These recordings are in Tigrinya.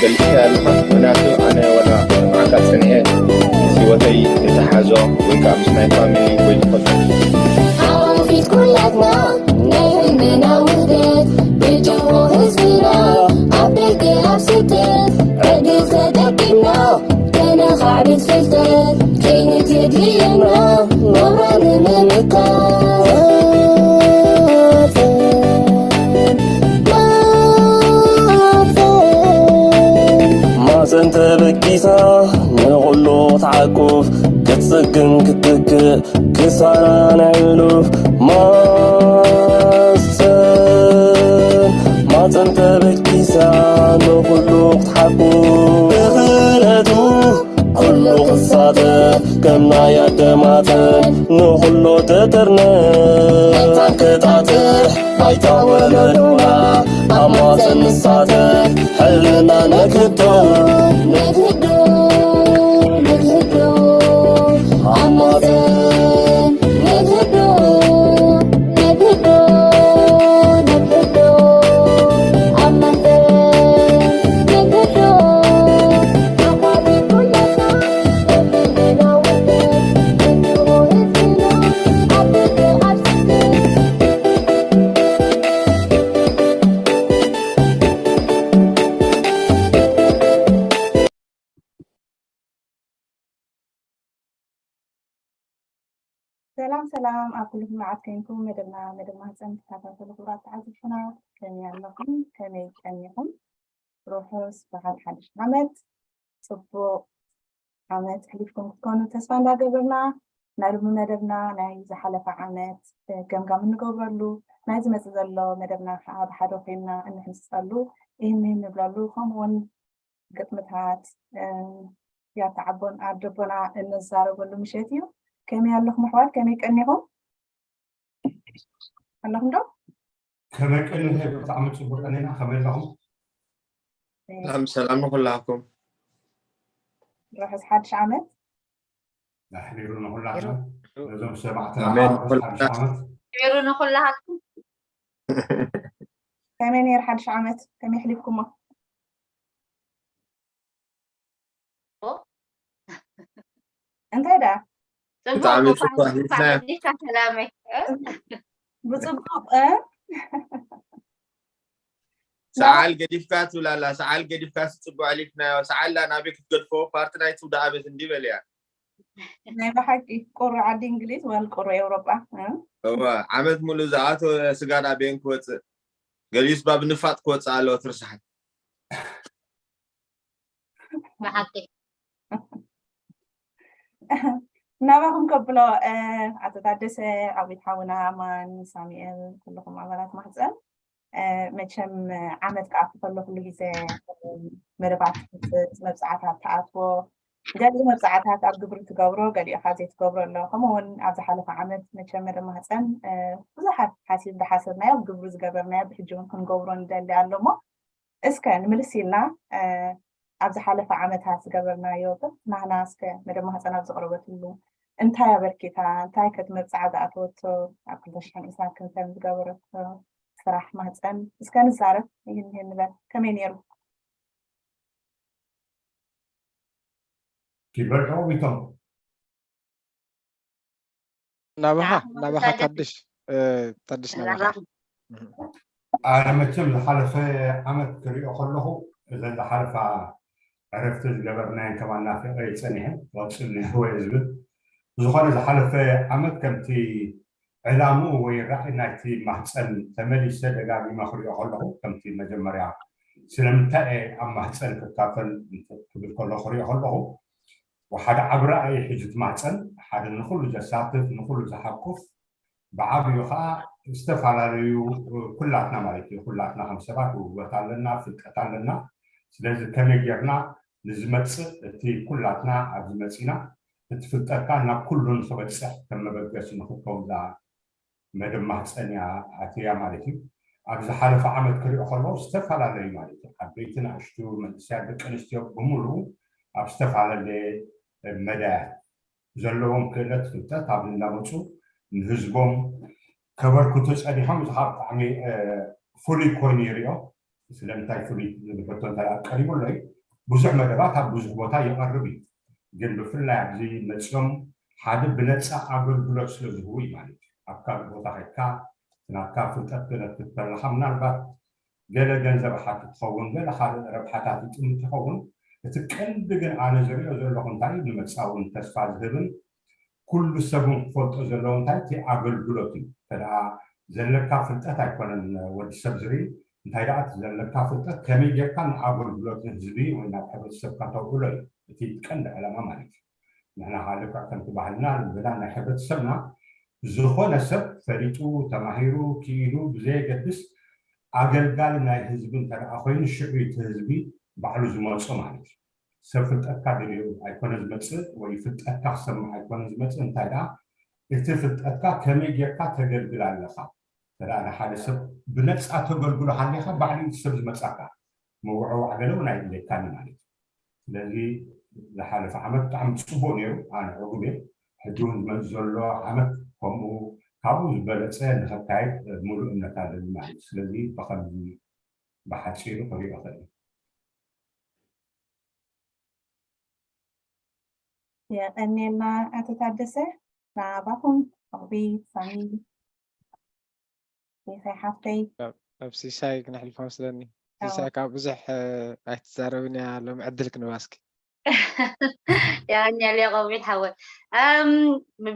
ገሊጽካዮ ኣለኻ። ምኽንያቱ ኣነ ዋላ መዓልታት ጸኒሐ ህይወተይ እንተሓዞ ወይ ከዓ ምስ ናይ ፋሚሊ ወይ ዝኾነ ሓቆፊት ኩላትና ናይ ህዝብና ውህደት ብጅሆ ህዝብና ኣብ ደገ ኣብ ስደት ዕድል ተጠቂምና ከነኻዕብት ፍልጠት ከይንትድልየና ናብራ ንምምካት ማፀን ተበጊሳ ንኹሉ ክትዓቁፍ ክትፅግን ክትትክእ ክሳራ ናይ ሕሉፍ ማፀን ማፀን ተበጊሳ ንኹሉ ክትሓቁፍ ብኽእለቱ ኩሉ ክሳተፍ ከም ናይ ኣደ ማፀን ንኹሉ ተጠርነፍ መታን ክጣጥሕ ባይታ ወለዶና ኣብ ማፀን ንሳተፍ ሕልና ነግህዶ ነግህዶ ነግህዶ ኣብ ማፀን ነግህዶ ነግህዶ ነግህዶ ኣብ ማፀን ነግህዶ ሰላም ሰላም ኣብ ኩሉ ኩሉ ዓት ኮንኩም መደብና መደብ ማህፀን ትከታተሉ ክቡራት ተዓዘብትና ከመይ ኣለኹም? ከመይ ቀኒኹም? ርሑስ በዓል ሓድሽ ዓመት፣ ጽቡቕ ዓመት ኣሕሊፍኩም ክትኮኑ ተስፋ እንዳገበርና፣ ናይ ሎሚ መደብና ናይ ዝሓለፈ ዓመት፣ እ፣ ገምጋም እንገብረሉ፣ ናይ ዝመጽእ ዘሎ መደብና ከዓ ብሓደ ኮይንና እንሕንጽጸሉ፣ ይህን ይህን ንብለሉ፣ ከምኡውን ግጥምታት፣ እ፣ ያታ ዓቦን ኣደቦና እንዛረበሉ ምሸት እዩ። ከመይ ኣለኹም ኣሕዋት? ከመይ ቀኒኹም? ኣለኹም ዶ? ከመይ ቀኒኹም? ብጣዕሚ ጽቡቕ ቀኒና። ከመይ ኣለኹም? ሰላም፣ ሰላም ንኹላኩም። ርሑስ ሓድሽ ዓመት። ኣሕቢሩ ንኹላትና። ነዞም ሰማዕትና ኣሜን። ርሑስ ሓድሽ ዓመት። ኣሕቢሩ ንኹላኩም። ከመይ ነይሩ ሓድሽ ዓመት? ከመይ ኣሕሊፍኩሞ? እንታይ ደኣ? ጽቡቕ ብጣዕሚ እኮ ጽቡቕ ፋሚሊ፣ ኣሕሊፍናዮ። ፋሚሊ ሰላመይ። ብጽቡቕ፣ እ? ሰዓል ገዲፍካ ትብል ኣላ፣ ሰዓል ገዲፍካ ጽቡቕ ኣሕሊፍናዮ። ሰዓል ላ ናበይ ክትገድፎ? ፓርቲ ናይት ውዳ ኣበት እንዲ በልያ። ናይ ብሓቂ ቁሩብ ዓዲ እንግሊዝ ወል ቁሩብ ኤውሮጳ፣ እ? እወ፣ ዓመት ሙሉእ ዝኣተወ ስጋ ናበየን ክወጽእ? ገሊኡስ ባ ብንፋጥ ክወጽእ ኣለዎ፣ ትርስሓት። ብሓቂ። ናባኹም ከብሎ፣ እ፣ ኣቶ ታደሰ፣ ዓዊት ሓውና፣ ኣማን፣ ሳሙኤል፣ ኩልኹም ኣባላት ማህፀን፣ እ፣ መቸም ዓመት ክኣቱ ከሎ ኩሉ ግዜ፣ እ፣ መደባት ትምፅእ፣ መብፅዓታት ትኣትዎ፣ ገሊኡ መብፅዓታት ኣብ ግብሪ ትገብሮ፣ ገሊኡ ካ ዘይትገብሮ ኣሎ። ከምኡ እውን ኣብ ዝሓለፈ ዓመት መቸም መደብ ማህፀን፣ እ፣ ብዙሓት ሓሲብ ዝሓሰብናዮ፣ ኣብ ግብሪ ዝገበርናዮ፣ ብሕጂ እውን ክንገብሮ ንደሊ ኣሎ እሞ፣ እስከ ንምልስ ኢልና፣ እ፣ ኣብ ዝሓለፈ ዓመታት ዝገበርናዮ፣ ግን ናህና እስከ መደብ ማህፀን ኣብ ዘቕረበትሉ እንታይ ኣበርኪታ፣ እንታይ ከ እቲ መብፅዓ ዝኣተወቶ፣ ኣብ ክልተ ሽሕን ዕስራን ክልተን ዝገበረቶ ስራሕ ማህፀን እስከ ንዛረብ፣ ይህን ይህን ንበል። ከመይ ነይሩ? ኪበል ዑቕቢቶም። ናባኻ፣ ናባኻ ታደሰ። ታድሽ፣ እ፣ ታድሽ ናባኻ። ናባኻ። እህ። ኣነ መቸም ዝሓለፈ ዓመት ክሪኦ ከለኹ፣ እዘን ዝሓለፋ ዕረፍቲ ዝገበርናየን ከማን ናፊቐ ጸኒሐ፣ ክቐጽል ነይርዎ እየ ዝብል። ብዝኾነ ዝሓለፈ ዓመት ከምቲ ዕላምኡ ወይ ራእይ ናይቲ ማህጸን ተመሊሰ ደጋጊመ ክሪኦ ከለኹ፣ ከምቲ መጀመርያ ስለምንታይ እየ ኣብ ማህጸን ክካፈል ክብል ከሎ ክሪኦ ከለኹ፣ ወሓደ ዓቢ ራእይ ሒዙ እቲ ማህጸን፣ ሓደ ንኹሉ ዘሳትፍ፣ ንኹሉ ዝሓቁፍ፣ ብዓቢኡ ኸኣ ዝተፈላለዩ፣ ኩላትና ማለት እዩ፣ ኩላትና ከም ሰባት ውህበት ኣለና፣ ፍልጠት ኣለና። ስለዚ ከመይ ጌርና ንዝመጽእ፣ እቲ ኩላትና ኣብዚ መጺና፣ እቲ ፍልጠትና ናብ ኩሉ ንኽበጽሕ ከም መበገሲ ንኽከውን እዛ መደብ ማህጸን እያ ኣትያ ማለት እዩ። ኣብ ዝሓለፈ ዓመት ክሪኦ ከለዉ ዝተፈላለዩ ማለት እዩ። ዓበይቲ፣ ንኣሽቱ፣ መንእሰያት፣ ደቂ ኣንስትዮ ብምሉኡ ኣብ ዝተፈላለየ መዳያት ዘለዎም ክእለት ፍልጠት ኣብ እንዳመፁ ንህዝቦም ከበርክቱ ፀኒሖም። እዚ ከዓ ብጣዕሚ ፍሉይ ኮይኑ ይሪኦ። ስለምንታይ ፍሉይ ዝብል ሕቶ እንተ ደኣ ቀሪቡ ኣሎ እዩ። ብዙሕ መደባት ኣብ ብዙሕ ቦታ ይቐርብ እዩ። ግን ብፍላይ ኣብዚ መፅኦም ሓደ ብነፃ ኣገልግሎት ስለ ዝህቡ እዩ ማለት እዩ። ኣብ ካልእ ቦታ ከድካ ናትካ ፍልጠት ክነክብ ከለካ ምናልባት ገለ ገንዘብ ሓቲ ትኸውን፣ ገለ ካልእ ረብሓታት ይጥምት ይኸውን። እቲ ቀንዲ ግን ኣነ ዝሪኦ ዘለኹ እንታይ እዩ፣ ንመፃውን ተስፋ ዝህብን ኩሉ ሰብ እውን ክፈልጦ ዘለዎ እንታይ እቲ ኣገልግሎት እዩ። እንተ ደኣ ዘለካ ፍልጠት ኣይኮነን ወዲ ሰብ ዝርኢ፣ እንታይ ደኣ እቲ ዘለካ ፍልጠት ከመይ ጌርካ ንኣገልግሎት ንህዝቢ ወይ ናብ ሕብረተሰብካ ተውዕሎ እዩ እቲ ቀንዲ ዕላማ ማለት እዩ። ንሕና ከዓ ልክዕ ከምቲ ባህልና ልምድና ናይ ሕብረተሰብና ዝኾነ ሰብ ፈሊጡ ተማሂሩ ክኢሉ ብዘየገድስ ኣገልጋሊ ናይ ህዝቢ እንተ ደኣ ኮይኑ ሽዑ እቲ ህዝቢ ባዕሉ ዝመርጾ ማለት እዩ። ሰብ ፍልጠትካ ድልዩ ኣይኮነ ዝመፅእ ወይ ፍልጠትካ ክሰምዕ ኣይኮነ ዝመፅእ፣ እንታይ ደኣ እቲ ፍልጠትካ ከመይ ጌርካ ተገልግል ኣለኻ። እንተ ደኣ ንሓደ ሰብ ብነፃ ተገልግሎ ሃሊኻ ባዕሉ እቲ ሰብ ዝመፃካ ምውዕዋዕ ገለ እውን ኣይድለካኒ ማለት እዩ። ስለዚ ዝሓለፈ ዓመት ብጣዕሚ ፅቡቅ ነይሩ፣ ኣነ ዕጉብ እየ። ሕጂ እውን ዝመፅእ ዘሎ ዓመት ከምኡ ካብኡ ዝበለፀ ንኸካየድ ሙሉእ እምነት ኣለኒ ማለት እዩ። ስለዚ ብኸምዚ ብሓፂሩ ክሪኦ እኽእል እየ። የቐንየልና ኣቶ ታደሰ። ንኣባኹም ዕቑቢ ሳሚ፣ ሲሳይ ሓፍተይ። ኣብ ሲሳይ ክነሕልፎ መስለኒ። ሲሳይ ካብ ብዙሕ ኣይትዛረብን እያ፣ ሎም ዕድል ክንባስኪ። ያኛል የቆቢል ሓወ። እም፣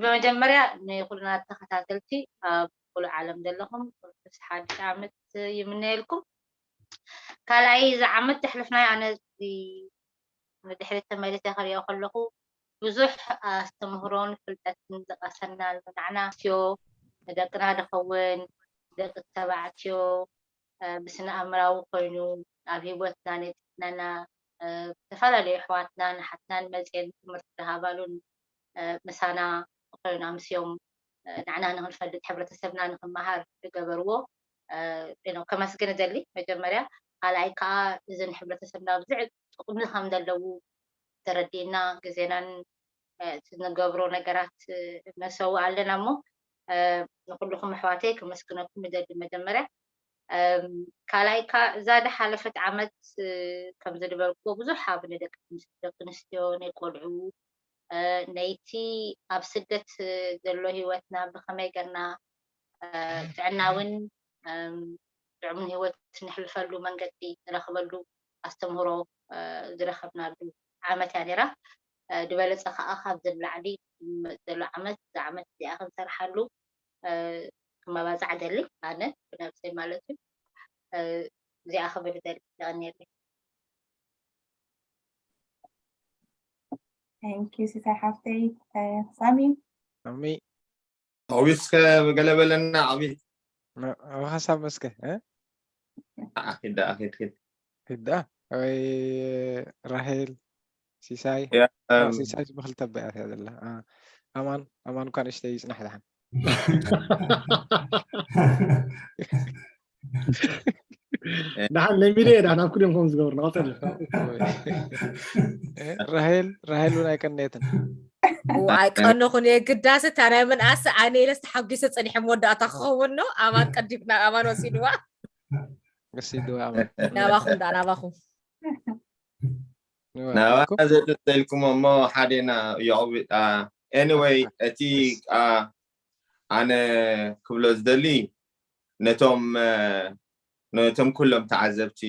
ብመጀመርያ ንኩልና ተኸታተልቲ ኣብ ኩሉ ዓለም ዘለኹም ርሑስ ሓድሽ ዓመት ይምነየልኩም። ካልኣይ፣ እዚ ዓመት ዘሕለፍናዮ ኣነ እዚ ንድሕሪት ተመሊሰ ክሪኦ ከለኹ ብዙሕ ኣስተምህሮን ፍልጠትን ዝቐሰናሉ ንዓና ኣንስትዮ ንደቅና ድኸውን ደቂ ተባዕትዮ ብስነ ኣእምራዊ ኮይኑ ኣብ ሂወትና ናይ ጥዕናና ዝተፈላለዩ ኣሕዋትናን ኣሓትናን መፅኤን ትምህርቲ ዝሃባሉን ምሳና ኮይኑ ኣምስዮም ንዓና ንክንፈልጥ ሕብረተሰብና ንክመሃር ዝገበርዎ ከመስግን እደሊ መጀመርያ። ካልኣይ ከዓ እዚ ንሕብረተሰብና ብዙሕ ጥቕሚ ከም ዘለዎ ተረዲእና ግዜናን እቲ ንገብሮ ነገራት ነሰው ኣለና እሞ ንኩልኩም ኣሕዋተይ ከመስግነኩም ይደሊ መጀመርያ። ካልኣይ እዛ ዝሓለፈት ዓመት ከም ዝነበርኩዎ ብዙሕ ኣብ ንደቂ ኣንስትዮ ናይ ቆልዑ ነይቲ ኣብ ስደት ዘሎ ሂወትና ብከመይ ገርና ጥዕናውን ጥዑምን ሂወት ነሕልፈሉ መንገዲ ንረክበሉ ኣስተምህሮ ዝረከብናሉ ዓመት እያ ነይራ። ዝበለፀ ከዓ ካብዚ ንላዕሊ ዘሎ ዓመት እዛ ዓመት እዚኣ ክንሰርሓሉ ክመባፃዕ ደሊ ኣነ ብነብሰይ ማለት እዩ። እዚኣ ክብል ደሊ የቀኒየለይ። Thank you ሲሳይ ሓፍተይ። ሳሚ ሳሚ ኦቢስከ ገለ በለና ዓብይ ኣብ ሓሳብ መስከ እ? ኣኺድ ኣኺድ ኪድ ግዳ ወይ ራሄል ሲሳይ ያ እ፣ እም፣ ሲሳይ ብክልተ በያት እያ ዘላ እ፣ ኣማን ኣማን እኳ ንእሽተይ ይፅናሕ ድሓን ደሓን ናይ ሚድያ እየ ደሓን ኣብ ኩሎም ከም ዝገብሩ ንቐፀል እ፣ ራሄል ራሄል እውን ኣይቀነየትን ኣይቀነኹን እየ ግዳስ እታ ናይ ምንኣስ ዓይነ ኢለስ ተሓጒሰ ፀኒሐ መወዳእታ ክኸውን ነው ኣማን ቀዲምና ኣማን ወሲድዋ ወሲድዋ ኣማን ናባኹም ዳ ናባኹም ንዋ- ናባና ንኩም- ዘድል ዘልኩም እሞ ሓዴና የዕቢ anyway እቲ ኣ፣ ኣነ ክብሎ ዝደሊ ነቶም እ፣ ነቶም ኩሎም ተዓዘብቲ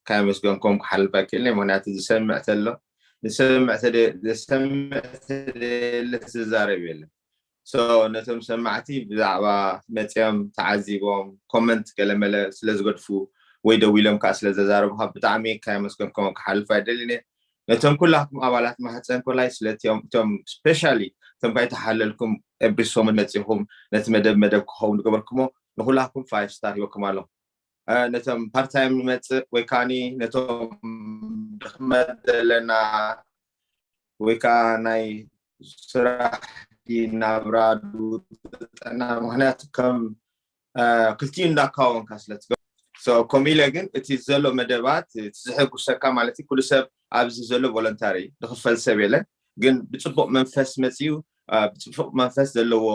ካየመስገንኩም ክሓልፍ ኣይክእልን ምክንያቱ ዝሰምዕ ተሎ ዝሰምዕ ተደ- ዝሰምዕ ተደየለ ዝዛረብ የለን so ነቶም ሰማዕቲ ብዛዕባ መፅኦም ተዓዚቦም comment ገለመለ ስለ ዝገድፉ ወይ ደዊሎም ከዓ ስለ ዘዛረቡካ ብጣዕሚ ካየመስገንኩም ክሓልፍ ኣይደልን እየ ነቶም ኩላኩም ኣባላት ማህፀን ኮላይ ስለቲኦም እቶም specially እቶም ካይተሓለልኩም every ሰሙን መፂኹም ነቲ መደብ መደብ ክኸውን ዝገበርኩሞ ንኩላኩም five star ሂበኩም ኣለኹ ነቶም part time ንመፅእ ወይ ከዓ ነቶም ድክመት ዘለና ወይ ከዓ ናይ ስራሕ ናብራ ጥዕና ምክንያቱ ከም ክልቲኡ እንዳካወንካ ስለ ከምኡ ኢለ ግን እቲ ዘሎ መደባት እቲ ዝሕጉሰካ ማለት እዩ። ኩሉ ሰብ ኣብዚ ዘሎ ቮለንታሪ እዩ፣ ዝኽፈል ሰብ የለን። ግን ብፅቡቕ መንፈስ መፂኡ፣ ብፅቡቕ መንፈስ ዘለዎ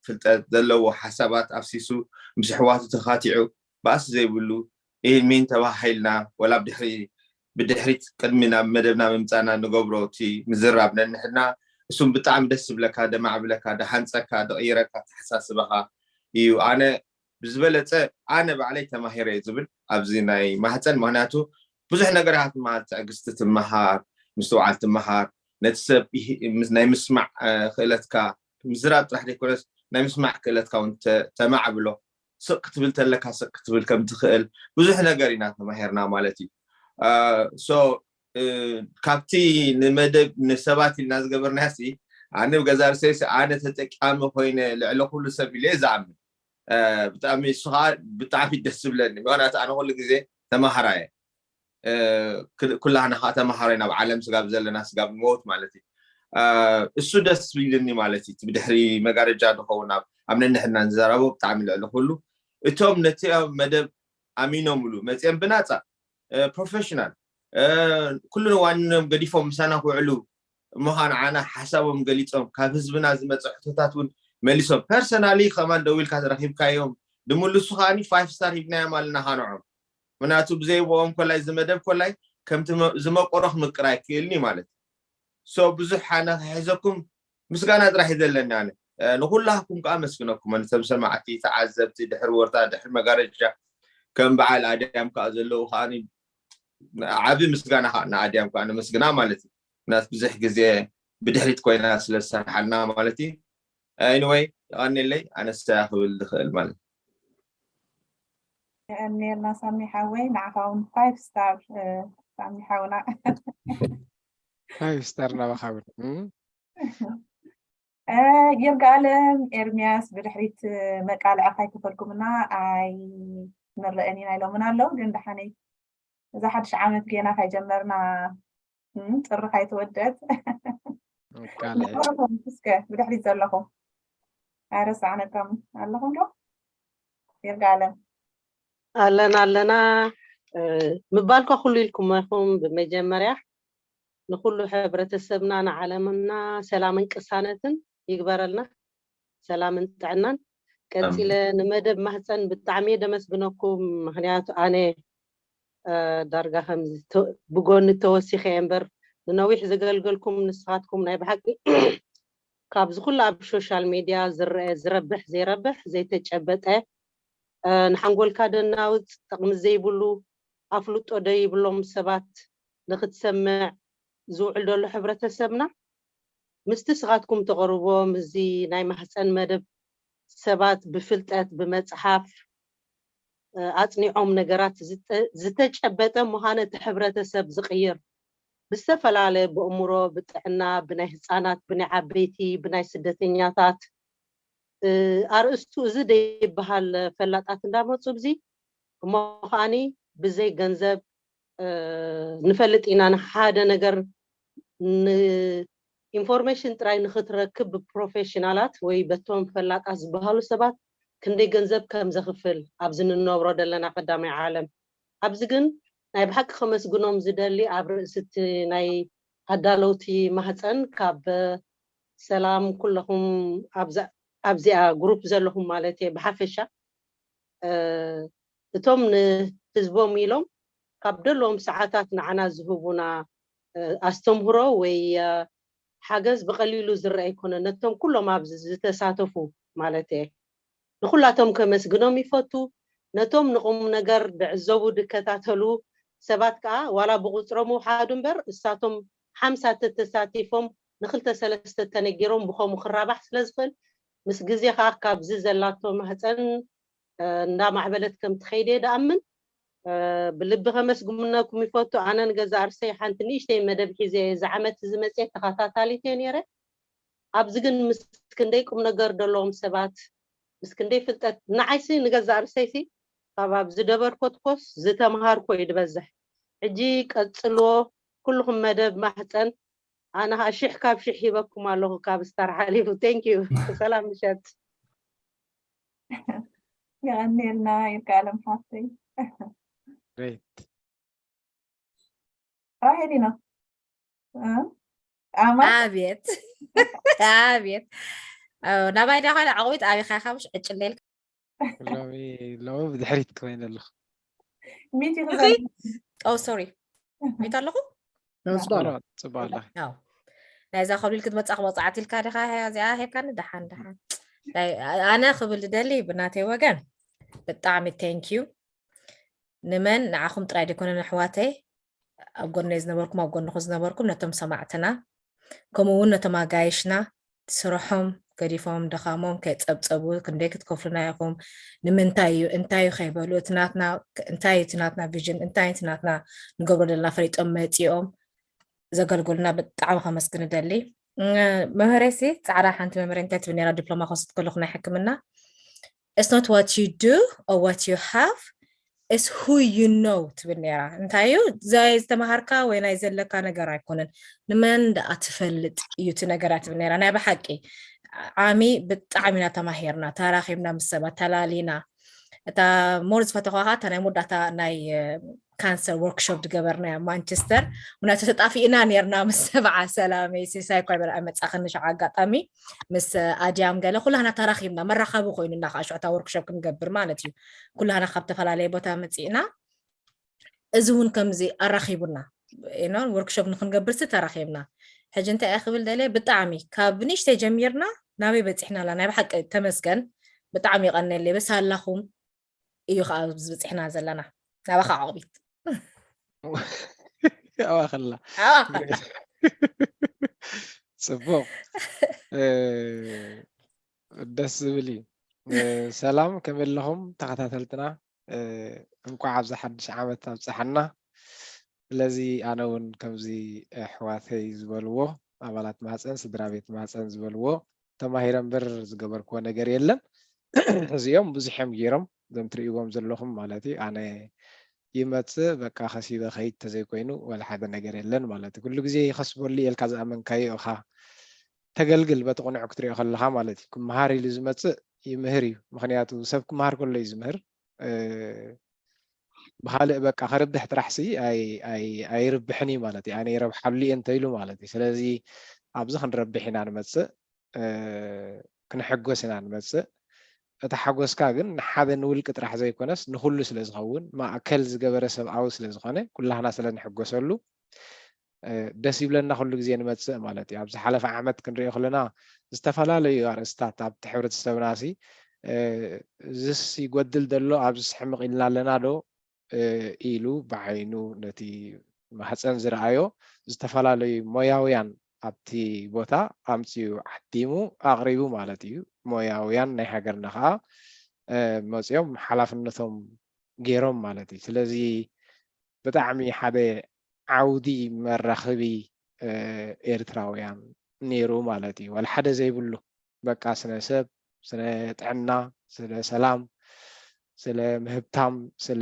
ፍልጠት ዘለዎ ሓሳባት ኣፍሲሱ ምስ ኣሕዋቱ ተኻቲዑ ባእሲ ዘይብሉ ኢልሚን ተባሂልና ወላ ብድሕሪ ብድሕሪት ቅድሚ ናብ መደብና ምምፃና ንገብሮ እቲ ምዝራብ ነንሕድና እሱም ብጣዕሚ ደስ ዝብለካ፣ ደማዕብለካ፣ ደሃንፀካ፣ ደቕይረካ ኣተሓሳስባኻ እዩ። ኣነ ብዝበለፀ ኣነ ባዕለይ ተማሂረ እየ ዝብል ኣብዚ ናይ ማህፀን። ምክንያቱ ብዙሕ ነገር ኢካ ትመሃር፣ ትዕግስቲ ትመሃር፣ ምስትውዓል ትመሃር፣ ነቲ ሰብ ናይ ምስማዕ ክእለትካ፣ ምዝራብ ጥራሕ ዘይኮነስ ናይ ምስማዕ ክእለትካ እውን ተማዕብሎ። ስቕ ክትብል ተለካ ስቕ ክትብል ከም ትኽእል ብዙሕ ነገር ኢና ተማሂርና ማለት እዩ። ሶ ካብቲ ንመደብ ንሰባት ኢልና ዝገበርና ሲ ኣነ ብገዛ ርእሰይ ኣነ ተጠቃሚ ኮይነ ልዕሊ ኩሉ ሰብ ኢለ ዝኣምን። ብጣዕሚ እሱ ከዓ ብጣዕሚ ደስ ዝብለኒ፣ ምክንያቱ ኣነ ኩሉ ግዜ ተማሃራየ። ኩላህና ከዓ ተማሃሮ ኢና፣ ኣብ ዓለም ስጋብ ዘለና ስጋብ ንመውት ማለት እዩ። እሱ ደስ ይብልኒ ማለት እዩ። ብድሕሪ መጋረጃ ዝኸውን ኣብ ኣብ ነንሕድና ንዘራረቦ ብጣዕሚ ልዕሊ ኩሉ እቶም ነቲ መደብ ኣሚኖምሉ መፅኦም ብናፃ ፕሮፌሽናል ኩሉ ዋንኖም ገዲፎም ምሳና ክውዕሉ እሞ ከዓ ንዓና ሓሳቦም ገሊፆም ካብ ህዝብና ዝመፀ ሕቶታት እውን መሊሶም ፐርሰናሊ ከማን ደዊልካ ረኪብካዮም ድምልሱ ከዓኒ ፋይፍ ስታር ሂብናዮም ኣለና ካንዖም። ምክንያቱ ብዘይብኦም ኮላይ ዝመደብ ኮላይ ከምቲ ዝመቆሮ ክምቅር ኣይክእልኒ ማለት ሶ ብዙሕ ሓነ ክሕዘኩም ምስጋና ጥራሕ እዩ ዘለኒ ኣነ። ንኩላኩም ከዓ መስግነኩም ነቶም ሰማዕቲ ተዓዘብቲ ድሕሪ ወርታ ድሕሪ መጋረጃ ከም በዓል ኣድያም ከዓ ዘለዉ ከዓ ዓብ ምስጋና ከዓ ንኣድያም ከዓ ነመስግና ማለት እዩ። ምክንያቱ ብዙሕ ግዜ ብድሕሪት ኮይና ስለዝሰርሓልና ማለት እዩ። Anyway የቀኒለይ ኣነሰ ክብል ዝኽእል ማለት የቀኒልና ሳሚ ሓወይ ንዓኻ እውን ፋይፍ ስታር ሳሚ ሓውና ፋይፍ ስታር ናባኻ እውን ይርጋለም ኤርሚያስ ብድሕሪት መቃልዐ ካይከፈልኩምና ኣይንረአን ኢና ኢሎምና ኣለዉ ግን ደሓነይ እዛ ሓድሽ ዓመት ጌና ካይጀመርና ጥሪ ካይተወደት እስከ ብድሕሪት ዘለኹም ኣይረሳዕነኩም ኣለኹም ዶ ይርጋለም ኣለና ኣለና ምባልኳ ኩሉ ኢልኩም ኢኹም ብመጀመርያ ንኩሉ ሕብረተሰብና ንዓለምና ሰላምን ቅሳነትን ይግበረልና ሰላምን ጥዕናን ቀፂለ ንመደብ ማህፀን ብጣዕሚ ደመስግነኩም ምክንያቱ ኣነ ዳርጋ ከም ብጎኒ ተወሲኸ እየ እምበር ንነዊሕ ዘገልገልኩም ንስኻትኩም ናይ ብሓቂ ካብዚ ኩሉ ኣብ ሶሻል ሜድያ ዝረአ ዝረብሕ ዘይረብሕ ዘይተጨበጠ ንሓንጎልካ ደናውፅ ጥቕሚ ዘይብሉ ኣፍልጦ ደይብሎም ሰባት ንክትሰምዕ ዝውዕል ዘሎ ሕብረተሰብና ምስቲ ስኻትኩም ተቕርቦ ምስዚ ናይ ማህፀን መደብ ሰባት ብፍልጠት ብመፅሓፍ ኣፅኒዖም ነገራት ዝተጨበጠ ምዃነ እቲ ሕብረተሰብ ዝቕይር ብዝተፈላለየ ብእምሮ ብጥዕና ብናይ ህፃናት ብናይ ዓበይቲ ብናይ ስደተኛታት ኣርእስቱ እዚ ደይበሃል ፈላጣት እንዳመፁ ብዚ እሞ ከዓኒ ብዘይ ገንዘብ ንፈልጥ ኢና ንሓደ ነገር ኢንፎርሜሽን ጥራይ ንክትረክብ ብፕሮፌሽናላት ወይ በቶም ፈላጣት ዝበሃሉ ሰባት ክንደይ ገንዘብ ከም ዘኽፍል ኣብዚ ንነብሮ ዘለና ቀዳማይ ዓለም ኣብዚ ግን ናይ ብሓቂ ከመስግኖም ዝደሊ ኣብ ርእሲ እቲ ናይ ኣዳለውቲ ማህፀን ካብ ሰላም ኩለኹም ኣብዚኣ ግሩፕ ዘለኹም ማለት እየ ብሓፈሻ እቶም ንህዝቦም ኢሎም ካብ ደለዎም ሰዓታት ንዓና ዝህቡና ኣስተምህሮ ወይ ሓገዝ ብቐሊሉ ዝረአ ኣይኮነ ነቶም ኩሎም ኣብዚ ዝተሳተፉ ማለት እየ ንኩላቶም ከመስግኖም ይፈቱ ነቶም ንቁም ነገር ድዕዘቡ ድከታተሉ ሰባት ከዓ ዋላ ብቁፅሮም ውሓዱ እምበር እሳቶም ሓምሳ ተተሳቲፎም ንክልተ ሰለስተ ተነጊሮም ብከምኡ ክራባሕ ስለዝኽእል ምስ ግዜ ከዓ ካብዚ ዘላቶ ማህፀን እንዳማዕበለት ከም ትኸይድ እየ ደኣምን ብልቢ ከመስግነኩም ይፈቱ ኣነ ንገዛ ኣርሰይ ሓንቲ ንእሽተይ መደብ ሒዘ እዚ ዓመት እዚ መፅየ ተኸታታሊት እየ ነይረ ኣብዚ ግን ምስ ክንደይ ቁም ነገር ዘለዎም ሰባት ምስ ክንደይ ፍልጠት ንዓይሲ ንገዛ ኣርሰይሲ ካብ ኣብ ዝደበርኮትኮስ ዝተምሃርኮ እዩ ዝበዝሕ ሕጂ ቀፅልዎ ኩልኹም መደብ ማሕፀን ኣነ ከዓ ሽሕ ካብ ሽሕ ሂበኩም ኣለኹ ካብ ስታር ሓሊፉ thank you ሰላም ምሸት የቐንየልና ይርጋለም ሓፍተይ Great. ራሄሊና ኣማ ኣቤት ኣቤት ናባይ ዳ ኮይነ ዕቑቢት ኣበይ ኻኻ ምሽ ዕጭለል ሎሚ ሎሚ ብድሕሪት ኮይነ ኣለኹ። ሚቲ ኦ ሶሪ ሚት ኣለኹ ተመስገን ጽባ ኣለኺ። ያው ናይዛ ከብሊል ክትመጻ ክመጻዓት ኢልካ ዲኻ እዚኣ ሄካኒ ደሓን ደሓን ናይ ኣነ ክብል ዝደሊ ብናተይ ወገን ብጣዕሚ thank you ንመን ንዓኹም ጥራይ ደይኮነ ንኣሕዋተይ ኣብ ጎነይ ዝነበርኩም ኣብ ጎንኹ ዝነበርኩም ነቶም ሰማዕትና ከምኡ እውን ነቶም ኣጋይሽና ስርሖም ገዲፎም ድኻሞም ከይጸብጸቡ ክንደይ ክትከፍሉና ኢኹም ንምንታይ እዩ እንታይ እዩ ከይበሉ እቲ ናትና እንታይ እዩ እቲ ናትና ቪዥን እንታይ እዩ እቲ ናትና ንገብሮ ዘለና ፈሊጦም መጺኦም ዘገልገሉና ብጣዕሚ ከመስግን እደሊ መምህረይሲ ጻዕራ ሓንቲ መምህረ እንታይ ትብል ነራ ዲፕሎማ ከወስድ ከለኹ ናይ ሕክምና it's not what you do or what you have it's who you know ትብል ነራ እንታይ እዩ ዘይ ዝተምሃርካ ወይ ናይ ዘለካ ነገር ኣይኮነን ንመን ደኣ ትፈልጥ እዩ እቲ ነገራት ትብል ነራ ናይ ብሓቂ ዓሚ ብጣዕሚ ኢና ተማሂርና ተራኺብና ምስ ሰባት ተላሊና እታ more ዝፈተኳ ከዓ እታ ናይ መወዳእታ ናይ ካንሰር ወርክሾፕ ዝገበርናያ ማንቸስተር ምክንያቱ ተጣፊእና ነርና ምስ ሰብዓ ሰላመይ ሲሳይ እኳ ይበልዓ መፃኽኒ ሸዓ ኣጋጣሚ ምስ ኣድያም ገለ ኩላህና ተራኺብና መራኸቢ ኮይኑና ከዓ ሽዕታ ወርክሾፕ ክንገብር ማለት እዩ ኩላህና ካብ ተፈላለየ ቦታ መፂእና እዚ እውን ከምዚ ኣራኺቡና ኖ ወርክሾፕ ንክንገብር ሲ ተራኺብና ሕጂ እንታይ እየ ክብል ደለ ብጣዕሚ ካብ ንእሽተይ ጀሚርና ናበይ በፂሕና ኣላ ናይ ብሓቂ ተመስገን ብጣዕሚ ይቐነለይ በስ ኣላኹም እዩ ከዓ ኣብዚ በፂሕና ዘለና ናባኻ ዓቕቢት ኣዋኸላ ኣዋ ጽቡቕ ደስ ዝብል እዩ ሰላም ከመይ ኣለኹም ተኸታተልትና እንኳዕ ኣብዚ ሓድሽ ዓመት ኣብፀሓና ስለዚ ኣነ እውን ከምዚ ኣሕዋተይ ዝበልዎ ኣባላት ማፀን ስድራ ቤት ማፀን ዝበልዎ ተማሂረ እምበር ዝገበርክዎ ነገር የለን እዚኦም ብዙሕ እዮም ገይሮም እዞም ትርእይዎም ዘለኹም ማለት እዩ ኣነ ይመፅእ በቃ ከሲበ ከይድ ተዘይኮይኑ ወላ ሓደ ነገር የለን ማለት እዩ ኩሉ ግዜ ይኸስበሉ እየ ኢልካ ዝኣመንካዮ ኢኻ ተገልግል በቲ ቁኑዕ ክትሪኦ ከለኻ ማለት እዩ ክመሃር ኢሉ ዝመፅእ ይምህር እዩ ምክንያቱ ሰብ ክመሃር ከሎ እዩ ዝምህር ብካልእ በቃ ከርብሕ ጥራሕ ሲ ኣይርብሕን እዩ ማለት እዩ ኣነ ይረብሓሉ እየ እንተኢሉ ማለት እዩ ስለዚ ኣብዚ ክንረብሕ ኢና ንመፅእ ክንሕጎስ ኢና ንመፅእ እቲ ሓጎስካ ግን ንሓደ ንውልቂ ጥራሕ ዘይኮነስ ንኩሉ ስለ ዝኸውን ማእከል ዝገበረ ሰብኣዊ ስለ ዝኾነ ኩላህና ስለ ንሕጎሰሉ ደስ ይብለና ኩሉ ግዜ ንመፅእ ማለት እዩ ኣብ ዝሓለፈ ዓመት ክንሪኦ ከለና ዝተፈላለዩ ኣርእስታት ኣብቲ ሕብረተሰብና ሲ እዚስ ይጎድል ዘሎ ኣብዚስ ሕምቕ ኢልና ኣለና ዶ ኢሉ ብዓይኑ ነቲ ማህፀን ዝረኣዮ ዝተፈላለዩ ሞያውያን ኣብቲ ቦታ ኣምፅኡ ዓዲሙ ኣቕሪቡ ማለት እዩ ሞያውያን ናይ ሃገርና ከዓ መፅኦም ሓላፍነቶም ገይሮም ማለት እዩ ስለዚ ብጣዕሚ ሓደ ዓውዲ መራኸቢ ኤርትራውያን ነይሩ ማለት እዩ ዋላ ሓደ ዘይብሉ በቃ ስነ ሰብ ስነ ጥዕና ስለ ሰላም ስለ ምህብታም ስለ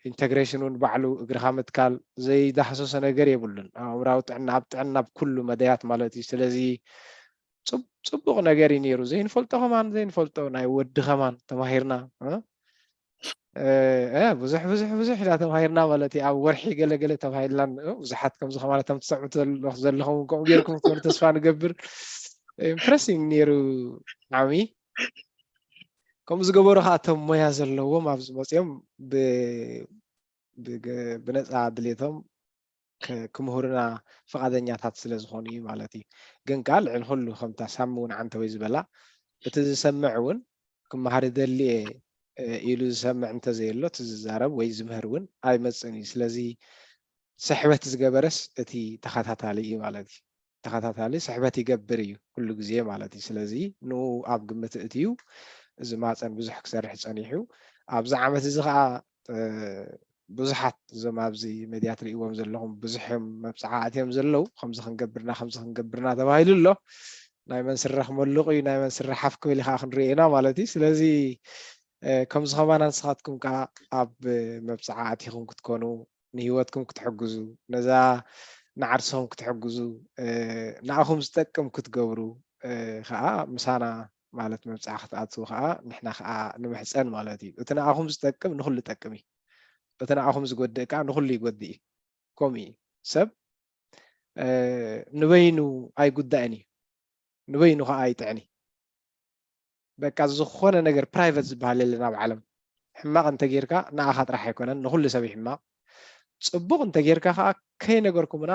ኢንተግሬሽን እውን ባዕሉ እግርኻ ምትካል ዘይዳህሰሶ ነገር የብሉን ኣእምራዊ ጥዕና ኣብ ጥዕና ኣብ ኩሉ መዳያት ማለት እዩ ስለዚ ፅቡቕ ነገር እዩ ነይሩ ዘይንፈልጦ ከማን ዘይንፈልጦ ናይ ወዲ ከማን ተማሂርና ብዙሕ ብዙሕ ብዙሕ ኢና ተማሂርና ማለት እዩ ኣብ ወርሒ ገለገለ ተባሂልና ብዙሓት ከምዚ ከማን ከም ትሰምዑ ዘለኹም ከምኡ ገይርኩም ትኮኑ ተስፋ ንገብር ኢምፕረሲንግ ነይሩ ዓሚ ከምኡ ዝገበሩ ከዓ እቶም ሞያ ዘለዎም ኣብዚ መፅኦም ብነፃ ድሌቶም ክምህሩና ፍቓደኛታት ስለ ዝኾኑ እዩ ማለት እዩ። ግን ከዓ ልዕሊ ኩሉ ከምታ ሳሚ እውን ዓንተወይ ዝበላ እቲ ዝሰምዕ እውን ክመሃር ይደሊ እየ ኢሉ ዝሰምዕ እንተዘየሎ እቲ ዝዛረብ ወይ ዝምህር እውን ኣይመፅእን እዩ። ስለዚ ስሕበት ዝገበረስ እቲ ተኸታታሊ እዩ ማለት እዩ። ተኸታታሊ ስሕበት ይገብር እዩ ኩሉ ግዜ ማለት እዩ። ስለዚ ንኡ ኣብ ግምት እእትዩ እዚ ማፀን ብዙሕ ክሰርሕ ፀኒሑ ኣብዚ ዓመት እዚ ከዓ ብዙሓት እዞም ኣብዚ ሜድያ ትርእይዎም ዘለኹም ብዙሕ እዮም መብፅዓ ኣትዮም ዘለዉ ከምዚ ክንገብርና ከምዚ ክንገብርና ተባሂሉ ኣሎ ናይ መን ስረ ክመልቕ እዩ ናይ መን ስረ ሓፍ ክብል ከዓ ክንሪኦ ኢና ማለት እዩ ስለዚ ከምዚ ከማና ንስኻትኩም ከዓ ኣብ መብፅዓ ኣቲኹም ክትኮኑ ንህይወትኩም ክትሕግዙ ነዛ ንዓርስኹም ክትሕግዙ ንኣኹም ዝጠቅም ክትገብሩ ከዓ ምሳና ማለት መብፅዓ ክትኣትዉ ከዓ ንሕና ከዓ ንምሕፀን ማለት እዩ እቲ ንኣኹም ዝጠቅም ንኩሉ ጠቅም እዩ እቲ ንዓኹም ዝጎድእ ከዓ ንኹሉ ይጎድእ እዩ። ከምኡ እዩ። ሰብ ንበይኑ ኣይጉዳእን እዩ፣ ንበይኑ ከዓ ኣይጥዕን እዩ። በቃ ዝኾነ ነገር ፕራይቨት ዝበሃል የለን ኣብ ዓለም። ሕማቕ እንተጌርካ ንኣኻ ጥራሕ ኣይኮነን፣ ንኹሉ ሰብ ይሕማቕ። ፅቡቕ እንተጌርካ ከዓ ከይነገርኩምና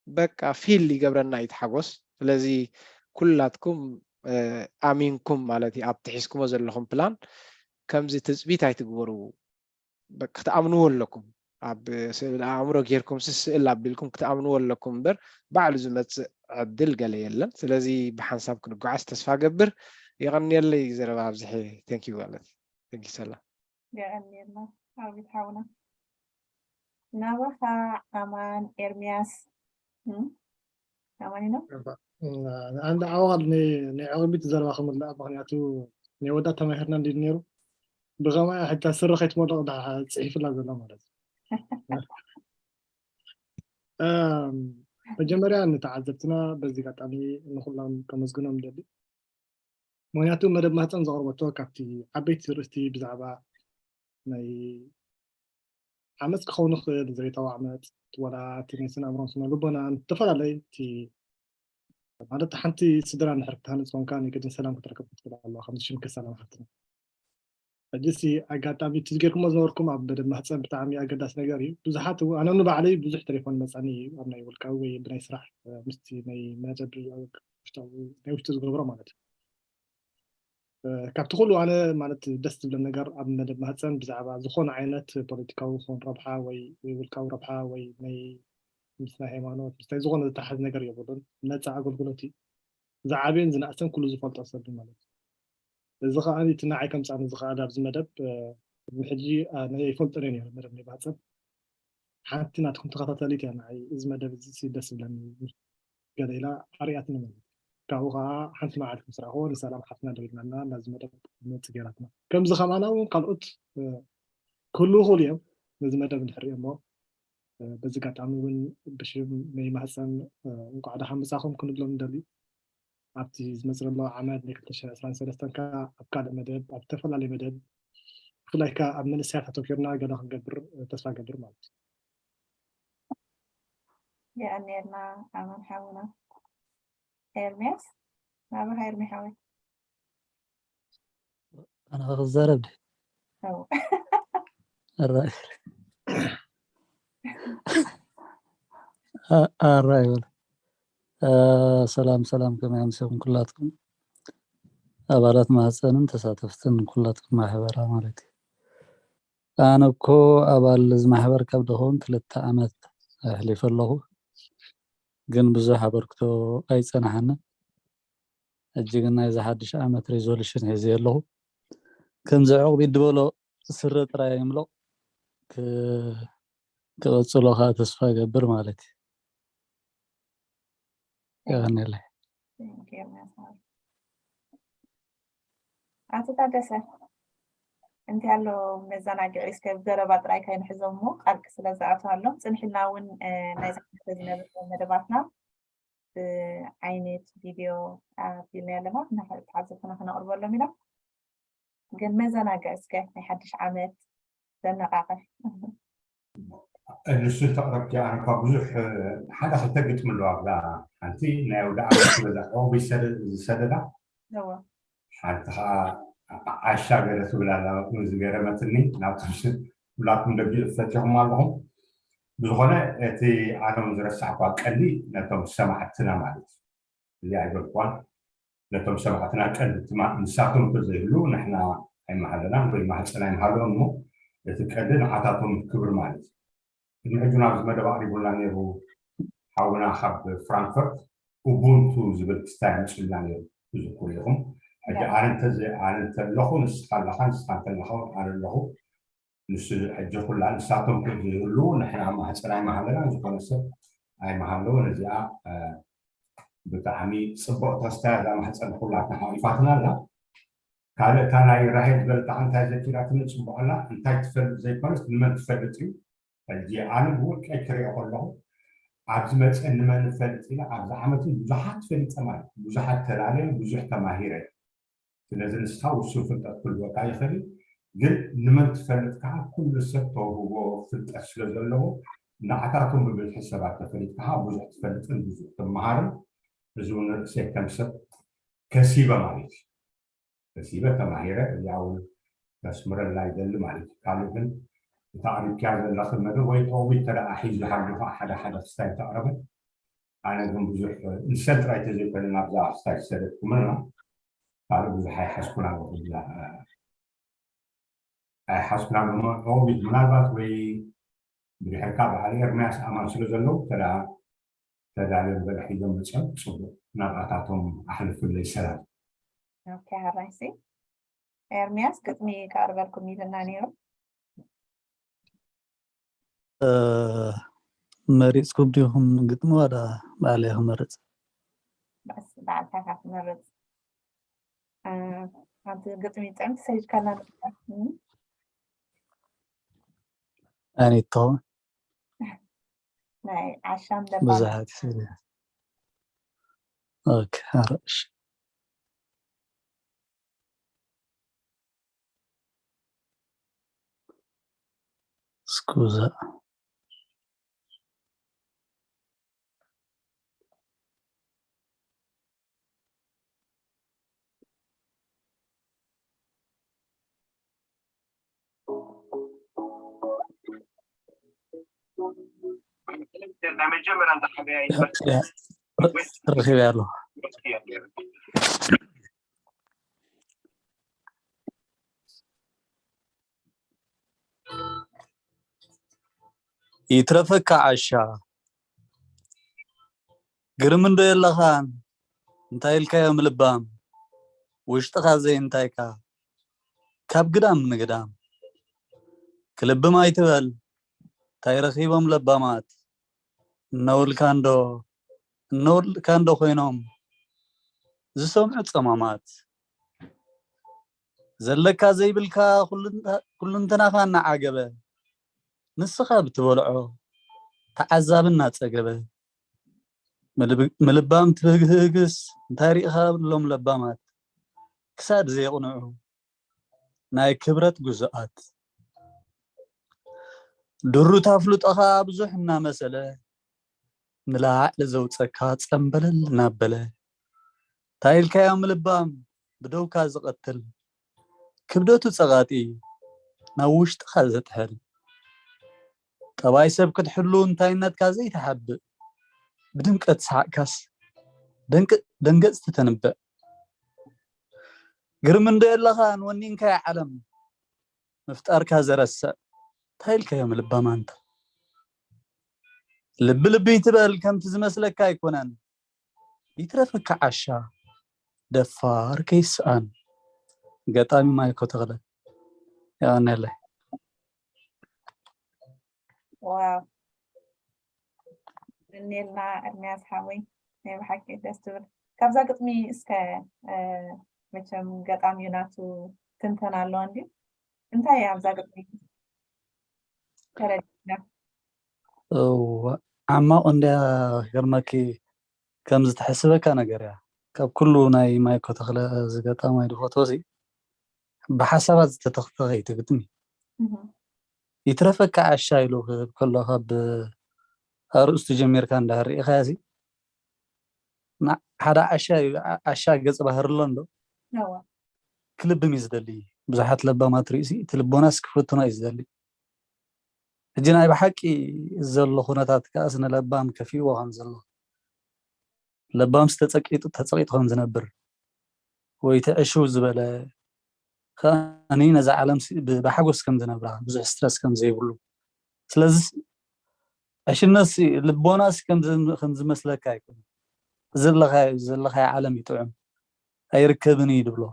በቃ ፊል ይገብረና እዩ ሓጎስ። ስለዚ ኩላትኩም ኣሚንኩም ማለት እዩ ኣብቲ ሒዝኩሞ ዘለኹም ፕላን ከምዚ ትፅቢት ኣይትግበሩ። ክትኣምንዎ ኣለኩም። ኣብ ስእል ኣእምሮ ጌርኩም ስእል ኣቢልኩም ክትኣምንዎ ኣለኩም እምበር ባዕሉ ዝመፅእ ዕድል ገለ የለን። ስለዚ ብሓንሳብ ክንጓዓዝ ተስፋ ገብር። የቐንየለይ ዘረባ ኣብዝሐ። Thank you ማለት thank you ሰላም። የቐንየልና ኣቢት ሓውና። ናባኻ ኣማን ኤርሚያስ ኣማኒኖ ኣንድ ኣዋል ናይ ዕቕቢት ዘረባ ክምላእ ምክንያቱ ናይ ወዳት ተማሂርና እንዲ ነይሩ ብኸማያ ሕታ ስረ ከይትመልቕ ፅሒፍላ ዘሎ ማለት እዩ። መጀመርያ ንተዓዘብትና በዚ ኣጋጣሚ ንኩሎም ከመስግኖም ደሊ። ምክንያቱ መደብ ማህፀን ዘቕርበቶ ካብቲ ዓበይቲ ርእስቲ ብዛዕባ ናይ ዓመፅ ክኸውን ይኽእል፣ ዘይታዊ ዓመፅ፣ ዋላ እቲ ናይ ስነ ኣእምሮን ስነ ልቦናን ዝተፈላለዩ እቲ ማለት ሓንቲ ስድራ እንድሕር ክትሃንፅ ኮንካ ናይ ግድን ሰላም ክትረክብ ክትኽእል ኣለዋ። ከምዚ ሽምከ ሰላም ሓፍትና። ሕጂ ሲ ኣጋጣሚ እቲ ጌርኩሞ ዝነበርኩም ኣብ መደብ ማህፀን ብጣዕሚ ኣገዳሲ ነገር እዩ። ብዙሓት ኣነ ንባዕለይ ብዙሕ ቴሌፎን መፃኒ እዩ ኣብ ናይ ውልቃዊ ወይ ብናይ ስራሕ ምስቲ ናይ መደብ ናይ ውሽጢ ዝገብሮ ማለት እዩ። ካብቲ ኩሉ ኣነ ማለት ደስ ዝብለ ነገር ኣብ መደብ ማህፀን ብዛዕባ ዝኾነ ዓይነት ፖለቲካዊ ኾን ረብሓ ወይ ውልቃዊ ረብሓ ወይ ናይ ምስ ናይ ሃይማኖት ምስታይ ዝኾነ ዝተሓዝ ነገር የብሉን። ነፃ ኣገልግሎት እዩ። ዝዓብየን ዝነእሰን ኩሉ ዝፈልጦ ሰብ ማለት እዩ። እዚ ከዓ እቲ ንዓይ ከምፃኒ ዝኽኣል ኣብዚ መደብ ሕጂ ይፈልጦ ነይሩ መደብ ናይ ማህፀን ሓንቲ ናትኩም ተኸታተሊት እያ ንዓይ እዚ መደብ እዚ ደስ ዝብለኒ ገለ ኢላ ኣርእያትኒ ማለት እዩ። ካብኡ ከዓ ሓንቲ መዓልቲ ምስ ረኣኽዎ ንሰላም ሓፍትና ደዊልናልና ናዚ መደብ መፅእ ገይራትና። ከምዚ ከማና እውን ካልኦት ክህልዉ ይኽእሉ እዮም ነዚ መደብ እንድሕር እሞ በዚ ኣጋጣሚ እውን ብሽም ናይ ማህፀን እንኳዕ ደሓን መፃኹም ክንብሎም ንደሊ። ኣብቲ ዝመፅእ ዘሎ ዓመት ናይ ክልተ ሽሕን ዕስራን ሰለስተን ከዓ ኣብ ካልእ መደብ ኣብ ዝተፈላለየ መደብ ብፍላይ ከዓ ኣብ መንእሰያት ኣተኪርና ገለ ክንገብር ተስፋ ገብር ማለት እዩ። የቐንየልና ኣማን ሓውና። ኤርሚያስ ናባኻ ኤርሚ ሓወይ። ኣነ ክዛረብ ድዩ? ኣው። ኣራይ ኣራይ በል። ሰላም ሰላም፣ ከመይ ኣምሲኹም ኩላትኩም ኣባላት ማህፀንን ተሳተፍትን ኩላትኩም ማሕበራ ማለት እዩ። ኣነ እኮ ኣባል እዚ ማሕበር ካብ ደኸውን ክልተ ዓመት ኣሕሊፈ ኣለኹ፣ ግን ብዙሕ ኣበርክቶ ኣይፀናሓንን። ሕጂ ግን ናይዚ ሓድሽ ዓመት ሬዞሉሽን ሒዘ ኣለኹ። ከምዚ ዕቑቢት ዝበሎ ስረ ጥራይ ይምለቕ፣ ክቐፅሎ ከዓ ተስፋ ይገብር ማለት እዩ። የቐንየለይ። ኣቶ ታደሰ፣ እንቲ ኣሎ መዘናግዒ እስከ ዘረባ ጥራይ ካይንሕዞም እሞ ቃልቂ ስለ ዝኣትዋሎም ፅንሕልና እውን ናይዚ ዝነበረ መደባትና ብዓይነት ቪድዮ ኣቢልና ኣለና ተዓዘብትና ክነቕርበሎም ኢና። ግን መዘናግዒ እስከ ናይ ሓድሽ ዓመት ዘነቃቕሕ ንሱ ተቕረብቲ ኣነ እኳ ብዙሕ ሓደ ክልተ ግጥሚ ኣለዋ ኣብዛ ሓንቲ ናይ ኣውደ ዓመት ዝበላ ዕቑቢ ዝሰደዳ ሓንቲ ከዓ ዓሻ ገለ ትብል ኣላ ዝገረመትኒ ናብቶም ኩላትኩም ደጊ ፈቲኹም ኣለኹም። ብዝኾነ እቲ ኣነም ዝረሳዕኳ ቀንዲ ነቶም ሰማዕትና ማለት እዩ። እዚ ኣይበልኳን ነቶም ሰማዕትና ቀንዲ ትማ ንሳቶም እንተዘይህሉ ንሕና ኣይመሃለናን ወይ ማህፀን ኣይመሃለውን እሞ እቲ ቀንዲ ንዓታቶም ክብር ማለት እዩ። ቅድሚ ሕጂ ናብዚ መደብ ኣቕሪቡልና ነይሩ ሓውና ካብ ፍራንክፈርት ኡቡንቱ ዝብል ክስታይ ኣምፅልና ነይሩ ትዝክሩ ኢኹም። ሕጂ ኣነ እንተዘይ ኣነ እንተለኹ ንስኻ ኣለኻ ንስኻ እንተለኻ ኣነ ኣለኹ ንሱ ሕጂ ኩላ ንሳቶም ክህሉ ንሕና ማህፀን ኣይመሃለና ዝኾነ ሰብ ኣይመሃለውን እዚኣ ብጣዕሚ ፅቡቅ ተስታ እዛ ማህፀን ኩላትና ሓቂፋትና ኣላ። ካልእ እታ ናይ ራሄል ዝበለታ እንታይ ዘኪራትኒ ፅቡቅ ኣላ እንታይ ትፈልጥ ዘይኮነስ ንመን ትፈልጥ እዩ። ሕጂ ኣነ ብውልቀይ ክሪኦ ከለኹ ኣብዚ መፀ ንመን ንፈልጥ ኢለ ኣብዚ ዓመት ብዙሓት ፈሊጠ ማለት ብዙሓት ተላለየ ብዙሕ ተማሂረ። ስለዚ ንስኻ ውሱን ፍልጠት ክህልወካ ይኽእል እዩ። ግን ንመን ትፈልጥ ከዓ ኩሉ ሰብ ተውህቦ ፍልጠት ስለ ዘለዎ ንዓታቶም ብብዝሒ ሰባት ተፈሊጥካ ከዓ ብዙሕ ትፈልጥን ብዙሕ ትመሃርን። እዚ እውን ርእሰይ ከም ሰብ ከሲበ ማለት እዩ። ከሲበ ተማሂረ እዚኣ እውን ከስምረላ ይደሊ ማለት እዩ። ካልእ ግን እታ ኣሪኪያ ዘለኺ መደብ ወይ ተውሂድ ተደኣ ሒዙ ሃሉ ከዓ ሓደ ሓደ ክስታይ ተቕረበ። ኣነ ግን ብዙሕ ንሰብ ጥራይ ተዘይኮነ ናብዛ ክስታይ ዝሰደድኩምና ካልእ ብዙሕ ኣይሓዝኩን ኣለኹ። ኣይሓዝኩን ኣለኹ። ተውሂድ ምናልባት ወይ ብድሕርካ በዓል ኤርምያስ ኣማን ስለ ዘለዉ ተደኣ ተዳልዮም ገለ ሒዞም መፅኦም ፅቡቅ ናብኣታቶም ኣሕልፍለይ ሰላም። ኦኬ፣ ሓራይሲ ኤርምያስ ግጥሚ ከቕርበልኩም ኢልና ነይሩ። መሪፅኩም ዲኹም ግጥሚ ዋላ ባዕለይ ክመርፅ? በዓልካ ኢኻ ትመርፅ። ሓንቲ ግጥሚ ጥዕምቲ ሰዲድካና። ኣኔቶ ናይ ዓሻም ለባም ብዙሓት ይሰድያ። ኦኬ፣ ኣረእሽ ስኩዛ ረኺበ ኣለኹ። ይትረፈካ ዓሻ፣ ግርም እንዶ የለኻን? እንታይ ኢልካዮም ልባም? ውሽጥኻ ዘይንታይካ ካብ ግዳም ንግዳም ክልብም ኣይትበል። እንታይ ረኺቦም ለባማት? እነውልካ እንዶ እነውልካ እንዶ ኮይኖም ዝሰምዑ ጸማማት። ዘለካ ዘይብልካ ኩልንተ- ኩልንተናኻ እናዓገበ ንስኻ ብትበልዖ ተዓዛቢ እናጸገበ ምልብ- ምልባም ትህግህግስ እንታይ ርኢኻ ብሎም ለባማት ክሳድ ዘየቕንዑ ናይ ክብረት ግዙኣት ድሩት ኣፍልጦኻ ብዙሕ እናመሰለ ንላዕሊ ዘውፀካ ፀምበለል እናበለ እንታይ ኢልካዮ ምልባም ብደውካ ዝቐትል ክብደቱ ፀቓጢ ናብ ውሽጥኻ ዘጥሕል ጠባይ ሰብ ክትሕሉ እንታይነትካ ዘይትሓብእ ብድምቀት ሰሓቕካስ ደንገፅቲ ተንብዕ ግርም እንዶ የለኻን ወኒንካያ ዓለም ምፍጣርካ ዘረስዕ እንታይ ኢልካዮ ምልባም ኣንታ ልቢ ልቢ ይትበል ከምቲ ዝመስለካ ኣይኮነን ይትረፈካ ዓሻ ደፋር ከይስኣን ገጣሚ ማይኮ ተኽለ የቐንየለይ ዋው እኔልና ኤርሚያስ ሓወይ ናይ ብሓቂ ደስ ትብል ካብዛ ግጥሚ እስከ መቸም ገጣሚ ናቱ ትንተና ኣለዋ እንዲ እንታይ ኣብዛ ግጥሚ ተረዲና ዓማቕ እንድያ ገርመኪ ከም ዝተሐስበካ ነገር እያ ካብ ኩሉ ናይ ማይኮ ተኽለ ዝገጣማይ ዝፈትዎ ሲ ብሓሳባት ዝተተኽተኸ እዩ ትግጥሚ ይትረፈካ ዓሻ ኢሉ ክህብ ከሎ ካብ ኣርእስቱ ጀሚርካ እንዳርኢኻያ ሲ ሓደ ዓሻ እዩ ዓሻ ገፅ ባህር ኣሎ እንዶ ክልብም እዩ ዝደሊ ብዙሓት ለባማት ርእሲ እቲ ልቦናስ ክፍትኖ እዩ ዝደሊ ሕጂ ናይ ብሓቂ ዘሎ ኩነታት ከኣስ ንለባም ከፊእዎ ከም ዘሎ ለባምስ ተፀቂጡ ተፀቂጡ ከም ዝነብር ወይ እቲ ዕሽው ዝበለ ከኣኒ ነዛ ዓለም ብሓጎስ ከም ዝነብራ ብዙሕ ስትረስ ከም ዘይብሉ ስለዚ ዕሽነት ልቦናስ ከም ዝመስለካ ኣይኮነ ዘለኻዮ ዘለኻዮ ዓለም ይጥዑም ኣይርከብን እዩ ድብሎ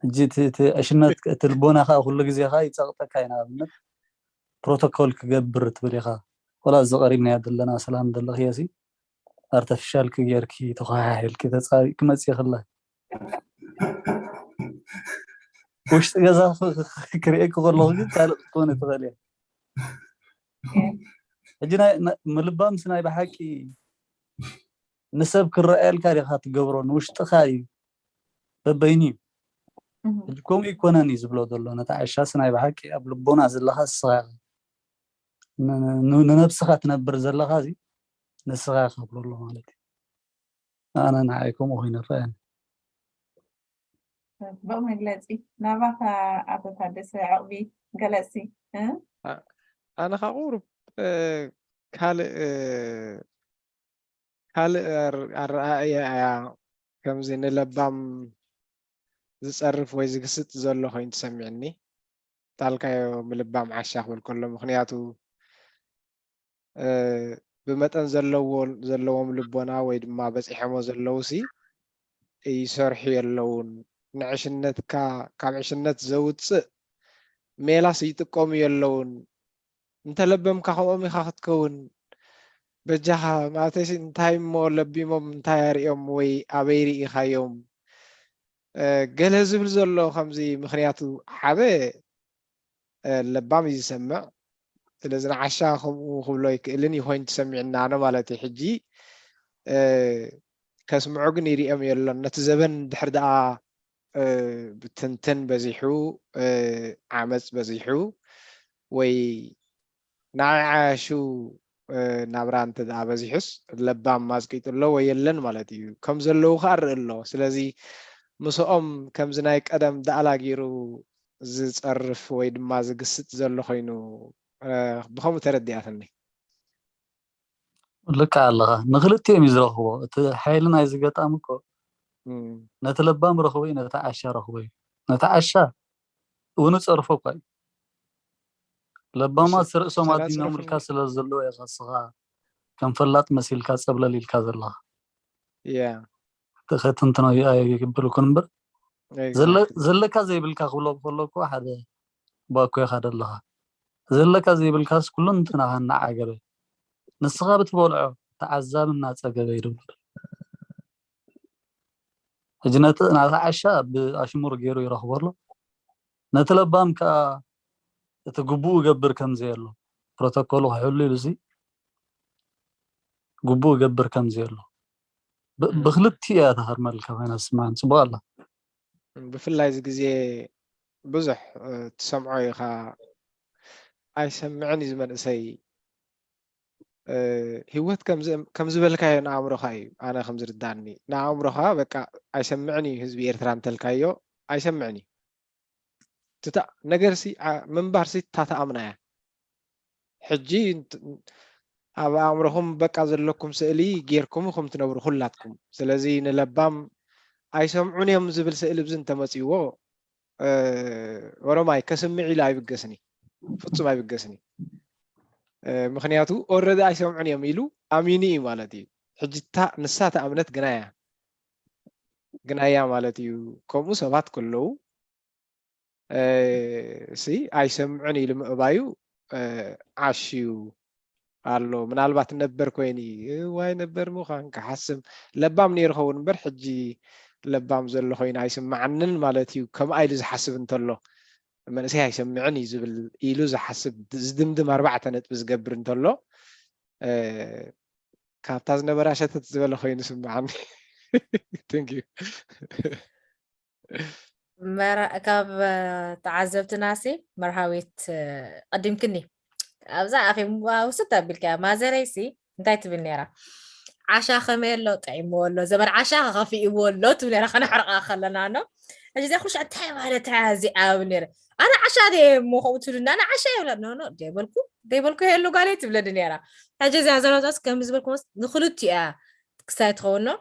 ሕጂ እቲ ዕሽነት እቲ ልቦና ከዓ ኩሉ ግዜ ከዓ ይፀቅጠካ እዩ ንኣብነት ፕሮቶኮል ክገብር ትብል ኢኻ ወላ እዚ ቀሪብናዮ ዘለና ሰላም ዘለኽዮ ሲ ኣርተፊሻልኪ ጌርኪ ተኸሓሒልኪ ተፃቢእኪ መፂእኽላ ውሽጢ ገዛ ክርእየኪ ከለኹ ግን ካልእ ክትኮኒ ትኽእል እየ ሕጂ ምልባምሲ ናይ ብሓቂ ንሰብ ክረኣየልካ ዲኻ ትገብሮ ንውሽጥኻ እዩ በበይኑ እዩ ሕጂ ከምኡ ይኮነን እዩ ዝብሎ ዘሎ። ነታ ዓሻስ ናይ ብሓቂ ኣብ ልቦና ዘለኻ ንስኻ ኢኻ። ን- ን- ንነብስኻ ትነብር ዘለኻ እዚ ንስኻ ኢኻ ክብሎ ኣሎ ማለት እዩ። ኣነ ንዓይ ከምኡ ኮይኑ ይረኣየኒ። ጽቡቕ መግለጺ። ናባኻ ኣቶ ታደሰ ዕቕቢ ገለጺ። እ? ኣነ ካብ ቁሩብ ካልእ ካልእ ኣረኣእያ እያ። ከምዚ ንለባም ዝጸርፍ ወይ ዝግስጥ ዘሎ ኮይኑ ተሰሚዕኒ። ጣልካዮ ምልባም ዓሻ ክብል ከሎ፣ ምክንያቱ ብመጠን ዘለዎም ልቦና ወይ ድማ በፂሖሞ ዘለውሲ ይሰርሑ የለውን። ንዕሽነትካ ካብ ዕሽነት ዘውፅእ ሜላስ ይጥቀሙ የለውን። እንተለበምካ ከምኦም ኢኻ ክትከውን። በጃኻ ማለተይሲ እንታይ እሞ ለቢሞም እንታይ ኣሪኦም ወይ ኣበይ ርኢኻዮም? ገለ ዝብል ዘሎ ከምዚ ምክንያቱ ሓደ ለባም እዩ ዝሰምዕ። ስለዚ ንዓሻ ከምኡ ክብሎ ይክእልን ይኮይን ትሰሚዕና ኣሎ ማለት እዩ። ሕጂ ከስምዖ ግን ይሪኦም የሎን። ነቲ ዘበን ድሕር ደኣ ብትንትን በዚሑ ዓመፅ በዚሑ ወይ ንዓይ ዓያሹ ናብራ እንተ ደኣ በዚሑስ ለባም ማዝቂጡ ኣሎ ወይ የለን ማለት እዩ። ከም ዘለዉ ከኣ ርኢ ኣሎ። ስለዚ ምስኦም ከምዚ ናይ ቀደም ዳእላ ገይሩ ዝጸርፍ ወይ ድማ ዝግስጥ ዘሎ ኮይኑ ብኸምኡ ተረዲኣትኒ። ልክዕ ኣለኻ። ንክልቲኦም እዩ ዝረኽቦ። እቲ ሓይሊ ናይ ዝገጣም እኮ ነቲ ለባም ረኽቦ እዩ፣ ነቲ ዓሻ ረኽቦ እዩ። ነቲ ዓሻ እውን ጸርፎ እኳ እዩ። ለባማት ርእሶም ኣዲኖምልካ ስለ ዘለዉ ኢኻ ንስኻ ከም ፈላጥ መሲልካ ጸብለል ኢልካ ዘለኻ። ያ ተኸትንትኖ ኣይገብርኩን እምበር ዘለካ ዘይብልካ ክብሎ ከሎ እኮ ሓደ ባኮ ኢኻ ደለኻ። ዘለካ ዘይብልካስ ኩሉ እንትናኻ እናዓገበ ንስኻ ብትበልዖ ተዓዛቢ እናጸገበ ይድብር። ሕጂ ነቲ ናታ ዓሻ ብኣሽሙር ገይሩ ይረኽቦ ኣሎ። ነቲ ለባም ከኣ እቲ ግቡኡ ገብር ከም ዘየሎ ፕሮቶኮሉ ክሕሉ ኢሉ እዚ ግቡኡ ገብር ከም ዘየሎ ብ- ብክልቲኡ እያ ተሃርመልካ ኮይና ስማን ጽቡቅ ኣላ። ብፍላይ እዚ ግዜ ብዙሕ ትሰምዖ ኢኻ። ኣይሰምዕን እዩ ዝመንእሰይ። ህይወት ከም ዝበልካዮ ንኣእምሮኻ እዩ። ኣነ ከም ዝርዳኒ ንኣእምሮኻ በቃ ኣይሰምዕን እዩ ህዝቢ ኤርትራ እንተልካዮ ኣይሰምዕን እዩ። ትታ ነገር ሲ ምንባር ሲ ታተኣምና እያ። ሕጂ ኣብ ኣእምሮኹም በቃ ዘለኩም ስእሊ ጌርኩም ኢኹም ትነብሩ ኩላትኩም። ስለዚ ንለባም ኣይሰምዑን እዮም ዝብል ስእሊ ብዚ እንተመፅዎ ኦሮማይ ከስምዕ ኢሉ ኣይብገስን እዩ፣ ፍፁም ኣይብገስን እዩ። ምክንያቱ ኦረዲ ኣይሰምዑን እዮም ኢሉ ኣሚኑ እዩ ማለት እዩ። ሕጂ እታ ንሳ ተኣምነት ግናያ ግናያ ማለት እዩ። ከምኡ ሰባት ከለዉ ሲ ኣይሰምዑን ኢሉ ምእባዩ ዓሽ እዩ ኣሎ። ምናልባት ነበር ኮይኑ እዩ፣ እዋይ ነበር ምዃን ክሓስብ ለባም ነይሩ ኸውን እምበር ሕጂ ለባም ዘሎ ኮይኑ ኣይስምዓንን ማለት እዩ። ከምኣ ኢሉ ዝሓስብ እንተሎ መንእሰይ ኣይሰምዕን እዩ ዝብል ኢሉ ዝሓስብ ዝድምድም ኣርባዕተ ነጥቢ ዝገብር እንተሎ ካብታ ዝነበራ ሸተት ዝበለ ኮይኑ ስምዓኒ። Thank you። ካብ ተዓዘብትናሲ መርሃዊት ቀዲምክኒ ኣብዛ ኣፌ ውስጥ ኣቢልካ ማዘረይሲ እንታይ ትብል ነራ? ዓሻ ከመይ ኣሎ ጠዒምዎ ኣሎ ዘመድ ዓሻ ከኸፊእዎ ኣሎ ትብል ነራ። ከነሕርቃ ከለና ኖ ሕጂ እዚኣ ኩሉ እንታይ ማለት እዚኣ ብል ነረ። ኣነ ዓሻ ደ እሞ ከምኡ ትብልና ኣነ ዓሻ ይብላ ኖ ኖ ደይበልኩ ደይበልኩ የሉ ጓለይ ትብለኒ ነራ። ሕጂ እዚኣ ዘረዛስ ከም ዝበልኩ ንክልቲኡ እያ ክሳይ ትኸውን ኖ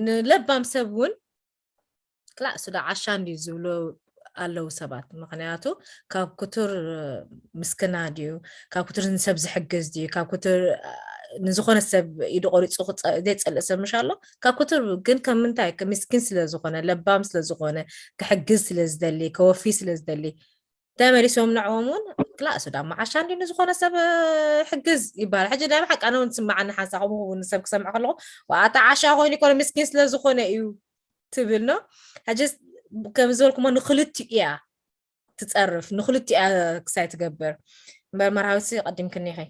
ንለባም ሰብ እውን ክላእ ስለ ዓሻ እንድዩ ዝብሉ ኣለዉ ሰባት። ምክንያቱ ካብ ክቱር ምስክና ድዩ፣ ካብ ክቱር ንሰብ ዝሕግዝ ድዩ፣ ካብ ክቱር ንዝኾነ ሰብ ኢዱ ቆሪፁ ዘይፀልእ ሰብ ምሽ ኣሎ። ካብ ክቱር ግን ከም ምንታይ ምስኪን ስለ ዝኾነ ለባም ስለ ዝኾነ ክሕግዝ ስለ ዝደሊ ከወፊ ስለ ዝደሊ ተመሊሶም ንዕኦም እውን ክላእ ሱዳን መዓሻ እንዲ ንዝኾነ ሰብ ሕግዝ ይበሃል። ሕጂ ናይ ብሓቂ ኣነ እውን ትስምዓኒ ሓንሳ ከምኡ እውን ሰብ ክሰምዕ ከለኹ ኣታ ዓሻ ኮይኑ ይኮነ ምስኪን ስለ ዝኾነ እዩ ትብል ኖ። ሕጂ ከም ዝበልኩሞ ንክልቲኡ እያ ትጸርፍ፣ ንክልቲኡ እያ ክሳይ ትገብር። እምበር መርሃዊት ቀዲምክኒ ኢኺ።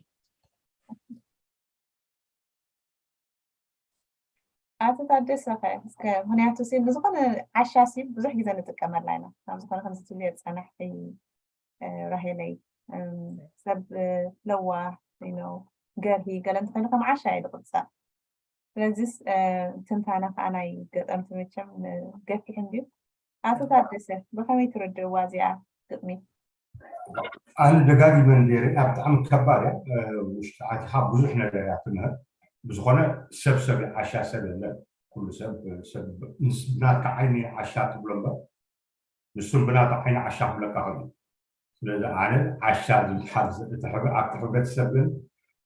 ኣቶ ታደሰ ከ እስከ፣ ምክንያቱ ሲ ብዝኾነ ዓሻ ሲ ብዙሕ ግዜ ንጥቀመላ ኢና። ካብ ዝኾነ ከምዚ ትብልዮ ዝጸናሕቲ፣ እ፣ ራሄለይ፣ እም፣ ሰብ፣ እ፣ ለዋህ፣ you know፣ ገርሂ ገለ እንተኾይኑ ከም ዓሻ እዩ ዝቑጸር። ስለዚስ፣ እ፣ ትንታነ ከኣ ናይ ገጠምቲ መቸም፣ እ፣ ገፊሕ እንድዩ። ኣቶ ታደሰ፣ ብኸመይ ትርድእዋ እዚኣ ግጥሚ? ኣነ ደጋጊመ እንድየ ርእያ፣ ብጣዕሚ ከባድ እያ። እ፣ ውሽጢ ኣቲኻ ብዙሕ ነገር እያ ትምህር። ብዝኾነ ሰብ ሰብ ዓሻ ሰብ የለን። ኩሉ ሰብ፣ ሰብ ምስ ብናትካ ዓይኒ ዓሻ ትብሎ እምበር፣ ንሱም ብናቱ ዓይኒ ዓሻ ክብለካ ከሎ። ስለዚ ኣነ ዓሻ ዝበሃል ዝ-፣ እቲ ሕብረ-፣ ኣብቲ ሕብረተሰብ ግን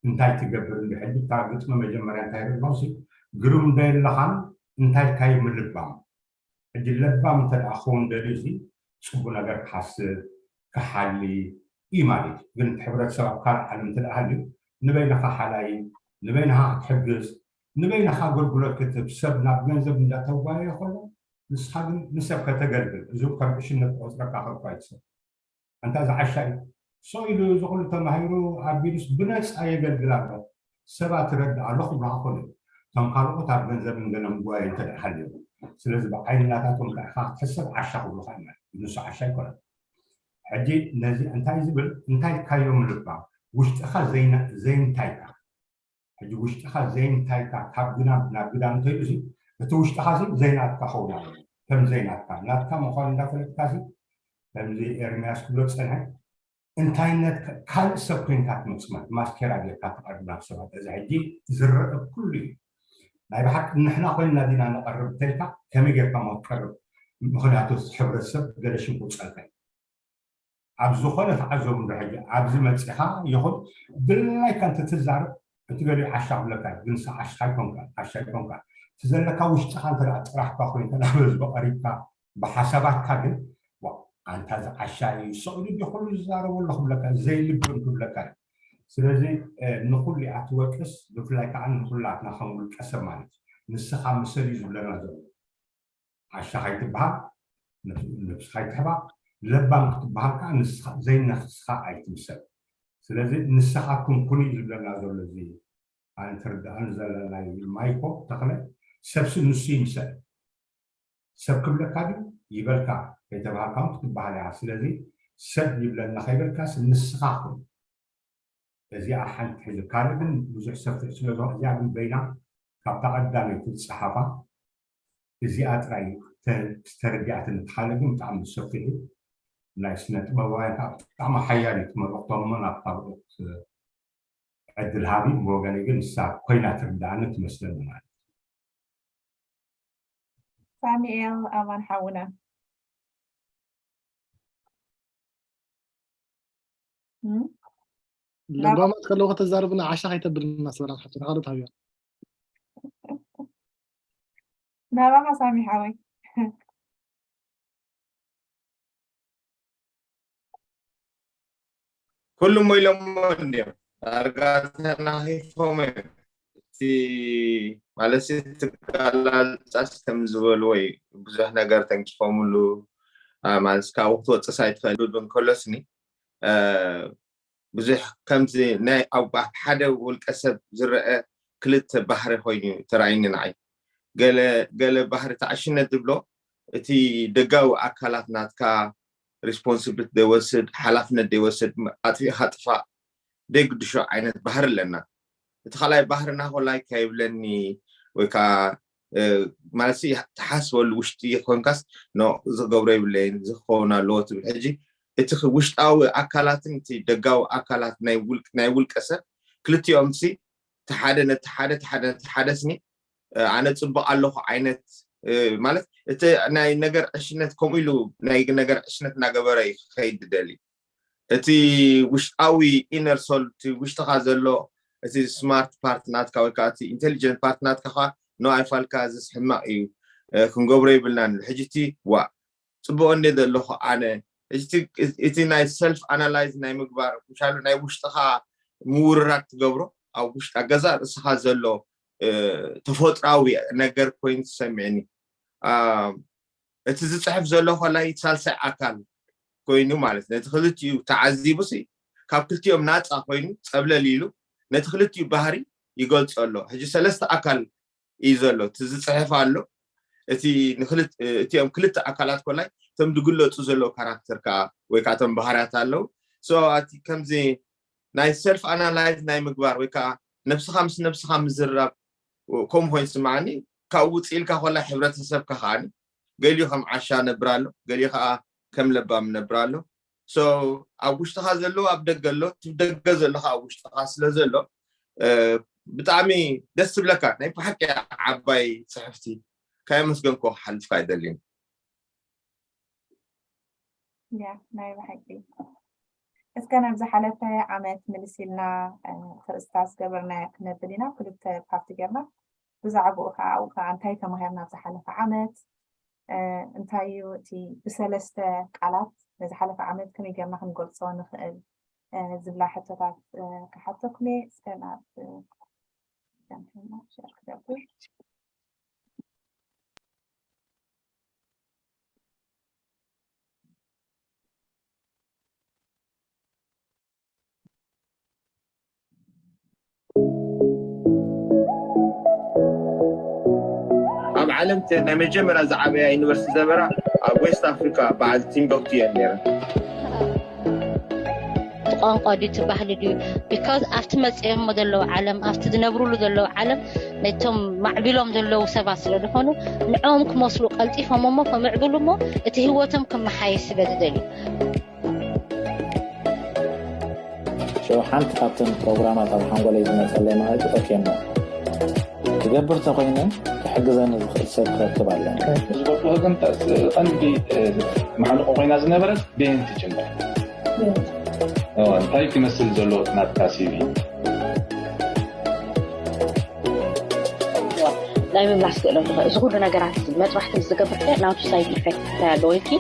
እንታይ ትገብር እንዲ ሕጂ እታ ግጥሚ መጀመርያ እንታይ ርድኖሲ ግሩም ዶ የለኻን እንታይ ኢልካዮ ምልባም። ሕጂ ለባም እንተ ደኣ ክኸውን ደልዩ እዚ ጽቡቅ ነገር ክሓስብ ክሓሊ እዩ ማለት እዩ። ግን እቲ ሕብረተሰብ ኣብ ካልእ ዓለም እንተ ደኣ ሃልዩ ንበይንኻ ሓላይ፣ ንበይንኻ ክትሕግዝ፣ ንበይንኻ ኣገልግሎት ክትህብ ሰብ ናብ ገንዘብ እንዳተጓየየ ከሎ ንስኻ ግን ንሰብ ከተገልግል እዚ ከም ዕሽነት ቆጽረካ ከልኳ ይትሰብ። ኣንታ ዝዓሻ እዩ። ሶ ኢሉ እዚ ኩሉ ተማሂሩ ኣቢሉስ ብነፃ የገልግል ኣሎ። ሰባት ረድእ ኣሎ ክብሉኻ ክእሉ እዮም። እቶም ካልኦት ኣብ ገንዘብን ገለን ጉባኤ እንተ ደኣ ሃልዮም። ስለዚ ብዓይኒ ናታቶም ጥራሕ ክትሕሰብ ዓሻ ክብሉኻ እዮም ማለት እዩ። ንሱ ዓሻ ኣይኮነን። ሕጂ ነዚ እንታይ ዝብል እንታይ ኢልካዮም ልባ ውሽጥኻ ዘይና-፣ ዘይንታይካ ሕጂ ውሽጥኻ ዘይንታይካ ካብ ግዳም ናብ ግዳም እንተይሉ እዚ እቲ ውሽጥኻ እዚ ዘይናትካ ኸውን ኣለዎ። ከም ዘይናትካ ናትካ ምዃኑ እንዳፈለጥካ እዚ ከምዚ ኤርምያስ ክብሎ ዝጸንሐ እንታይነት ካልእ ሰብ ኮይንካ ትመጽእ ማለት ማስኬራ ጌርካ ትቐርብ ናብ ሰባት። እዚ ሕጂ ዝረአ ኩሉ እዩ። ናይ ብሓቂ ንሕና ኮይንና ዲና ንቐርብ እንተልካ ከመይ ጌርካ ሞ ትቀርብ? ምኽንያቱ እቲ ሕብረተሰብ ገለ ሽንቁር ጸልካ እዩ። ኣብ ዝኾነ ተዓዘቡ እንዶ ሕጂ ኣብዚ መጺኻ ይኹን ድላይካ እንተትዛረብ እቲ ገሊኡ ዓሻ ክብለካ እዩ። ግን ንስኻ ዓሻ ኣይኮንካ፣ ዓሻ ኣይኮንካ። እቲ ዘለካ ውሽጥኻ እንተ ደኣ ጥራሕካ ኮይንካ ናብ ህዝቢ ቀሪብካ ብሓሳባትካ ግን ዋ ኣንታ እዚ ዓሻ እዩ ሰቕሉ ድዩ ኩሉ ዝዛረቦ ኣሎ ክብለካ እዩ፣ ዘይልብም ክብለካ እዩ። ስለዚ እ፣ ንኹሉ እያ ትወቅስ፣ ብፍላይ ከዓ ንኹላትና ከም ውልቀ ሰብ ማለት እዩ። ንስኻ ምሰል እዩ ዝብለና ዘሎ። ዓሻ ከይትበሃል፣ ነብስኻ ኣይትሕባእ፣ ለባም ክትበሃል ከዓ ንስኻ ዘይነፍስኻ ኣይትምሰል። ስለዚ ንስኻ ኩንኩን እዩ ዝብለና ዘሎ እዚ ኣነ ትርድኣኒ ዘላ ናይ ማይኮ ተኽለ ሰብሲ ንሱ ይምሰል። ሰብ ክብለካ ድዩ ይበልካ ከይተባሃልካ እውን ክትበሃል ኢኻ። ስለዚ ሰብ ይብለና ከይበልካስ ንስኻ ኩን። እዚኣ ሓንቲ ሕዚ ካልእ ግን ብዙሕ ሰፊሕ ስለ ዝኾነ እዚኣ ግን በይና ካብታ ቀዳመይቲ ዝፀሓፋ እዚኣ ጥራይ ተ-፣ ተረዲኣትኒ። እቲ ካልእ ግን ብጣዕሚ ሰፊሕ እዩ። ናይ ስነ ጥበባውያን ከዓ ብጣዕሚ ሓያል እዩ እቲ መልእኽቶም እሞ ናብ ካልኦት ዕድል ሃቢ። ብወገነይ ግን ንሳ ኮይና ትርድኣኒ ትመስለኒ ማለት እዩ። ሳሚኤል ኣማን ሓውና። እም? ለባማት ከለዉ ከተዛርብና ዓሻ ከይተብልና ስበላ ሓፍትና ካልኦት ሃብያ። ናባኻ ሳሚ ሓወይ። ኩሉም ኢሎሞ እንዲዮም ዳርጋ ተናኺፎም እዮም። እቲ ማለት ትጋላልጻስ ከም ዝበልዎ እዩ ብዙሕ ነገር ተንኪፎምሉ። አ፣ ማለት ካብኡ ክትወፅስ ኣይትኽእል ክብል እንከሎስኒ አ፣ ብዙሕ ከምዚ ናይ ኣብ ሓደ ውልቀ ሰብ ዝረአ ክልተ ባህሪ ኮይኑ ተራእይኒ ንዓይ። ገለ ገለ ባህሪ ተዓሽነት ዝብሎ እቲ ደጋዊ ኣካላት ናትካ ሪስፖንሲብሊቲ ዘይወስድ ሓላፍነት ዘይወስድ ኣጥፊእካ ጥፋእ ደይ ግድሾ ዓይነት ባህሪ ኣለና። እቲ ካልኣይ ባህሪ ናሆ ላይክ ከይብለኒ ወይ ከዓ ማለት ትሓስበሉ ውሽጢ ኮንካስ ኖ ዝገብሮ ይብለይን ዝኸውን ኣለዎ ትብል። ሕጂ እቲ ውሽጣዊ ኣካላትን እቲ ደጋዊ ኣካላት ናይ ውልቅ ናይ ውልቀ ሰብ ክልቲኦም ሲ ተሓደ ነቲ ሓደ ተሓደ ነቲ ሓደ ስኒ ኣነ ፅቡቅ ኣለኹ ዓይነት ማለት እቲ ናይ ነገር ዕሽነት ከምኡ ኢሉ ናይ ነገር ዕሽነት እናገበረ እዩ ክኸይድ ዝደሊ። እቲ ውሽጣዊ ኢነር ሶል እቲ ውሽጥኻ ዘሎ እቲ ስማርት ፓርት ናትካ ወይ ከዓ እቲ ኢንቴሊጀንት ፓርት ናትካ ከዓ ኖ ኣይፋልካ ዝስ ሕማቅ እዩ ክንገብሮ ይብልናን። ሕጂ እቲ ዋ ፅቡቅ እንደ ዘለኹ ኣነ እቲ ናይ ሰልፍ ኣናላይዝ ናይ ምግባር ምሻሉ ናይ ውሽጥኻ ምውርራድ ትገብሮ ኣብ ውሽጢ ገዛ ርእስኻ ዘሎ ተፈጥራዊ ነገር ኮይኑ ትሰምዕኒ። እቲ ዝፅሕፍ ዘሎ ከላይ ሳልሳይ ኣካል ኮይኑ ማለት ነቲ ክልቲኡ ተዓዚቡ ሲ ካብ ክልቲኦም ናፃ ኮይኑ ፀብለል ኢሉ ነቲ ክልቲኡ ባህሪ ይገልፆ ኣሎ። ሕጂ ሰለስተ ኣካል እዩ ዘሎ። እቲ ዝፅሕፍ ኣሎ፣ እቲ ንክልት- እቲኦም ክልተ ኣካላት ኮላይ እቶም ዝግለፁ ዘለዉ ካራክተር ከዓ ወይ ከዓ እቶም ባህርያት ኣለዉ። So እቲ ከምዚ ናይ ሰልፍ ኣናላይዝ ናይ ምግባር ወይ ከዓ ነብስኻ ምስ ነብስኻ ምዝርራብ ከምኡ ኮይኑ ስምዓኒ። ካብኡ ውፅእ ኢልካ ኮላይ ሕብረተሰብካ ከዓኒ ገሊኡ ከም ዓሻ ነብር ኣሎ፣ ገሊኡ ከዓ ከም ለባም ነብር ኣሎ። So ኣብ ውሽጥኻ ዘለዎ ኣብ ደገ ኣሎ፣ እቲ ደገ ዘሎ ከዓ ኣብ ውሽጥኻ ስለ ዘሎ ብጣዕሚ ደስ ዝብለካ ናይ ብሓቂ ዓባይ ፅሕፍቲ። ካብ የመስገንኮ ክሓልፍካ ኣይደልን። ያ ናይ ብሓቂ እስከ ናብ ዝሓለፈ ዓመት ምልስ ኢልና ክርእስታ ዝገበርናዮ ክነብል ኢና። ክልተ ፓርቲ ጌርና ብዛዕባኡ ከዓ ኣብኡ ከዓ እንታይ ተማሂርና ኣብ ዝሓለፈ ዓመት እንታይ እዩ እቲ ብሰለስተ ቃላት ነዝሓለፈ ዓመት ከመይ ጌርና ክንገልፆ ንኽእል ዝብላ ሕቶታት ክሓተኩም እየ። እስከ ናብ ሸር ክገብር። ኣብ ዓለም ናይ መጀመርያ ዝዓበያ ዩኒቨርሲቲ ዘበራ ኣብ ዌስት ኣፍሪካ በዓል ቲምበክቱ እየን ነይረን። ቋንቋ ድዩ እቲ ባህሊ ድዩ? ቢካዝ ኣብቲ መፅኦሞ ዘለዉ ዓለም ኣብቲ ዝነብሩሉ ዘለዉ ዓለም ነቶም ማዕቢሎም ዘለዉ ሰባት ስለ ዝኾኑ ንዕኦም ክመስሉ ቀልጢፎም እሞ ከምዕብሉ እሞ እቲ ህይወቶም ክመሓየሽ ስለ ዝደልዩ ሽዑ ሓንቲ ካብተን ፕሮግራማት ኣብ ሓንጎለይ ዝመፀለይ ማለት እዩ ኦኬ እሞ ክገብር ተኮይነ ክሕግዘኒ ዝኽእል ሰብ ክረክብ ኣለኒ። ዝበልኩ ግን ቀንዲ ማሕንቆ ኮይና ዝነበረት ቤን ትጅምር እንታይ ክመስል ዘሎ ናትካ ሲቪ ናይ ምምላስ ክእለት እዚ ኩሉ ነገራት መጥባሕቲ ዝገብር ከ ናቱ ሳይድ ኢፌክት እንታይ ኣለዎ ኢልኪ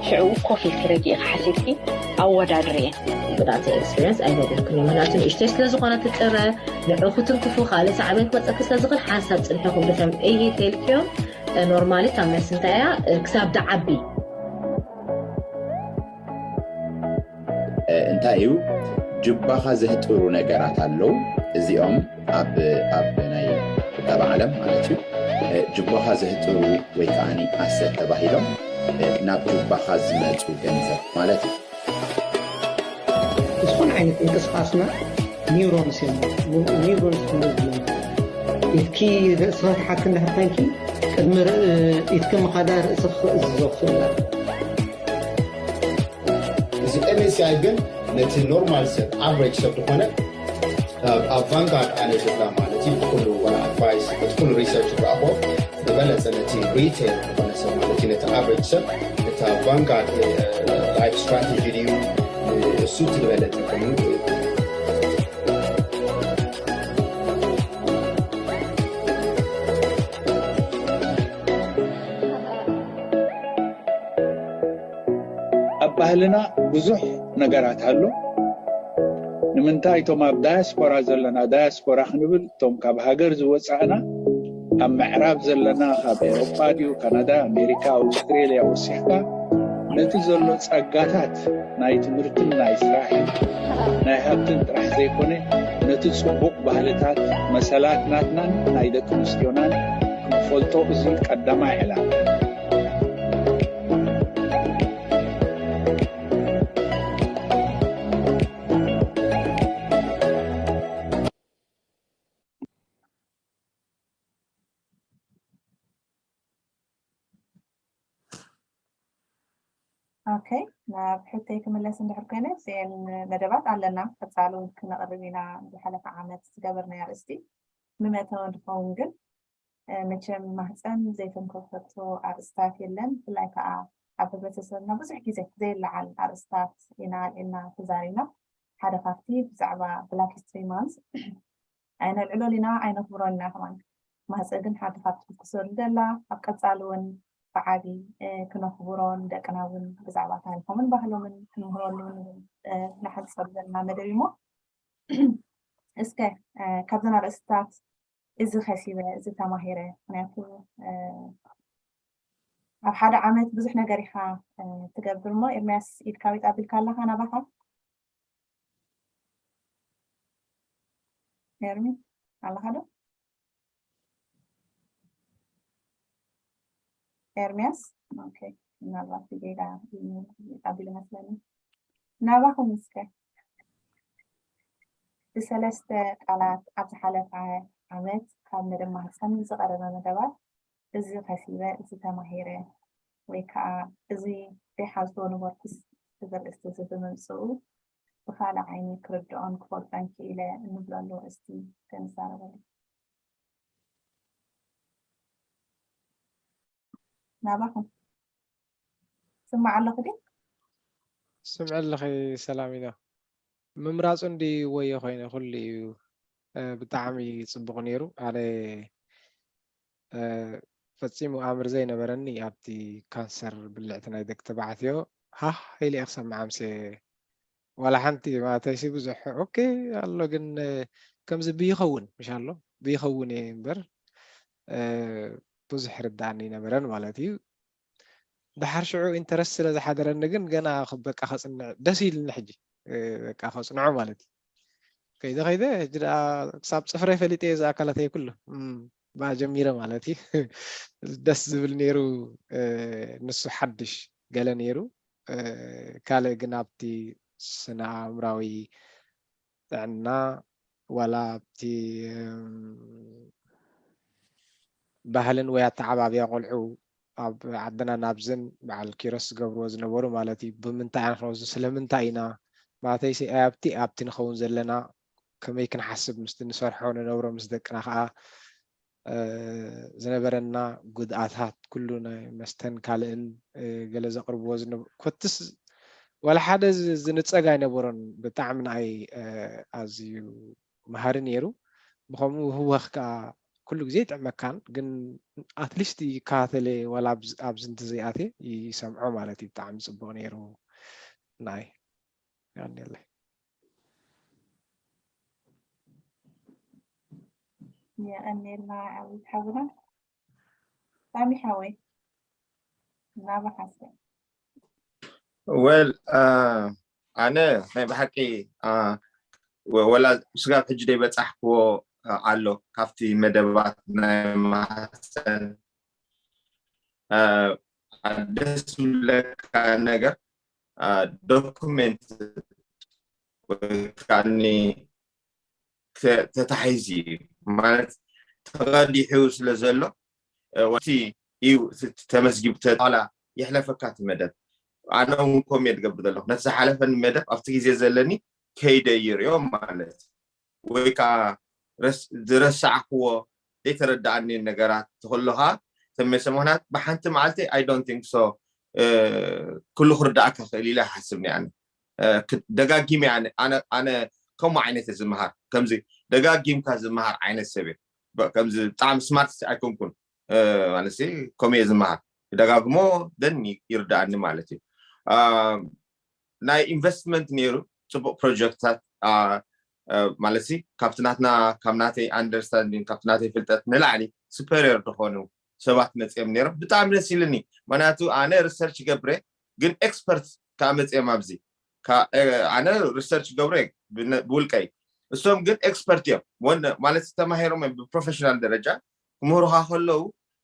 ሽዑ ኮፍ ኢልኪ ረጊእኺ ሓሲብኪ ኣወዳድርየ። ብጣዕቲ ኤክስፒሪንስ ኣይነበርኩን እዩ ምክንያቱ ንእሽተይ ስለዝኾነ ትጥረ ንዑ ክትንክፉ ካልእ ሳዕቤን ክመፀኪ ስለዝኽእል ሓንሳብ ፅንሕኹም ብተምዕይ ተልክዮም ኖርማሊ ካብ መስ እንታይ እያ ክሳብ ድዓቢ እንታይ እዩ ጅባኻ ዘህጥሩ ነገራት ኣለዉ እዚኦም ኣብ ኣብ ናይ ቁጠባ ዓለም ማለት እዩ ጅባኻ ዘህጥሩ ወይ ከዓ ኣሰት ተባሂሎም ናብ ጅባኻ ዝመፁ ገንዘብ ማለት እዩ ዝኾነ ዓይነት ምንቅስቃስና ኒውሮንስ እዮም ኒውሮንስ ኢትኪ ርእስኻ ትሓቲ እንዳሕር ኮይንኪ ቅድሚ ኢትኪ ምኻዳ ርእስኺ ክእዝዞ ክኽእል እዚ MSCI ግን ነቲ ኖርማል ሰብ ኣቨሬጅ ሰብ ዝኾነ ኣብ ቫንጋርድ ኣነ ዝብላ ማለት እዩ እቲ ኩሉ ዋላ ኣድቫይስ እቲ ኩሉ ሪሰርች ዝረኣኹ ዝበለፀ ነቲ ሪቴል ዝኾነ ሰብ ማለት እዩ ነቲ ኣቨሬጅ ሰብ ነታ ቫንጋርድ ላይፍ ስትራቴጂ ድዩ እሱ እቲ ዝበለፀ ኮይኑ ኣብ ባህልና ብዙሕ ነገራት ኣሎ ንምንታይ እቶም ኣብ ዳያስፖራ ዘለና ዳያስፖራ ክንብል እቶም ካብ ሃገር ዝወፃእና ኣብ ምዕራብ ዘለና ካብ ኤሮጳ ድዩ ካናዳ ኣሜሪካ ኣውስትሬልያ ወሲኽካ ነቲ ዘሎ ጸጋታት ናይ ትምህርትን ናይ ስራሕን ናይ ሃብትን ጥራሕ ዘይኮነ ነቲ ጽቡቕ ባህልታት መሰላት ናትናን ናይ ደቂ ኣንስትዮናን ክንፈልጦ እዚ ቀዳማይ ዕላማ ኦኬ ናብ ሕቶይ ክምለስ እንድሕር ኮይነ እዚአን መደባት ኣለና ቀፃሉ ክነቕርብ ኢና ዝሓለፈ ዓመት ዝገበርናዮ ኣርእስቲ ንመእተዊ እንድኸውን ግን መቸም ማህፀን ዘይተንከፈቶ ኣርእስታት የለን ብፍላይ ከዓ ኣብ ሕብረተሰብና ብዙሕ ግዜ ዘየለዓል ኣርእስታት ኢና ኣልዒልና ተዛሪብና ሓደ ካብቲ ብዛዕባ black history month ኣይነልዕሎን ኢና ኣይነኽብሮን ኢና ከማን ማህፀ ግን ሓደ ካብቲ ክትክሰሉ ዘላ ኣብ ቀፃሊ እውን ብዓቢ ክነኽብሮን ደቅና እውን ብዛዕባ ታሪኮምን ባህሎምን ክንምህረሉ ንሓፀብ ዘለና መደብ እሞ እስከ ካብዘን ኣርእስታት እዚ ከሲበ እዚ ተማሂረ ምክንያቱ ኣብ ሓደ ዓመት ብዙሕ ነገር ኢካ ትገብር እሞ ኤርሚያስ ኢድካ ዊጥ ኣቢልካ ኣለካ ናባካ ኤርሚ ኣለካ ዶ ኤርምያስ፣ ኦኬ፣ ምናልባት ብጌጋ ኣቢሉ መስለኒ። ናባኹም እስከ ብሰለስተ ቃላት፣ ኣብ ዝሓለፈ ዓመት ካብ መደብ ማህፀን ዝቐረበ መደባት፣ እዚ ከሲበ፣ እዚ ተማሂረ፣ ወይ ከዓ እዚ ዘይሓዝዎ ነበርኩስ፣ እዚ ኣርእስቲ እዚ ብምምፅኡ ብኻልእ ዓይኒ ክርድኦን ክፈልጦን ክኢለ እንብለሉ ኣርእስቲ ክንዛረበሉ። ናባኹም። ስማዕ ኣለኹ ድዩ? ስምዕ ኣለኺ ሰላሚና። ምምራፁ እንዲ ወዮ ኮይነ ኩሉ እዩ። እ፣ ብጣዕሚ ፅቡቕ ነይሩ። ኣነ፣ እ፣ ፈፂሙ ኣምር ዘይነበረኒ ኣብቲ ካንሰር ብልዕቲ ናይ ደቂ ተባዕትዮ ሃህ ኢለ እየ ክሰምዓ ምሴ። ዋላ ሓንቲ ማለተይሲ ብዙሕ ኦኬ ኣሎ፣ ግን፣ እ፣ ከምዚ ብይኸውን ምሽ ኣሎ ብይኸውን እየ እምበር፣ እ፣ ብዙሕ ርዳእኒ ይነበረን ማለት እዩ። ደሓር ሽዑ ኢንተረስት ስለ ዝሓደረኒ ግን ገና ክ-፣ በቃ ከፅንዕ ደስ ኢልኒ ሕጂ፣ እ፣ በቃ ከፅንዖ ማለት እዩ። ከይደ ከይደ ሕጂ ደኣ ክሳብ ፅፍረይ ፈሊጠ እየ፣ እዚ ኣካላተይ ኩሉ፣ እም፣ ብኣ ጀሚረ ማለት እዩ። ደስ ዝብል ነይሩ። እ፣ ንሱ ሓድሽ ገለ ነይሩ። እ፣ ካልእ ግን ኣብቲ ስነ ኣእምራዊ ጥዕና ዋላ ኣብቲ፣ እም፣ ባህልን ወይ ኣተዓባብያ ቆልዑ ኣብ ዓድና ናብዝን በዓል ኪሮስ ዝገብርዎ ዝነበሩ ማለት እዩ። ብምንታይ ኢና ክንወስዶ? ስለምንታይ ኢና? ማለተይሲ ኣብቲ ኣብቲ ንኸውን ዘለና ከመይ ክንሓስብ ምስቲ ንሰርሖ ንነብሮ ምስ ደቅና ከዓ፣ እ፣ ዝነበረና ጉድኣታት ኩሉ ናይ መስተን ካልእን፣ እ፣ ገለ ዘቕርብዎ ዝነበ-፣ ኮትስ ዋላ ሓደ ዝ-፣ ዝንጸግ ኣይነበሮን። ብጣዕሚ ንኣይ፣ እ፣ ኣዝዩ መሃሪ ነይሩ። ብኸምኡ ህወኽ ከኣ ኩሉ ግዜ ይጥዕመካን፣ ግን ኣትሊስት ይከታተለ ዋላ ኣብዚ፣ ኣብዚ እንተዘይኣትየ ይሰምዖ ማለት እዩ። ብጣዕሚ ጽቡቕ ነይሩ። ናይ ያኔለ የቐኔልና ዓብይት ሓውና ሳሚ ሓወይ፣ ናባኻ እስከ። ወል ኣነ ናይ ብሓቂ፣ አ፣ ወ-፣ ወላ ስጋብ ሕጂ ደይበጻሕክዎ፣ አ፣ ኣሎ ካብቲ መደባት ናይ ማህፀን፣ አ፣ ደስ ዝብለካ ነገር፣ አ፣ ዶኩሜንት ወይ ከዓኒ ተ-፣ ተታሒዙ እዩ ማለት ተቐዲሑ ስለ ዘሎ፣ እ፣ ወቲ እዩ እቲ ተመዝጊቡ ተጣላ የሕለፈካ እቲ መደብ። ኣነ እውን ከምኡ እየ ዝገብር ዘለኹ። ነቲ ዝሓለፈኒ መደብ ኣብቲ ግዜ ዘለኒ ከይደ ይርእዮ ማለት እዩ። ወይ ከዓ ረስ-፣ ዝረሳዕክዎ ዘይተረዳኣኒ ነገራት ተኸሎ ከዓ ተመልሰ። ምኽንያት ብሓንቲ መዓልቲ I don't think so፣ እ፣ ኩሉ ክርዳእካ ክእል ኢለ ኣይሓስብን እየ ኣነ። እ፣ ክ-፣ ደጋጊመ ኣነ፣ ኣነ፣ ኣነ ከምኡ ዓይነት እየ ዝመሃር። ከምዚ ደጋጊምካ ዝመሃር ዓይነት ሰብ እየ። በ-፣ ከምዚ ብጣዕሚ ስማርት ኣይኮንኩን። እ፣ ማለት ከምኡ እየ ዝመሃር። ደጋግሞ ደን ይ-፣ ይርዳኣኒ ማለት እዩ። አ፣ ናይ ኢንቨስትመንት ነይሩ፣ ፅቡቕ ፕሮጀክትታት፣ አ፣ አ፣ ማለት ካብቲ ናትና፣ ካብ ናተይ ኣንደርስታንዲንግ፣ ካብቲ ናተይ ፍልጠት ንላዕሊ ሱፐሪየር ዝኾኑ ሰባት መፅኦም ነይሮም። ብጣዕሚ ደስ ኢሉኒ። ምክንያቱ ኣነ ሪሰርች ገብረ፣ ግን ኤክስፐርት ከዓ መፅኦም ኣብዚ። ካ-፣ እ፣ ኣነ ሪሰርች ገብረ ብነ-፣ ብውልቀይ። እሶም ግን ኤክስፐርት እዮም። ወነ-፣ ማለት ተማሂሮም እዮም ብፕሮፌሽናል ደረጃ ክምህሩኻ ከለዉ፣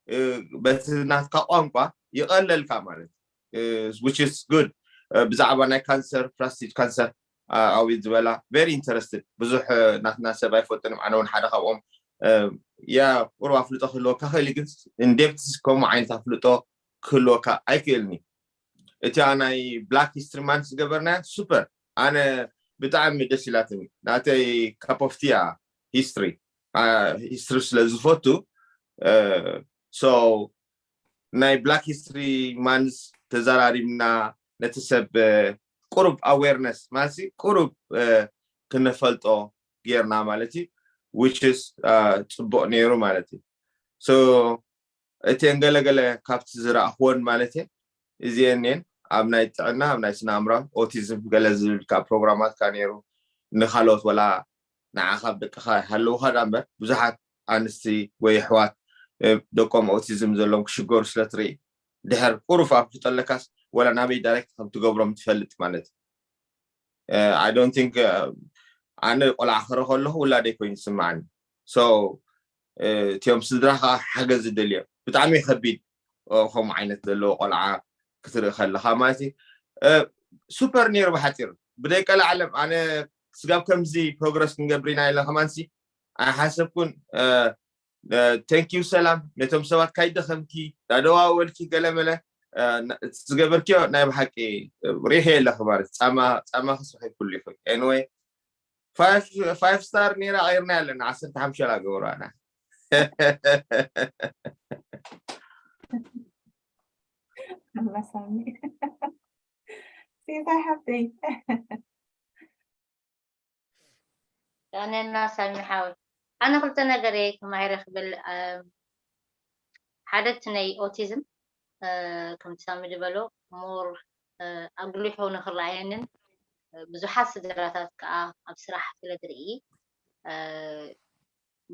እ፣ በቲ ናትካ ቋንቋ ይቐለልካ ማለት እዩ። እ፣ which is good። እ፣ ብዛዕባ ናይ ካንሰር፣ ፕራስቴት ካንሰር፣ አ፣ ኣዊ ዝበላ very interested። ብዙሕ፣ እ፣ ናትና ሰብ ኣይፈልጥን እዮም። ኣነ እውን ሓደ ካብኦም፣ እ፣ ያ ቁሩብ ኣፍልጦ ክህልወካ ክእል እዩ፣ ግን ኢንዴፕት ከምኡ ዓይነት ኣፍልጦ ክህልወካ ኣይክእልን እዩ። እቲኣ ናይ ብላክ ሂስትሪ ማንት ዝገበርናያ ሱፐር፣ ኣነ ብጣዕሚ ደስ ኢላትኒ። ናተይ ካፕ ኦፍ ቲ እያ ሂስትሪ፣ አ፣ ሂስትሪ ስለ ዝፈቱ፣ እ፣ ሶ ናይ ብላክ ሂስትሪ ማንስ ተዘራሪብና፣ ነቲ ሰብ፣ እ፣ ቁሩብ ኣዌርነስ ማለት ቁሩብ፣ እ፣ ክነፈልጦ ጌርና ማለት እዩ። which is፣ እ፣ ጽቡቕ ነይሩ ማለት እዩ። ሶ እተን ገለገለ ካብቲ ዝረኣኽወን ማለት እየ፣ እዚአን እየን። ኣብ ናይ ጥዕና፣ ኣብ ናይ ስነ ኣእምራዊ ኦቲዝም ገለ ዝብል ከኣ ፕሮግራማት ከኣ ነይሩ። ንኻልኦት ወላ ንዓኻ ኣብ ደቅኻ ይሃለውኻ ደኣ እምበር፣ ብዙሓት ኣንስቲ ወይ ኣሕዋት፣ እ፣ ደቆም ኦቲዝም ዘለዎም ክሽገሩ ስለ ትርኢ፣ ድሕር ቁሩብ ኣፍልጦ ኣለካስ ወላ ናበይ ዳይሬክት ከም ትገብሮም ትፈልጥ ማለት እዩ። እ፣ I don't think፣ እ፣ ኣነ ቆልዓ ክርኢ ከለኹ ውላደይ ኮይኑ ዝስምዓኒ። So፣ እ፣ እቲኦም ስድራ ከዓ ሓገዝ ዝደልዮም ብጣዕሚ ከቢድ ከምኡ ዓይነት ዘለዎ ቆልዓ ክትርኢ ከለካ ማለት እዩ። ሱፐር ነይሩ ብሓፂሩ። ብደይ ቀላዓለም ኣነ ስጋብ ከምዚ ፕሮግረስ ክንገብር ኢና ኢለ ከማንሲ ኣይሓሰብኩን። Thank you ሰላም ነቶም ሰባት ካይደኸምኪ ዳደዋወልኪ ገለመለ ዝገበርክዮ ናይ ብሓቂ ሪሄ ኣለኹ ማለት ፃማ ፃማ ክስሑ ኩሉ ይኹ anyway five star ነይራ ቀይርና ኣለና ዓሰርተ ሓሙሽተ ላ ገበሩ ኣና መሳሚ ሲታይ ሓብተይ ያነና ሳሚ ሓወይ ኣነ ክልተ ነገር እየ ተማሂረ ክብል ሓደ እቲ ናይ ኦቲዝም ከምቲ ሳሚ ዝበሎ ሞር ኣጉሊሑ ንክረኣየንን ብዙሓት ስድራታት ከዓ ኣብ ስራሕ ስለ ዝርኢ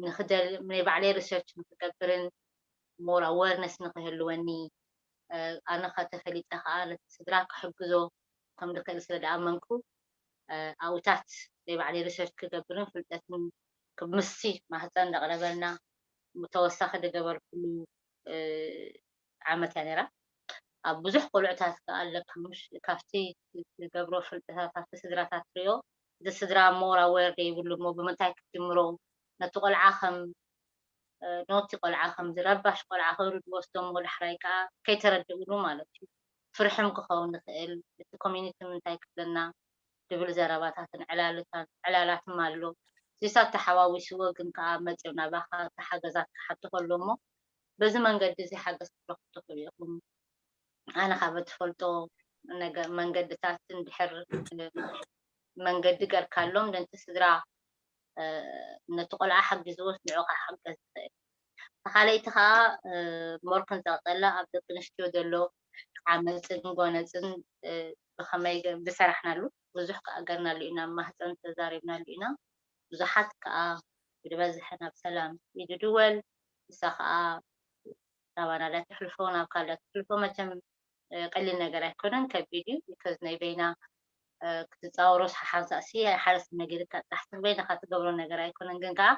ንክደል ናይ ባዕለይ ሪሰርች ንክገብርን more awareness ንክህልወኒ ኣነ ከዓ ተፈሊጠ ከዓ ነቲ ስድራ ክሕግዞ ከም ዝክእል ስለ ዝኣመንኩ ኣብታት ናይ ባዕለይ ሪሰርች ክገብርን ፍልጠትን ክምሲ ማህፀን ዘቅረበልና ተወሳኺ ዝገበርኩሉ ዓመት እያ ነይራ ኣብ ብዙሕ ቆልዑታት ከዓ ኣለካ ምሽ ካብቲ ትገብሮ ፍልጠታት ኣብቲ ስድራታት ትሪኦ እቲ ስድራ more aware ዘይብሉ እሞ ብምንታይ ክትጅምሮ ነቲ ቆልዓ ከም ኖቲ ቆልዓ ከም ዝረባሽ ቆልዓ ክብሪ ዝወስዶ እሞ ዳሕራይ ከዓ ከይተረድእሉ ማለት እዩ ፍርሕም ክኸውን ይኽእል እቲ community ምንታይ ክብለና ዝብል ዘረባታትን ዕላላትን ኣሎ እዚታት ተሓዋዊስዎ ግን ከዓ መፂኡ ናባካ ተሓገዛት ክሓቱ ከሎ እሞ በዚ መንገዲ እዚ ሓገዝ ክትረኽቡ ትኽእሉ ኢኹም ኣነ ካብ እትፈልጦ መንገድታት እንድሕር መንገዲ ገርካሎም ነቲ ስድራ ነቲ ቆልዓ ሓጊዝዎስ ንዑ ከዓ ሓገዝ ትኽእል ተኻለይቲ ከዓ ሞር ክንዘቕጠላ ኣብ ደቂ ኣንስትዮ ዘሎ ዓመፅን ጎነፅን ብከመይ ዝሰራሕናሉ ብዙሕ ከዓ ገርናሉ ኢና ማህፀን ተዛሪብናሉ ኢና ብዙሓት ከዓ ብዝበዝሐ ናብ ሰላም ይድድወል ንሳ ከዓ ናባና ዳ ትሕልፎ ናብ ካልዳ ትሕልፎ መቸም ቀሊል ነገር ኣይኮነን ከቢድ እዩ because ናይ በይና ክትፃወሮ ሓንሳእ ሲ ሓደ ሰብ ነጊርካ ጥራሕ በይንካ ትገብሮ ነገር ኣይኮነን ግን ከዓ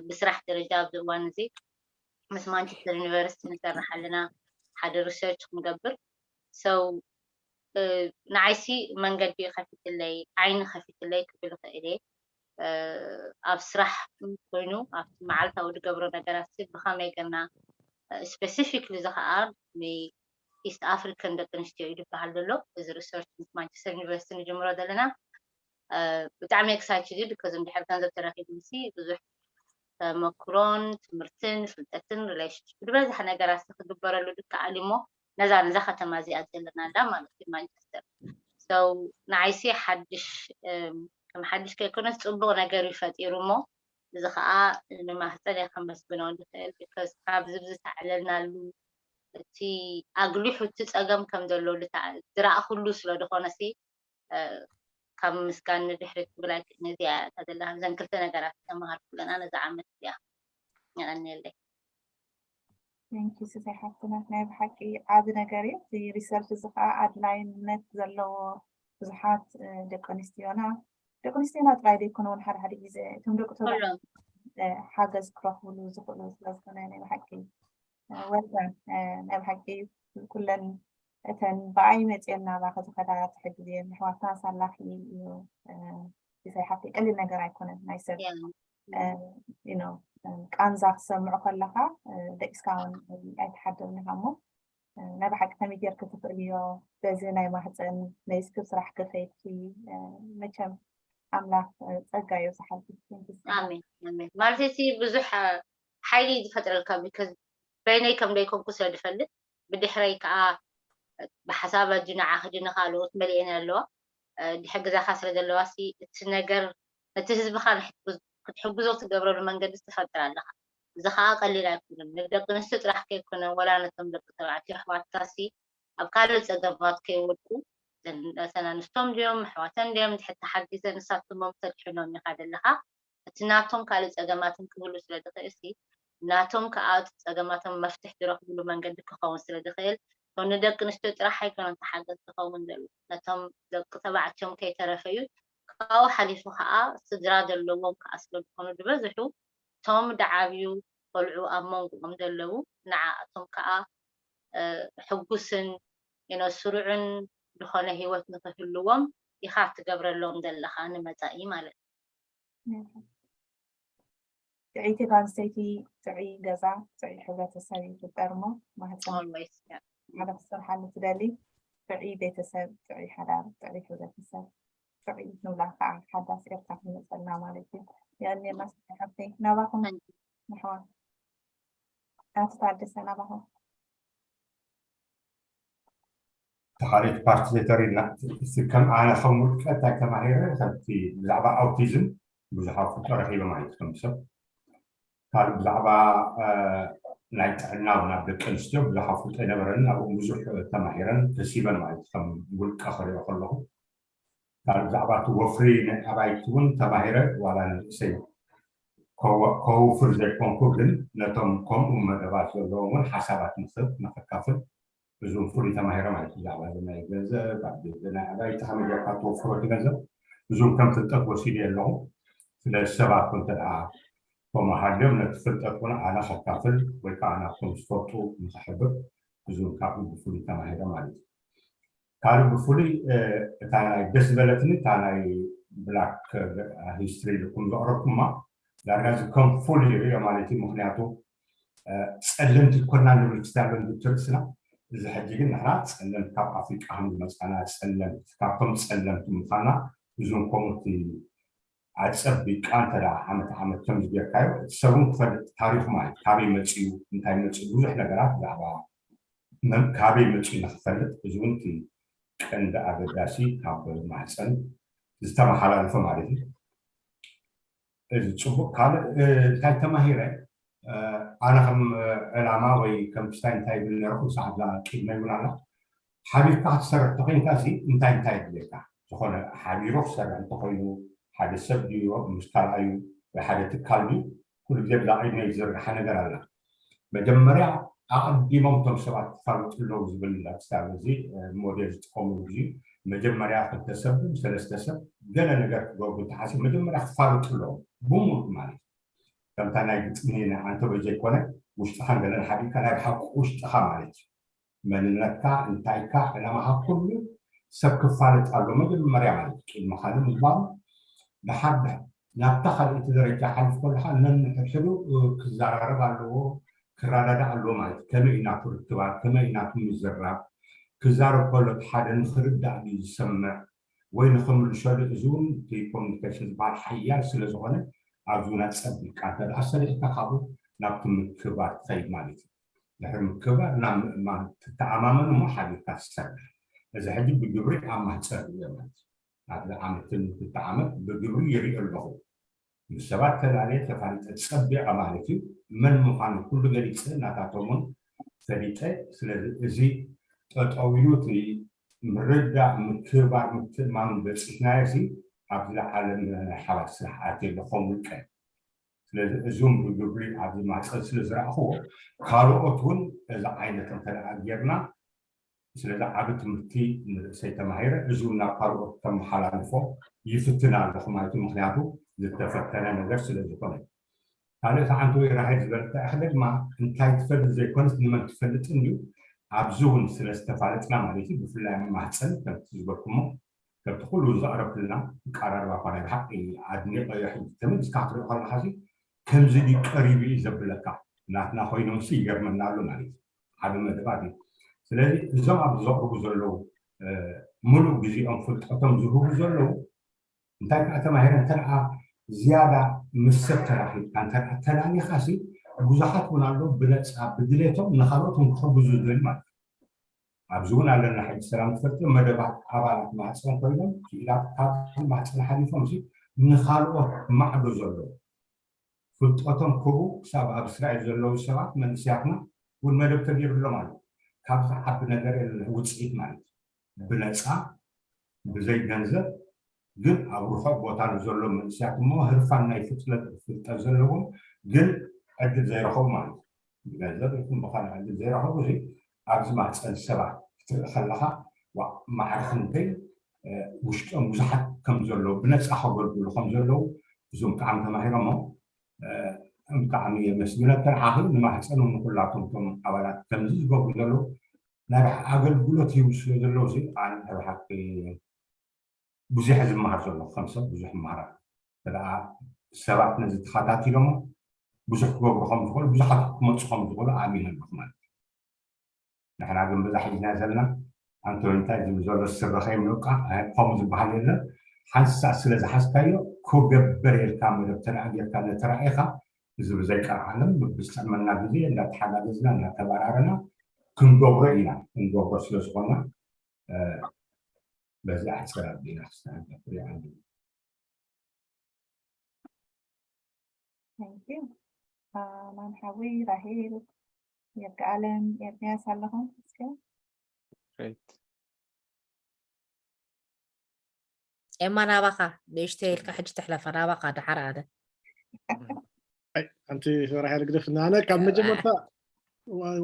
ብስራሕ ደረጃ ኣብዚ እዋን እዚ ምስ ማንቸስተር ዩኒቨርሲቲ ንሰርሕ ኣለና ሓደ ሪሰርች ክንገብር ሰው ንዓይሲ መንገዲ ከፊትለይ ዓይኒ ከፊትለይ ክብል ይኽእል እየ ኣብ ስራሕ ኮይኑ ኣብቲ መዓልታዊ ዝገብሮ ነገራት ብከመይ ገና specifically እዚ ከዓ ን East African ደቂ ኣንስትዮ እዩ ዝበሃል ዘሎ እዚ research ምስ Manchester University ንጅምሮ ዘለና ብጣዕሚ excited እዩ because እንድሕር ገንዘብ ተረኪቡ ሲ ብዙሕ ተመክሮን ትምህርትን ፍልጠትን relationship ዝበዝሐ ነገራት ክግበረሉ ዝከኣል እሞ ነዛ ነዛ ከተማ እዚኣ ዘለና ኣላ ማለት እዩ ማንቸስተር so ንዓይሲ ሓድሽ ከም ሓድሽ ከይኮነስ ፅቡቅ ነገር እዩ ፈጢሩ እሞ እዚ ከዓ ንማህፀን እየ ከመስግኖ ዝኽእል because ካብ ዝብዚ ተዕለልናሉ እቲ ኣግሊሑ እቲ ፀገም ከም ዘሎ ዝረኣኩሉ ስለ ዝኾነ ሲ ካብ ምስጋን ንድሕሪት ክብል ኣይክእልን እዚኣ እያ እታ ዘላ እዘን ክልተ ነገራት ተምሃርኩ ኣለና ነዛ ዓመት እዚኣ የቐንየለይ Thank you ስሳይ ሓፍትና ናይ ብሓቂ ዓቢ ነገር እዩ እዚ research እዚ ከዓ ኣድላይነት ዘለዎ ብዙሓት ደቂ ኣንስትዮና ደቂ ኣንስትዮና ጥራይ ዘይኮነ እውን ሓደ ሓደ ግዜ እቶም ደቂ ተባዕትዮ ሓገዝ ክረኽብሉ ዝኽእሉ ስለዝኾነ ናይ ብሓቂ well done ናይ ብሓቂ ኩለን እተን ብኣይ መፅየን ናባኺ ዝኸዳ ትሕግዝየን ኣሕዋትና ሳላኺ እዩ ሲሳይ ሓፍተይ ቀሊል ነገር ኣይኮነን ናይ ሰብ you know ቃንዛ ክሰምዑ ከለኻ ደቂስካ እውን ኣይትሓድርን ኢኻ እሞ ናይ ብሓቂ ከመይ ጌርኪ ትኽእልዮ በዚ ናይ ማህፀን ነይስክብ ስራሕ ክኸይድኪ መቸም ኣምላኽ ፀጋ የብዝሓልኪ ኣሜን ኣሜን ማለት እቲ ብዙሕ ሓይሊ እዩ ዝፈጥረልካ because በይነይ ከም ደይኮንኩ ስለ ዝፈልጥ ብድሕረይ ከዓ ብሓሳብ ኣጅንዓ ክጅኒ ካልኦት መሊኤን ኣለዋ ድሕግዛኻ ስለ ዘለዋ እቲ ነገር ነቲ ህዝብኻ ክትሕግዞ ትገብረሉ መንገዲ ትፈጥር ኣለኻ እዚ ከዓ ቀሊል ኣይኮነን ንደቂ ኣንስትዮ ጥራሕ ከይኮነ ወላ ነቶም ደቂ ተባዕትዮ ኣሕዋትካ ሲ ኣብ ካልእ ፀገማት ከይወድቁ እተን ኣንስቶም ድዮም ኣሕዋተን ድዮም ድሕር ተሓጊዘ ንሳቶሞም ተድሕኖም ኢኻ ዘለኻ እቲ ናቶም ካልእ ፀገማትን ክህሉ ስለ ዝኽእል ሲ ናቶም ከዓ ፀገማቶም መፍትሒ ዝረኽብሉ መንገዲ ክኸውን ስለ ዝኽእል ንደቂ ኣንስትዮ ጥራሕ ኣይኮነን ተሓገዝ ዝኸውን ዘሎ ነቶም ደቂ ተባዕትዮም ከይተረፈ እዩ ካብኡ ሓሊፉ ከዓ ስድራ ዘለዎም ከዓ ስለ ዝኾኑ ዝበዝሑ እቶም ዝዓብዩ ቆልዑ ኣብ መንጎኦም ዘለዉ ንዓኣቶም ከዓ ሕጉስን ስሩዕን ዝኾነ ሂወት ንክህልዎም ኢኻ ትገብረሎም ዘለኻ ንመፃኢ ማለት። ጥዕይቲ ጓል ኣንስተይቲ ጥዑይ ገዛ ጥዑይ ሕብረተሰብ ይፍጠር እሞ ማህፀን ሓደ ክትሰርሓሉ ትደሊ ጥዑይ ቤተሰብ ጥዑይ ሓዳር ጥዑይ ሕብረተሰብ ጥዑይ ንብላ ከዓ ሓዳስ ኤርትራ ክንመፀልና ማለት እዩ። የቀንየልና ስሓብተይ ናባኹም ንሕዋ ኣቶ ታደሰ ናባኹም ተኻሊት ፓርቲ ዘይተሪድና ከም ኣነ ከም ውልቀ እንታይ ተማሂረ ከምቲ ብዛዕባ ኣውቲዝም ብዙሕ ኣፍልጦ ረኺበ ማለት ከም ሰብ ካልእ ብዛዕባ ናይ ጥዕና ናብ ደቂ ኣንስትዮ ብዙሕ ኣፍልጦ ኣይነበረን ኣብኡ ብዙሕ ተማሂረን ከሲበን ማለት ከም ውልቀ ክሪኦ ከለኹ ካልእ ብዛዕባ እቲ ወፍሪ ናይ ኣባይቲ እውን ተማሂረ ዋላ ንርእሰይ ከውፍር ዘይኮንኩ ግን ነቶም ከምኡ መደባት ዘለዎም እውን ሓሳባት ንክህብ ንከካፍል እዞም ፍሉይ ተማሂረ ማለት እዩ ብዛዕባ እዚ ናይ ገንዘብ ኣብ ናይ ኣባይቲ ከመይ ጌርካ ትወፍሮ እቲ ገንዘብ እዞም ከም ፍልጠት ወሲደ ኣለኹ ስለዚ ሰባት እንተ ደኣ ከምኡ ሃልዮም ነቲ ፍልጠት እውን ኣነ ከካፍል ወይ ከዓ ናብቶም ዝፈልጡ ንክሕብር እዞም ካብኡ ብፍሉይ ተማሂረ ማለት እዩ ካልእ ብፍሉይ እታ ናይ ደስ ዝበለትኒ እታ ናይ ብላክ ሂስትሪ ኢልኩም ዘቕረብኩማ ዳርጋ እዚ ከም ፉል ይሪኦ ማለት እዩ ምክንያቱ ፀለምቲ ኮና ንብል ክስታለን ብትርእስና እዚ ሕጂ ግን ንሕና ፀለምቲ ካብ ኣፍሪቃ ከም ዝመፃና ፀለምቲ ካብቶም ፀለምቲ ምዃና እዞም ከምኡቲ ኣፀቢቃ እንተ ዓመት ዓመት ከም ዝገርካዮ እቲ ሰብን ክፈልጥ ታሪኹ ማለት ካበይ መፅኡ እንታይ መፅኡ ብዙሕ ነገራት ብዛዕባ ካበይ መፅኡ ንክፈልጥ እዚ እውን እቲ ቀንዲ ኣገዳሲ ካብ ማህፀን ዝተመሓላለፈ ማለት እዩ። እዚ ፅቡቅ ካልእ እንታይ ተማሂረ ኣነ ከም ዕላማ ወይ ከም ክስታይ እንታይ ይብል ነረኹ ሰዓት ቅድመ ይብል ኣላ ሓቢርካ ክትሰርሕ ተኮይንካ እዚ እንታይ እንታይ የድልየካ ዝኾነ ሓቢሩ ክሰርሕ እንተኮይኑ ሓደ ሰብ ድዩ ምስ ካልኣዩ ወይ ሓደ ትካል ድዩ ኩሉ ግዜ ብዛ ቅድመ ዝዝርግሓ ነገር ኣላ መጀመርያ ኣቐዲሞም እቶም ሰባት ክፋለጡ ኣለዉ ዝብል ክስታብ እዚ ሞዴል ዝጥቀምሉ ግዜ መጀመርያ ክልተ ሰብ ሰለስተ ሰብ ገለ ነገር ክገብሩ ተሓሲብ መጀመርያ ክፋለጡ ኣለዎም ብሙሉእ ማለት ከምታ ናይ ግጥሚ ናይ ኣንተሎ ዘይኮነ ውሽጥኻን ገለን ሓቢእካ ናይ ብሓቂ ውሽጥኻ ማለት እዩ መንነትካ እንታይካ ዕላማኻ ኩሉ ሰብ ክፋለጥ ኣሎ መጀመርያ ማለት ቅድሚ ካልእ ምግባሩ ድሓር ድሕር ናብታ ካልኣይቲ ደረጃ ሓልፍ ከለካ ነንሕድሕዱ ክዘራረብ ኣለዎ ክረዳዳእ ኣለዎ ማለት ከመይ ኢና ክርክባት ከመይ ኢና ክምዝራብ ክዛረብ ከሎ ሓደ ንክርዳእ ድዩ ዝሰምዕ ወይ ንክምልሸሉ እዚ እውን ኮሚኒኬሽን ዝበሃል ሓያል ስለ ዝኾነ ኣብዚ እውን ኣፀቢቕካ እንተ ደኣ ሰሪዕካ ካብኡ ናብቲ ምክብባር ትኸይድ ማለት እዩ ድሕሪ ምክብባር ናብ ምእማን ትተኣማመን እሞ ሓቢርካ ትሰርሕ እዚ ሕጂ ብግብሪ ኣብ ማህፀን ሪኦ ማለት እዩ ኣብዚ ዓመትን ክልተ ዓመት ብግብሪ ይሪኦ ኣለኹ ምስ ሰባት ተላለየ ተፋሊጠ ፀቢቐ ማለት እዩ መን ምዃኑ ኩሉ ገሊፀ ናታቶም እውን ፈሊጠ ስለዚ እዚ ጠጠው ኢሉ እቲ ምርዳእ ምክብባር ምትእማም በፂሕናዮ ሲ ኣብዚ ዓለም ናይ ሓባር ስራሕ ኣትየ ኣለኹ ከም ውልቀ ስለዚ እዞም ብግብሪ ኣብዚ ማህፀን ስለ ዝረኣኽዎ ካልኦት እውን እዚ ዓይነት እንተ ደኣ ጌርና ስለዚ ዓቢ ትምህርቲ ንርእሰይ ተማሂረ እዚ እውን ናብ ካልኦት ከመሓላልፎ ይፍትን ኣለኹ ማለት እዩ ምክንያቱ ዝተፈተነ ነገር ስለ ዝኾነ ካልእ ተዓንተ ወይ ራሄል ዝበለታ ኢኻ ድማ እንታይ ትፈልጥ ዘይኮነስ ንመን ትፈልጥን እዩ ኣብዚ እውን ስለ ዝተፋለጥና ማለት እዩ ብፍላይ ማህፀን ከምቲ ዝበልኩሞ ከምቲ ኩሉ ዘቕረብክልና ኣቀራርባ እኳ ናይ ብሓቂ ኣድኒቐዮ ሕጂ ተመሊስካ ክትሪኦ ከለካ ከምዚ ድዩ ቀሪቡ እዩ ዘብለካ ናትና ኮይኖምሲ ይገርመና ኣሎ ማለት እዩ ዓቢ መደባት እዩ ስለዚ እዞም ኣብዚ ዘቕርቡ ዘለዉ ሙሉእ ግዜኦም ፍልጠቶም ዝህቡ ዘለዉ እንታይ ከዓ ተማሂረ እንተ ደኣ ዝያዳ ምስ ሰብ ተራኺብካ እንተ ደኣ ተላሊኻሲ ብዙሓት እውን ኣለዉ ብነፃ ብድሌቶም ንካልኦት እውን ክሕግዙ ዝደልዩ ማለት እዩ ኣብዚ እውን ኣለና ሕጂ ሰላም ትፈልጥ መደባት ኣባላት ማህፀን ኮይኖም ክኢላት ካብ ማህፀን ሓሊፎም ንካልኦት ማዕዶ ዘለዉ ፍልጠቶም ክቡ ክሳብ ኣብ እስራኤል ዘለዉ ሰባት መንእስያትና እውን መደብ ተገይሩሎም ኣሎ ካብዚ ዓቢ ነገር የለ ውፅኢት ማለት እዩ ብነፃ ብዘይ ገንዘብ ግን ኣብ ርሑቕ ቦታ ንዘሎ መንእስያት እሞ ህርፋን ናይ ፍጥለት ፍልጠት ዘለዎም ግን ዕድል ዘይረኸቡ ማለት እዩ ብገንዘብ ይኹን ብካልእ ዕድል ዘይረኸቡ እዚ ኣብዚ ማህፀን ሰባት ክትርኢ ከለካ ማዕረ ክንደይ ውሽጦም ብዙሓት ከም ዘለዉ ብነፃ ከገልግሉ ከም ዘለዉ እዞም ብጣዕሚ ተማሂሮሞ ብጣዕሚ የመስግነካ ንዓኺ ንማሕፀኖም ንኩላቶም ቶም ኣባላት ከምዚ ዝገብሩ ዘለዉ ናይ ኣገልግሎት ይህቡ ስለ ዘለዉ እዚ ኣነ ብሓቂ ብዙሕ ዝመሃር ዘለኹ ከም ሰብ ብዙሕ ይመሃር ኣለኹ። እንተ ደኣ ሰባት ነዚ ተኸታቲሎሞ ብዙሕ ክገብሩ ከም ዝኽእሉ ብዙሓት ክመፁ ከም ዝኽእሉ ኣሚነ ኣለኹ ማለት እዩ። ንሕና ግን በዛ ሒዝና ዘለና ኣንቶኒ እንታይ ዝብል ዘሎ ስረ ከይምልቃ ከምኡ ዝበሃል የለን። ሓንሳእ ስለ ዝሓዝካዮ ክገብር ኢልካ መደብ ተደኣ ጌርካ ነተራኢኻ እዚ ብዘይቀርዓለም ብዝጠዕመና ግዜ እንዳተሓጋገዝና እንዳተባራረና ክንገብሮ ኢና። ክንገብሮ ስለ ዝኾና በዚ ኣሕፅር ኣቢልና ክስተናገር ይዓል ማን ሓወይ ራሄል የርጋኣለም ኤርሚያስ ኣለኹም እስከ ኤማ ናባኻ ንእሽተይ ኢልካ ሕጂ ትሕለፋ ናባኻ ደሓር ኣነ ኣንቲ ራሄል ግደፍና ኣነ ካብ መጀመርታ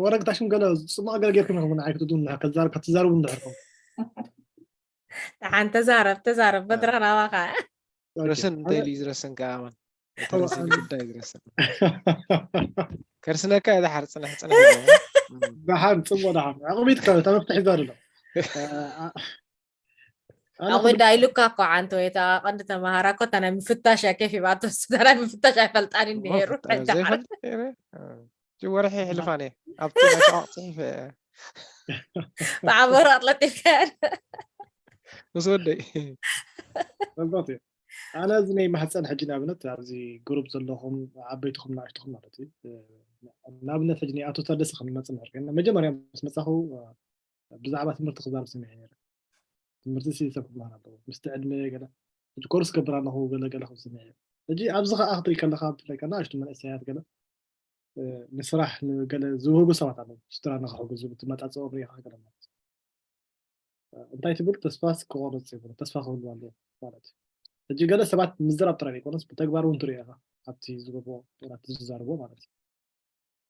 ወረግታሽም ገለ ፅማቕ ገለ ጌርኩም ኢኹም ንዓይ ክትድውሉ ክትዛረቡ እንድሕርኩም ደሓን ተዛረብ ተዛረብ መድረኽ ናባኻ ረስን እንታይ ኢሉ እዩ ዝረስን ከኣመን ተረስን ጉዳይ ዝረስን ከርስነካ እያ ደሓር ፅንሕ ፅንሕ ደሓን ፅቡቅ ደሓን ዕቁቢት ካብ እታ መፍትሒ ዛ ደሎ ኣቑ እንዳ ኢሉካ እኮ ዓንተ ወይ እታ ቀንዲ ተማሃራ እኮ እታ ናይ ምፍታሽ እያ ኬፍ ይባቶ እሱ እታ ናይ ምፍታሽ ኣይፈልጣን እንድሄሩ ሕጂ ዓርብ ዘይፈልጥ ነይረ። እ፣ እዚ ወርሒ ይሕልፋን እየ ኣብቲ ናይ ሰዋቕ ፅሒፈ እየ። ብዓበሩ ኣጥለጢፍካ ምስ ወደይ ፈልጣት እየ ኣነ እዚ ናይ ማሕፀን ሕጂ ንኣብነት ኣብዚ ግሩፕ ዘለኹም ዓበይትኹም ንኣሽትኹም ማለት እዩ እ፣ ንኣብነት ሕጂ ናይ ኣቶ ታደሰ ክንመፅእ ንኽእል መጀመርያ ምስ መፃኹ እ፣ ብዛዕባ ትምህርቲ ክዛረብ ሰሚዐ ነይረ ትምህርቲ ሲ ሰብ ክመሃር ኣለዎ ምስቲ ዕድመ ገለ ሕጂ ኮርስ ገብር ኣለኹ ገለ ገለ ከም ሰሚዐ ሕጂ ኣብዚ ከዓ ክትርኢ ከለካ ብፍላይ ከና ኣሽቱ መንእሰያት ገለ እ፣ ንስራሕ ንገለ ዝውህቡ ሰባት ኣለዉ ስድራ ንክሕግዙ ብትመጣፅኦም ሪኢካ ገለ ማለት እዩ። እ፣ እንታይ ትብል ተስፋስ ክቆርፅ ይብሉ ተስፋ ክህልዎ ኣለዎ ማለት እዩ። ሕጂ ገለ ሰባት ምዝራብ ጥራይ ዘይኮነስ ብተግባር እውን ትሪኦ ኢኻ ኣብቲ ዝገብሮ ወላ እቲ ዝዛረቦ ማለት እዩ።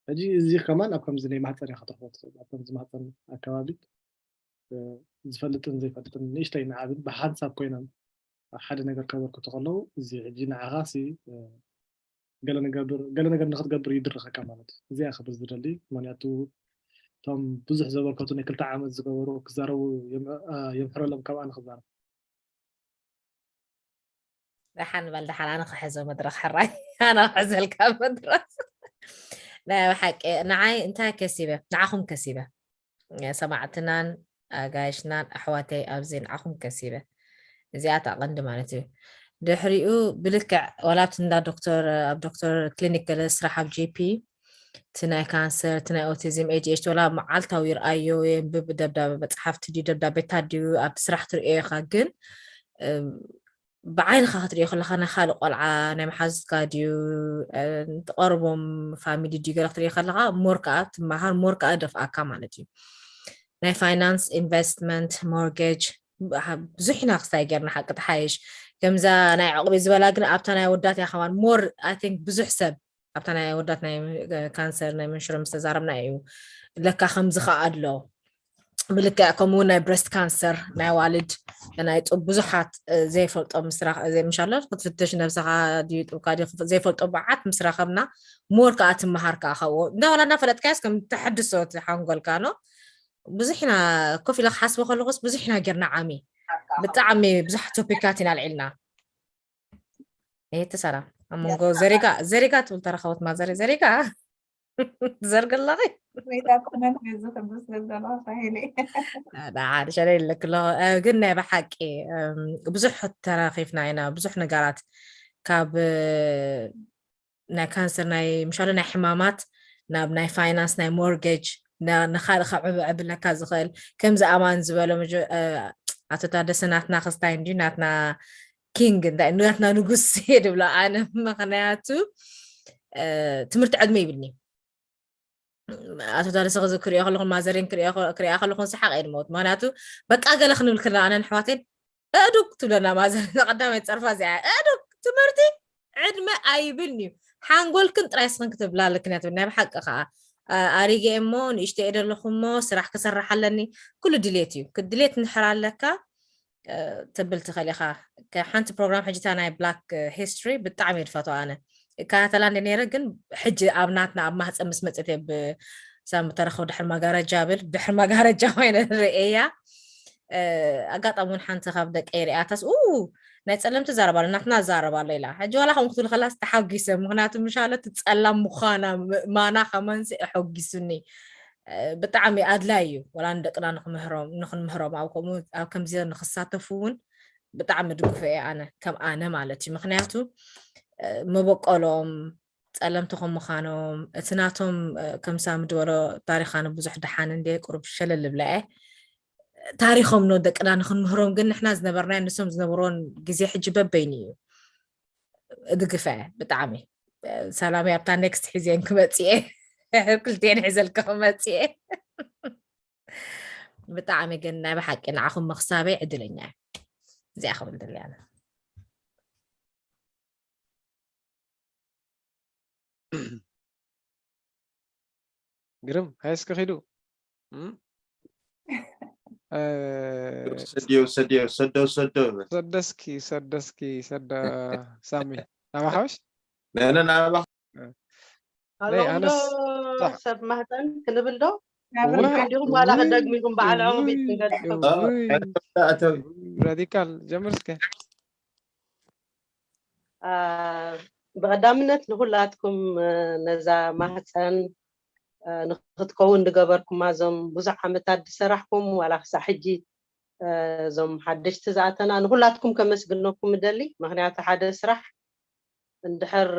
ሕጂ እዚ ከማን ኣብ ከምዚ ናይ ማህፀን ኢኻ ትረኽቦ ትኽእል ኣብ ከምዚ ማህፀን ኣከባቢ እ፣ ዝፈልጥን ዘይፈልጥን ንእሽተይ ንዓብን ብሓንሳብ ኮይኖም ሓደ ነገር ከበርክቱ ከለዉ እዚ ሕጂ ንዓኻ ሲ እ፣ ገለ ንገብር ገለ ነገር ንክትገብር ይድርኸካ ማለት እዩ እዚኣ ክብል ዝደሊ ምክንያቱ እቶም ብዙሕ ዘበርከቱ ናይ ክልተ ዓመት ዝገበሩ ክዛረቡ የም- እ፣ የምሕረሎም ካብ ኣነ ክዛረብ ደሓን በል ደሓን ኣነ ክሕዞ መድረኽ ሕራይ ኣነ ክሕዘልካ መድረኽ ናይ ብሓቂ ንዓይ እንታይ ከሲበ ንዓኹም ከሲበ ሰማዕትናን ኣጋይሽናን ኣሕዋተይ ኣብዚ ንዓኹም ከሲበ እዚኣ እታ ቀንዲ ማለት እዩ ድሕሪኡ ብልክዕ ዋላ ኣብቲ እንዳ ዶክተር ኣብ ዶክተር ክሊኒክ ገለ ስራሕ ኣብ ጂፒ እቲ ናይ ካንሰር እቲ ናይ ኦቲዝም ኤዲኤች ዋላ መዓልታዊ ይርኣዮ የንብብ ደብዳቤ መፅሓፍቲ ድዩ ደብዳቤታት ድዩ ኣብቲ ስራሕ ትርእዮ ኢኻ ግን ብዓይንኻ ክትሪኦ ከለካ ናይ ካልእ ቆልዓ ናይ መሓዙትካ ድዩ ትቀርቦም ፋሚሊ ድዩ ገለ ክትሪኦ ከለካ ሞር ከዓ ትመሃር ሞር ከዓ ደፍኣካ ማለት እዩ ናይ ፋይናንስ ኢንቨስትመንት ሞርጌጅ ብዙሕ ኢና ክስታይ ጌርና ሓቂ ተሓይሽ ከምዛ ናይ ዕቁቢ ዝበላ ግን ኣብታ ናይ ወዳት እያ ከማን ሞር ኣይ ቲንክ ብዙሕ ሰብ ኣብታ ናይ ወዳት ናይ ካንሰር ናይ መንሽሮ ምስ ተዛረብና እዩ ለካ ከምዚ ከዓ ኣሎ ብልክዕ ከምኡ እውን ናይ ብረስት ካንሰር ናይ ኣዋልድ ናይ ጡብ ብዙሓት ዘይፈልጦ ምስራኽ ዘይምሻሎ ክትፍትሽ ነብስኻ ድዩ ጡብካ ድዩ ዘይፈልጦ በዓት ምስራኸብና ሞር ከዓ ትመሃር ከዓ ካብኡ እንዳ ዋላ እናፈለጥካዮስ ከም ተሐድሶ እቲ ሓንጎልካ ኖ ብዙሕ ኢና ኮፍ ኢለ ክሓስቦ ከለኩስ ብዙሕ ኢና ጌርና ዓሚ ብጣዕሚ ብዙሕ ቶፒካት ኢና ኣልዒልና እየቲ ሰላም ኣብ መንጎ ዘሪጋ ዘሪጋ ትብል ተረኸበት ማዘሪ ዘሪጋ ትዘርግ ኣለኺ ሜዳ ኮመንት ዝኽብስ ዘለዋ ሳሄለ ሓደ ሸለ ይለክ ኣለኹ ግን ናይ ብሓቂ ብዙሕ ተራኺፍና ኢና ብዙሕ ነገራት ካብ ናይ ካንሰር ናይ ምሻሉ ናይ ሕማማት ናብ ናይ ፋይናንስ ናይ ሞርጌጅ ንካልእ ካብ ዕብዕብለካ ዝኽእል ከምዚ ኣማን ዝበሎ ኣቶ ታደሰ ናትና ክስታይ እንዲ ናትና ኪንግ እንታይ ናትና ንጉስ ድብሎ ኣነ ምክንያቱ ትምህርቲ ዕድመ ይብልኒ ኣቶ ታደሰ ክሪኦ ከለኹን ማዘሬን ክሪኣ ከለኹን ሰሓቅ እየ ድመውት ምክንያቱ በቃ ገለ ክንብል ከለና ኣነን ኣሕዋቴን እዱግ ትብለና ማዘር ቀዳማይ ፀርፋ እዚኣ እዱግ ትምህርቲ ዕድመ ኣይብልን እዩ ሓንጎልክን ጥራይ ስኽን ክትብላ ኣለክን ትብል ናይ ብሓቂ ከዓ ኣሪገ እሞ ንእሽተ እየ ደለኹ እሞ ስራሕ ክሰርሕ ኣለኒ ኩሉ ድሌት እዩ ክድሌት እንድሕር ኣለካ ትብል ትኽእል ኢኻ ሓንቲ ፕሮግራም ሕጂታ ናይ ብላክ ሂስትሪ ብጣዕሚ እየ ዝፈትዋ ኣነ እከታተላ እንደ ነይረ፣ ግን ሕጂ ኣብ ናትና ኣብ ማህፀን ምስ መፀት እየ ብሳም ተረኸው ድሕር መጋረጃ ብል ድሕር መጋረጃ ኮይነ ርእያ። ኣጋጣሚ እውን ሓንቲ ካብ ደቀይ ሪኣታስ፣ ኡ ናይ ጸለምቲ ዛረባ ኣሎ፣ ናትና ዛረባ ኣሎ ኢላ። ሕጂ ዋላ ከምኡ ክትብል ከላስ ተሓጒሰ፣ ምኽንያቱ ምሻለ እቲ ጸላም ምዃና ምእማና ከማንሲ ኣሐጒሱኒ። ብጣዕሚ ኣድላይ እዩ፣ ዋላ ንደቅና ንክምህሮም ንክንምህሮም ኣብ ከምኡ ኣብ ከምዚ ንክሳተፉ እውን ብጣዕሚ ድግፎ እየ ኣነ፣ ከም ኣነ ማለት እዩ። ምኽንያቱ መበቆሎም ጸለምቲ ከም ምዃኖም፣ እቲ ናቶም ከም ሳሚ ዝበሎ ታሪኻነ ብዙሕ ደሓን እንደ ቁሩብ ሸለል ብላ እየ። ታሪኾም ነው ደቅና ንክንምህሮም ግን ንሕና ዝነበርናዮ ንሶም ዝነበርዎን ግዜ ሕጂ በበይኑ እዩ። እድግፈ ብጣዕሚ። ሰላም ኣብታ ኔክስት ሒዜን ክመጽእ እየ። ክልቴን ሒዘልካ ክመጽእ እየ። ብጣዕሚ ግን ናይ ብሓቂ ንዓኹም ምኽሳበይ ዕድለኛ እየ። እዚኣ ክብል ድልያነ። ግርም ሃይስከ ኺዱ ሰድዮ ሰድዮ ሰዶ ሰዶ ይበል። ሰደስኪ ሰደስኪ ሰደ ሳሚ ናባኻ ምሽ ነነ ናባ ኣለዉ ዶ ሰብ ማህፀን ክንብል ዶ እንዲኹም ዋላ ከደግሚኹም በዓል ዐመ ቤት ክንገልፅ ኣተዊ ራዲካል ጀምር እስከ ብቐዳምነት ንኹላትኩም ነዛ ማህፀን ንክትከውን ዝገበርኩማ እዞም ብዙሕ ዓመታት ዝሰራሕኩም ዋላ ክሳዕ ሕጂ እዞም ሓደሽቲ ዝኣተና ንኹላትኩም ከመስግነኩም እደሊ። ምክንያቱ ሓደ ስራሕ እንድሕር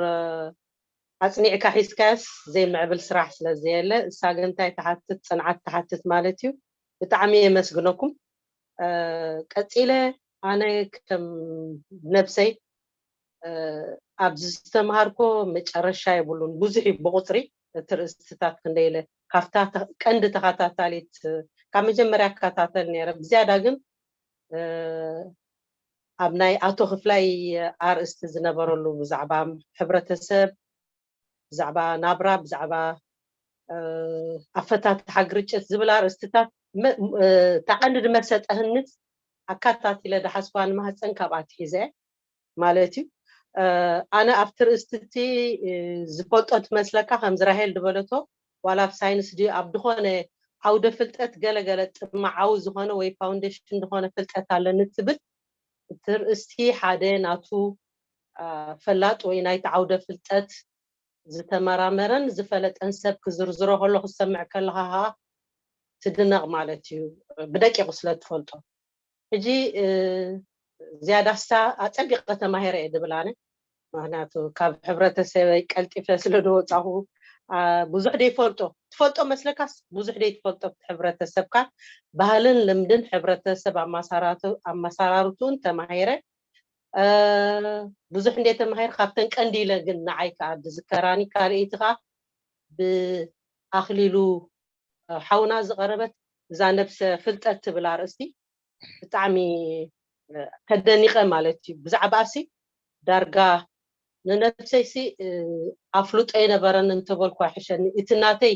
ኣፅኒዕካ ሒዝካዮስ ዘይምዕብል ስራሕ ስለዘየለ እሳ ግን እንታይ ትሓትት ፅንዓት ትሓትት ማለት እዩ። ብጣዕሚ የመስግነኩም። ቀፂለ ኣነ ከም ነብሰይ ኣብዚ ዝተምሃርኮ መጨረሻ የብሉን። ብዙሕ እዩ ብቁፅሪ እቲ ርእስትታት ክንደይ ኢለ ካብታ ቀንዲ ተኸታታሊት ካብ መጀመርያ እከታተል ነይረ። ብዝያዳ ግን ኣብ ናይ ኣቶ ክፍላይ ኣርእስቲ ዝነበረሉ ብዛዕባ ሕብረተሰብ፣ ብዛዕባ ናብራ፣ ብዛዕባ ኣፈታትሓ ግርጭት ዝብል ኣርእስትታት እታ ቀንዲ ዝመሰጠህንስ ኣካታቲለ ዝሓዝኳ ንማህፀን ካብኣ ትሒዘ ማለት እዩ። ኣነ ኣብቲ ርእስቲ እቲ ዝፈልጦ ትመስለካ ከምዚ ራሄል ዝበለቶ ዋላ ኣብ ሳይንስ ድዩ ኣብ ዝኾነ ዓውደ ፍልጠት ገለገለ ጥማዓዊ ዝኾነ ወይ ፋውንዴሽን ዝኾነ ፍልጠት ኣለኒ ትብል እቲ ርእስቲ ሓደ ናቱ ፈላጥ ወይ ናይቲ ዓውደ ፍልጠት ዝተመራመረን ዝፈለጠን ሰብ ክዝርዝሮ ከሎ ክሰምዕ ከለኻ ከዓ ትድነቕ ማለት እዩ ብደቂቑ ስለ ትፈልጦ። ሕጂ ዝያዳ እሳ ኣፀቢቐ ተማሂረ እየ ድብል ኣነ። ምክንያቱ ካብ ሕብረተሰበይ ቀልጢፈ ስለ ዝወፃኹ ብዙሕ ደይፈልጦ ትፈልጦ መስለካስ ብዙሕ ደይትፈልጦ ኣብቲ ሕብረተሰብካ ባህልን ልምድን ሕብረተሰብ ኣመሰራርትኡን ተማሂረ። ብዙሕ እንደ ተማሂር ካብተን ቀንዲ ኢለ ግን ንዓይ ከዓ ዝዝከራኒ ካልኣይቲ ከዓ ብኣክሊሉ ሓውና ዝቐረበት እዛ ነብሰ ፍልጠት ትብል ኣርእስቲ ብጣዕሚ ተደኒቐ ማለት እዩ። ብዛዕባ ሲ ዳርጋ ንነብሰይሲ ኣፍልጦ የነበረን እንተበልኩ ኣይሕሸኒ። እቲ ናተይ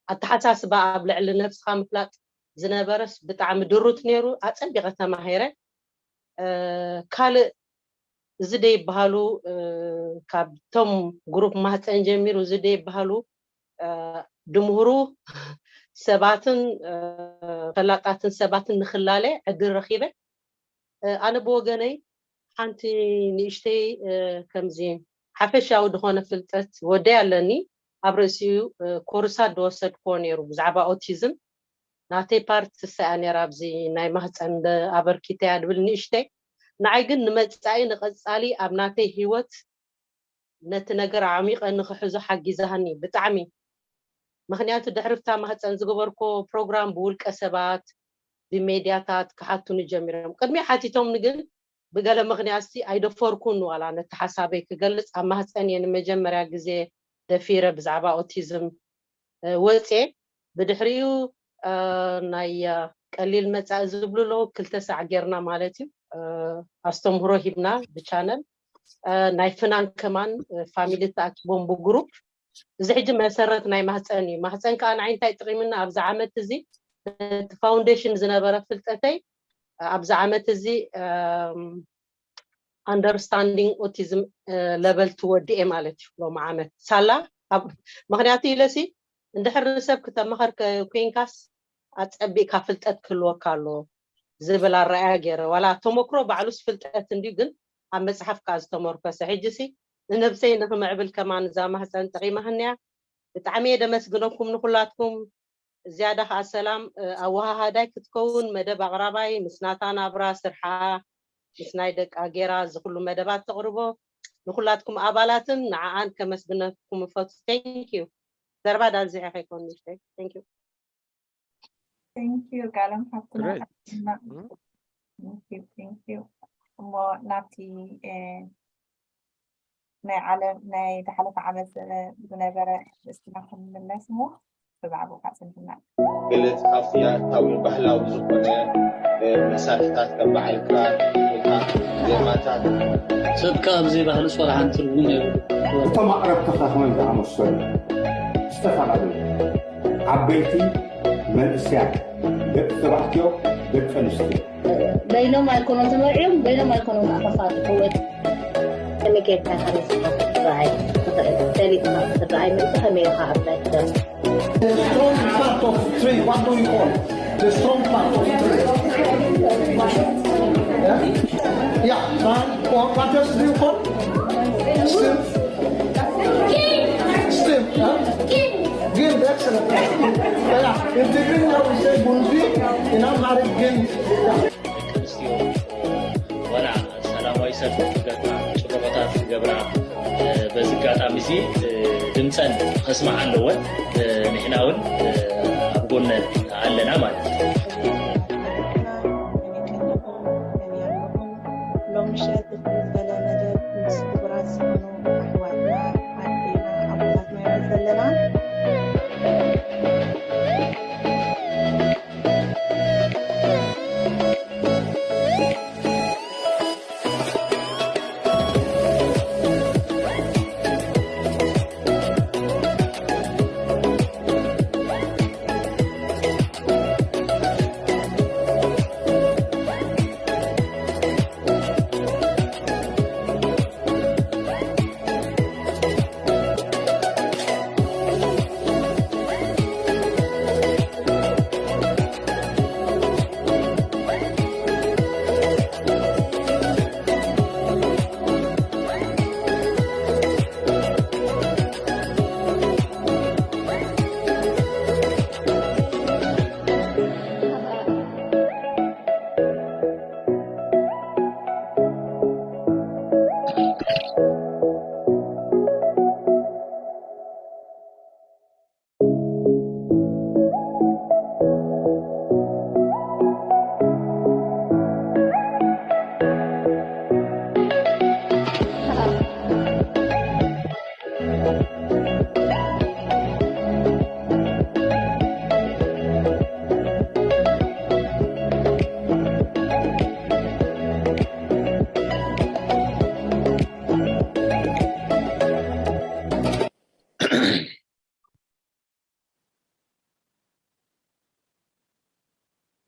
ኣተሓሳስባ ኣብ ልዕሊ ነብስኻ ምፍላጥ ዝነበረስ ብጣዕሚ ድሩት ነይሩ። ኣፀቢቐ ተማሂረ። ካልእ እዚ ደይበሃሉ ካብቶም ግሩፕ ማህፀን ጀሚሩ እዚ ደይበሃሉ ድምህሩ ሰባትን ፈላጣትን ሰባትን ንክላለ ዕድል ረኪበ። ኣነ ብወገነይ ሓንቲ ንእሽተይ ከምዚ ሓፈሻዊ ድኾነ ፍልጠት ወደይ ኣለኒ። ኣብ ርእሲኡ ኮርሳት ዝወሰድክዎ ነይሩ ብዛዕባ ኦቲዝም ናተይ ፓርት እሳ እያ ነይራ ኣብዚ ናይ ማህፀን ኣበርኪተያ ድብል ንእሽተይ ንዓይ ግን ንመፃኢ ንቐፃሊ ኣብ ናተይ ህይወት ነቲ ነገር ኣዕሚቐ ንክሕዞ ሓጊዛሃኒ ብጣዕሚ። ምክንያቱ ድሕሪ ፍታ ማህፀን ዝገበርኮ ፕሮግራም ብውልቀ ሰባት ብሜድያታት ክሓቱኒ ጀሚሮም። ቅድሚ ሓቲቶምኒ ግን ብገለ ምክንያት ሲ ኣይደፈርኩን ዋላ ነቲ ሓሳበይ ክገልፅ ኣብ ማህፀን እየ ንመጀመርያ ግዜ ደፊረ ብዛዕባ ኦቲዝም ወፅየ። ብድሕሪኡ ናይ ቀሊል መፃኢ ዝብሉ ኣለዉ ክልተ ሳዕ ጌርና ማለት እዩ ኣስተምህሮ ሂብና ብቻነል ናይ ፍናን ከማን ፋሚሊ ተኣኪቦም ብግሩፕ እዚ ሕጂ መሰረት ናይ ማህፀን እዩ። ማህፀን ከዓ ንዓይ እንታይ ጥቂምና ኣብዚ ዓመት እዚ ነቲ ፋውንዴሽን ዝነበረ ፍልጠተይ ኣብዚ ዓመት እዚ understanding autism level ትወድኤ ማለት እዩ ሎም ዓመት ሳላ። ምክንያቱ ኢለሲ እንድሕር ንሰብ ክተመኸር ኮይንካስ ኣፀቢእካ ፍልጠት ክህልወካ ኣለዎ ዝብል ኣረኣያ ገይረ። ዋላ ተመክሮ ባዕሉስ ፍልጠት እንድዩ፣ ግን ኣብ መፅሓፍ ከዓ ዝተመርኮሰ። ሕጂ ሲ ንነብሰይ ንክምዕብል ከማን እዛ ማህፀን ጠቂማህንያ። ብጣዕሚ እየ ደመስግነኩም ንኩላትኩም። ዝያዳ ከዓ ሰላም ኣወሃሃዳይ ክትከውን መደብ ኣቕራባይ ምስ ናታ ናብራ ስርሓ ምስ ናይ ደቃ ጌራ ዝኩሉ መደባት ተቕርቦ ንኩላትኩም ኣባላትን ንዓኣን ከመስግነኩም እፈቱ። Thank you። ዘረባ ዳብዚሐ ከይኮን ንሽተይ። Thank you። Thank you ጋሎም ካብትና እሞ ናብቲ ናይ ዓለም ናይ ዝሓለፈ ዓመት ዝነበረ ርእስትና ክንምለስ እሞ ብዛዕባኡ ካፅንትና ገለ ካብቲ ኣታዊ ባህላዊ ዝኾነ መሳርሕታት ከም በዓል ክራር፣ ሙዚቃ፣ ዜማታት። ሰብ ከኣ ብዘይ ባህሊ ጾርዓን ትርጉም የብሉ። እቶም ኣቕረብትኻ ከመይ ዝኣመሰሉ ዝተፈላለዩ ዓበይቲ፣ መንእሰያት፣ ደቂ ተባዕትዮ፣ ደቂ ኣንስትዮ በይኖም ኣይኮኖም ተመርዕዮም በይኖም ኣይኮኖም ኣፈፋት ክወት ከመይ ጌርካ ኢኻ ንስኻ ክትረኣይ ትኽእል? ፈሊጥካ ክትረኣይ ምእንቲ ከመይ ኢኻ ኣብ ናይ ትደርስ? The strong part of tree, what do you call? The strong part of tree. Yeah? Yeah, man. Or what else do you call? Stem. Stem, huh? Give, excellent. Yeah, in Tigrinya we say gunzi, in Amharic gin. Yeah. ደቂ ኣንስትዮ ዋላ ሰላማዊ ሰልፊ ክገብራ፣ ጭርሖታት ክገብራ፣ በዚ ኣጋጣሚ እዚ ድምፀን ከስምዓ ኣለወን። ንሕና እውን ኣብ ጎነን ኣለና ማለት እዩ። ሎሚ ምሸት ብፍሉይ ዝበለ መደብ ምስ ክቡራት ዝኾኑ ኣሕዋትና ኣዴና ኣቦታትና ኢና ዘለና።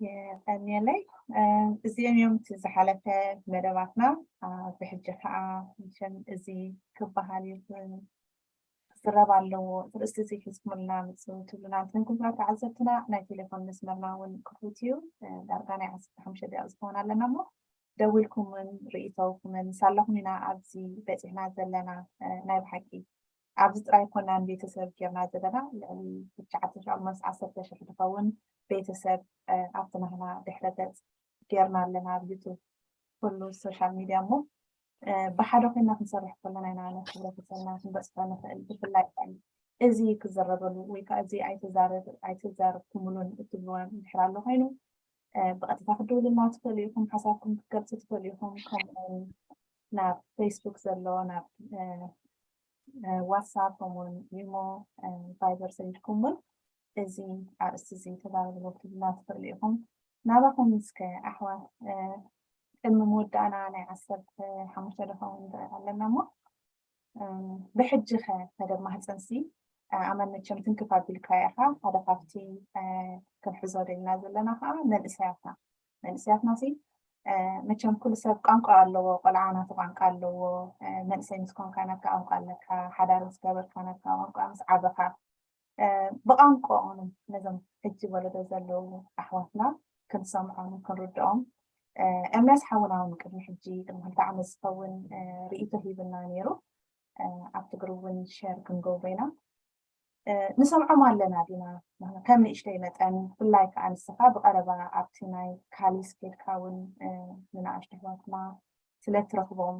የቐንየለይ። እዚኦም እዮም እቲ ዝሓለፈ መደባትና። ብሕጂ ከዓ መቸም እዚ ክበሃል እዩ ክዝረብ ኣለዎ፣ እቲ ርእስቲ እዚ ሒዝኩምልና ምፅኡ ትብሉና እንተንኩም ተዓዘብትና፣ ናይ ቴሌፎን መስመርና እውን ክፉት እዩ። ዳርጋ ናይ ዓሰርተ ሓሙሽተ ደቂቕ ዝኸውን ኣለና እሞ ደዊልኩምን ርኢቶኩምን ሳለኹም ኢና ኣብዚ በፂሕና ዘለና። ናይ ብሓቂ ኣብዚ ጥራይ ኮናን ቤተሰብ ጌርና ዘለና ልዕሊ ትሽዓተ ሺሕ ኦልሞስት ዓሰርተ ሺሕ ዝኸውን ቤተሰብ ኣብቲ ናህና ድሕረ ገፅ ጌርና ኣለና ኣብ ዩቱብ ኩሉ ሶሻል ሚድያ እሞ ብሓደ ኮይና ክንሰርሕ ከለና ኢና ናብ ሕብረተሰብና ክንበፅሖ ንኽእል። ብፍላይ እዚ ክዘረበሉ ወይ ከዓ እዚ ኣይተዛረብኩምሉን እትብልዎ እንድሕር ኣሎ ኮይኑ ብቐጥታ ክትድውሉልና ትኽእሉ ኢኹም። ሓሳብኩም ክትገልፁ ትኽእሉ ኢኹም። ከምኡውን ናብ ፌስቡክ ዘሎ ናብ ዋትሳፕ ከምኡውን ኢሞ ቫይበር ሰዲድኩም እውን እዚ ኣርእስቲ እዚ ተዛረብሉ ክትብሉና ትኽእሉ ኢኹም። ናባኹም እስከ ኣሕዋት ቅድሚ ምውዳእና ናይ ዓሰርተ ሓሙሽተ ደቂቕ ንርኢ ኣለና እሞ ብሕጂ ኸ መደብ ማህፀንሲ ኣመን መቸም ትንክፍ ኣቢልካ ኢኻ። ሓደ ካብቲ ክንሕዞ ደሊና ዘለና ከዓ መንእሰያትና መንእሰያትና ሲ መቸም ኩሉ ሰብ ቋንቋ ኣለዎ፣ ቆልዓ ናቱ ቋንቋ ኣለዎ። መንእሰይ ምስ ኮንካ ናትካ ቋንቋ ኣለካ፣ ሓዳር ምስ ገበርካ ናትካ ቋንቋ፣ ምስ ዓበኻ ብቋንቋኦም ነዞም ሕጂ ወለዶ ዘለዉ ኣሕዋትና ክንሰምዖም ክንርድኦም። ኤርምያስ ሓውና እውን ቅድሚ ሕጂ ቅድሚ ክልተ ዓመት ዝኸውን ርእይቶ ሂብና ነይሩ። ኣብቲ ግሩብ እውን ሸር ክንገብሮ ኢና። ንሰምዖም ኣለና ዲና? ከም ንእሽተይ መጠን፣ ብፍላይ ከዓ ንስኻ ብቐረባ ኣብቲ ናይ ካሊስ ኬድካ እውን ንንኣሽቱ ኣሕዋትና ስለ ትረኽቦም፣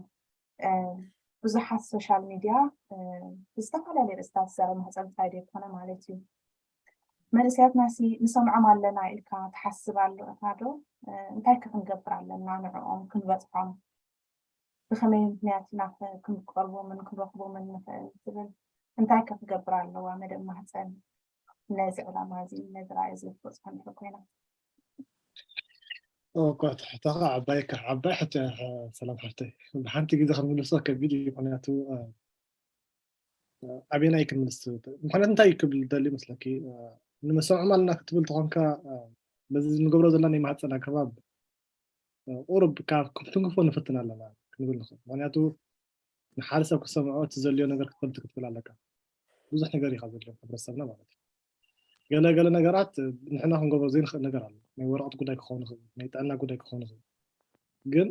ብዙሓት ሶሻል ሚድያ ብዝተፈላለየ ርእስታት ዝዛረብ ማህፀን ጥራይ ዘይኮነ ማለት እዩ። መንእሰያትና ሲ ንሰምዖም ኣለና ኢልካ ትሓስብ ኣለኻ ዶ? እንታይ ከ ክንገብር ኣለና ንዕኦም ክንበፅሖም? ብኸመይ ምክንያት ኢና ክንቀርቦምን ክንረኽቦምን ንኽእል ትብል? እንታይ ከ ክገብር ኣለዋ መደብ ማህፀን ነዚ ዕላማ እዚ ነዚ ራእይ እዚ ክትበፅሖ እንድሕር ኮይና? እኳ ትሕተኻ ዓባይ ዓባይ ሕቶ። ሰላም ሓፍተይ፣ ብሓንቲ ግዜ ክንምልሶ ከቢድ እዩ። ምክንያቱ ኣበየናይ ክንምልስ? ምክንያቱ እንታይ ክብል ደሊ መስለኪ? ንመሰምዖም ኣለና ክትብል ተኾንካ፣ በዚ ንገብሮ ዘለና ናይ ማህፀን ኣገባብ ቁሩብ ካብ ክንትንክፎ ንፍትን ኣለና ክንብል ንኽእል። ምክንያቱ ንሓደ ሰብ ክሰምዖ እቲ ዘድልዮ ነገር ክትፈልጥ ክትክእል ኣለካ። ብዙሕ ነገር ኢኻ ዘድልዮ ሕብረተሰብና ማለት እዩ። ገለ ገለ ነገራት ንሕና ክንገብሮ ዘይንኽእል ነገር ኣሎ። ናይ ወረቐት ጉዳይ ክኸውን ይኽእል፣ ናይ ጥዕና ጉዳይ ክኸውን ይኽእል። ግን